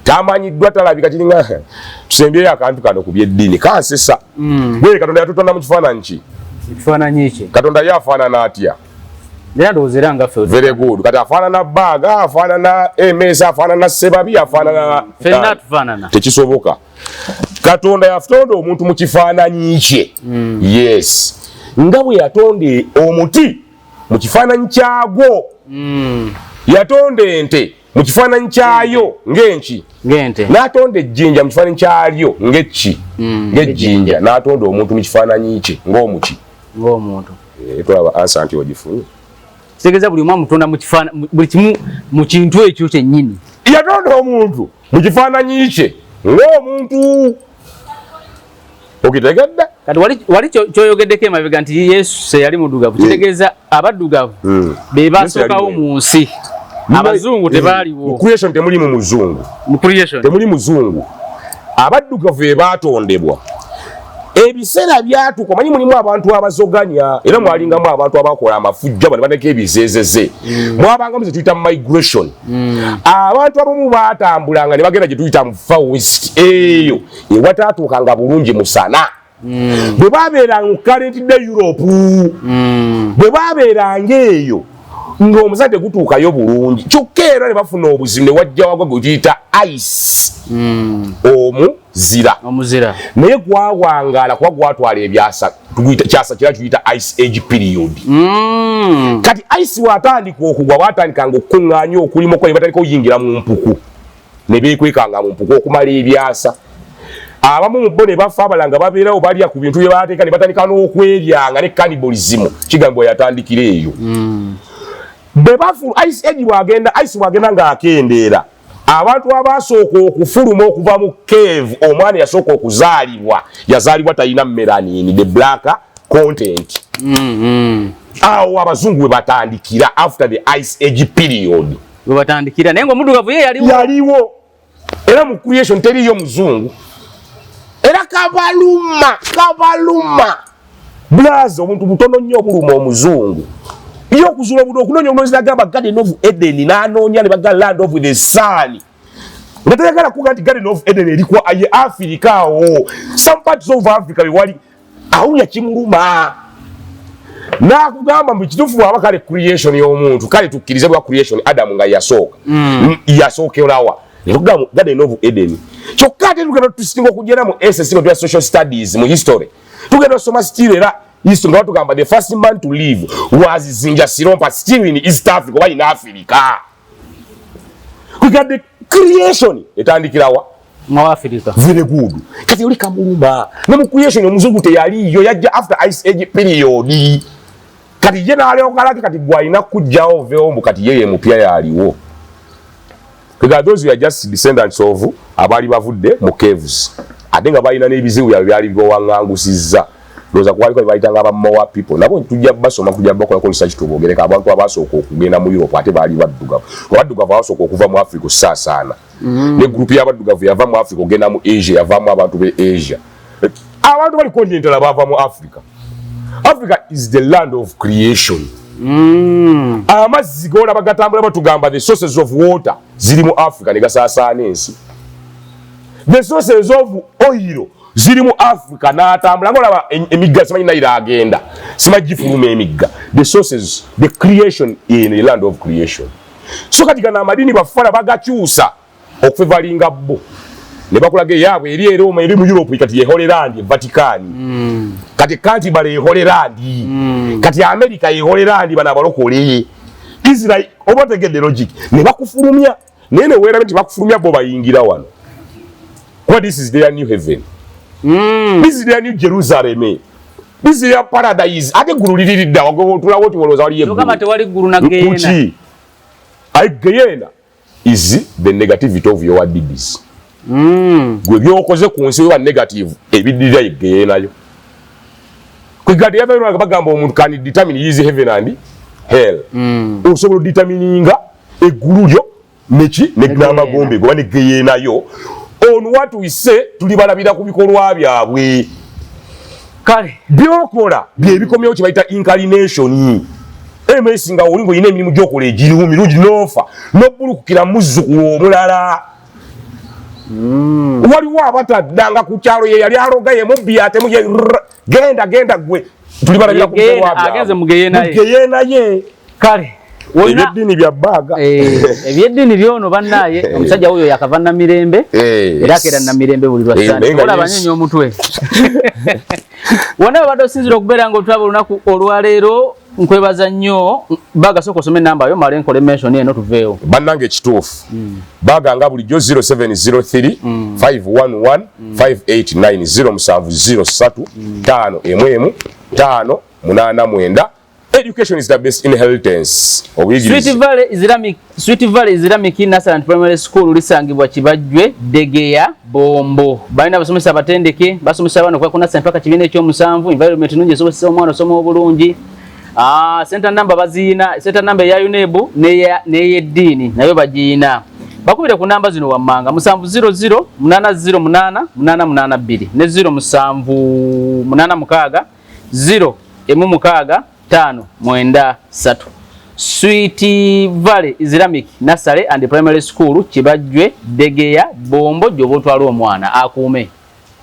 tamanyiddwa, talabika. Kiringa tusembyeyo akantu kano ku byeddiini kansesa. Bwe Katonda yatutonda mu kifaananyi ki?
Ekifaananyi kye.
Katonda ye afaanana atya?
Era ndowooza era nga ffe.
Very good. Kati afaanana baaga, afaanana emeeza, afaanana sebabi, afaanana
Ffenna tufaanana.
Tekisoboka. Katonda yatonda omuntu mu kifaananyi kye. Yes, nga bwe yatonda omuti mu kifaananyi kyagwo, yatonda ente mu kifaananyi kyayo ng'enki?
Ng'ente.
N'atonda ejjinja mu kifaananyi kyalyo ng'ekki? Ng'ejjinja. N'atonda omuntu mu kifaananyi kye ng'omuki?
Ng'omuntu.
Tulaba answer nti ogifunye.
Kitegeeza buli omu amutonda mu buli kimu mu kintu ekyo kyennyini.
Yatonda omuntu mu kifaananyi kye ng'omuntu, okitegedde?
Kati wali kyoyogeddeko emabega nti Yesu yali muddugavu, kitegeeza abaddugavu be basookawo
Yesu yali
mu nsi, abazungu
Mu
tebaaliwo.
Creation temulimu muzungu.
Mu creation.
Temuli muzungu. Abaddugavu be baatondebwa. Ebiseera byatuuka, omanyi mulimu abantu abazoganya, era mwalingamu abantu abakola amafujjo, bano bateka ebizeezeze, mwabangamu ze tuyita migration. Abantu abamu baatambulanga ne bagenda gye tuyita mu Far West, eyo ewataatuukanga bulungi musana. Bwe babeeranga mu current day Europe, bwe babeeranga eyo ng'omusana tegutuukayo bulungi, kyokka era ne bafuna obuzibu ne wajja wagwa gwe tuyita ice, omuzira.
Omuzira.
Naye gwawangaala kuba gwatwala ebyasa, kyasa kira tuyita ice age period. Kati ice bw'atandika okugwa, bwatandikanga okukuŋŋaanya okulima okuba ne batandika okuyingira mu mpuku ne beekwekanga mu mpuku okumala ebyasa. Abamu mu bo ne bafa, abalala nga babeerawo balya ku bintu bye bateeka ne batandika n'okweryanga ne cannibalism kigambibwa yatandikira eyo. Bwe bafu ice age bwagenda, ice bwagenda ng'akendeera. Abantu abasooka okufuluma okuva mu cave, omwana yasooka okuzaalibwa yazaalibwa talina melanin, the black content. Awo abazungu we batandikira, after the ice age period.
We batandikira, naye ng'omuddugavu ye yaliwo.
Yaliwo, era mu creation teriyo muzungu. Era kabaluma, kabaluma blaza, obuntu butono nnyo obuluma omuzungu. Ye okuzuula obuno, okunoonya obunozi, nagamba Garden of Eden, n'anoonya ne baga Land of the Sun, nga tayagala kuga nti Garden of Eden erikwa ye Africa. Awo some parts of Africa bewali awulya kimuluma, nakugamba mbu kituufu bwaba kale creation y'omuntu, kale tukkirize bwa creation, Adamu nga yasooka, yasookerawa? Netugamba Garden of Eden. Kyokka ate tugenda tusinga okugenda mu ss nga tuya social studies, mu history tugenda osoma still, era history nga batugamba the first man to live was Zinja Silompa, still in East Africa oba in Africa. Kugadde creation etandikirawa?
Mu Africa.
Very good. Kati oli kamuluma, ne mu creation omuzungu teyaliyo, yajja after ice age period. Kati ye n'alyoka, kati gwalina kujjawo oveewo mbu kati ye ye mupya yaliwo. Kega those were just descendants of abaali bavudde mu caves, ate nga balina n'ebizibu byabwe byali bibawaŋŋangusizza. Ndowooza kwaliko bebayitanga aba Moa people, nabo tujja basoma, tujja bakolako research tubogereka. Abantu abasooka okugenda mu Europe ate baali baddugavu. Abaddugavu abasooka okuva mu Africa osaasaana, ne group y'abaddugavu yava mu Africa ogenda mu Asia, yavaamu abantu be Asia. Abantu bali continental bava mu Africa. Africa is the land of creation. Amazzi golaba gatambula, batugamba the sources of water ziri mu Africa ne gasaasaana ensi. The sources of oil ziri mu Africa n'atambula, ngaolaba emigga, simanyi Nile agenda, simanyi gifuluma emigga. The sources, the creation in the land of creation. So kati gano amadini bafala bagakyusa okufavouringa bo, ne bakulaga eyaabwe eri e Roma, eri mu Europe, kati ye Holy Land, Vatican. Kati Canterbury ye Holy Land. Kati America ye Holy Land, bano abalokole Israel. Oba otegedde logic? Ne bakufulumya, naye ne weerabye nti bakufulumya, bo bayingira wano, kuba this is their new heaven. This is their new Jerusalem, this is their paradise. Ate eggulu liriridda wagotulawo ti wolowooza waliyo
Ogamba
eggulu.
Tewali ggulu na geena.
Kuki? Ayi, geyeena is the negativity of your deeds. Gwe byokoze ku nsi weba negative, ebiddirira ye geyeenayo. Kwegade yava bagamba omuntu can determine his heaven and hell. Osobola odetermininga eggulu lyo neki n'amagombe goba ne geyeenayo. On what we say, tuli balabira ku bikolwa byabwe.
Kale.
Byokola byebikomyewo, kyebayita incarnation. Ms nga oli ngaolina emirimu gyokola egiriwo mirungi, nofa nobbulukukira muzzukulu omulala. Waliwo abataddanga ku kyalo, ye yali aloga, ye mubbi, atemu ye genda genda gwe tuli balabira ku
Ye
bikolwa byabwe.
Agenze mu geyeena ye.
Mu geyeena ye.
Kale wonna
Ebyeddiini bya bbaaga.
Ebyeddini byono bannaye, omusajja wuyo yakava Namirembe, era akeera Namirembe buli
Eh, naye nga
lwaolaba
yes.
nyonya omutwe wonna babadde osinzira okubeera nga otulaba olunaku olwaleero. Nkwebaza nnyo. Baga, sooka osome enamba yo, male nkole mention eno tuveewo.
Bannange, ekituufu baganga bulijjo 0703 511 5890, 703 5 emu 5 8 9. Education is the best inheritance.
Sweet
Obuyigirize.
Valley Islamic, Sweet Valley Islamic Nursery and Primary School lisangibwa Kibajjwe, Degeya, Bombo. Balina abasomesa abatendeke, basomesa abaana okuva ku nursery mpaka kibiina ekyomusanvu. Environment nnungi esobozesa omwana osoma obulungi. Center number baziina, center number eya UNEB n'eyeddiini nayo bagiina. Bakubire ku namba zino wammanga: 700 808 882 ne 0786 0 1 6 5 9 3. Sweet Valley Islamic Nursery and Primary School, Kibajjwe, Degeya, Bombo, gy'oba otwala omwana akuume.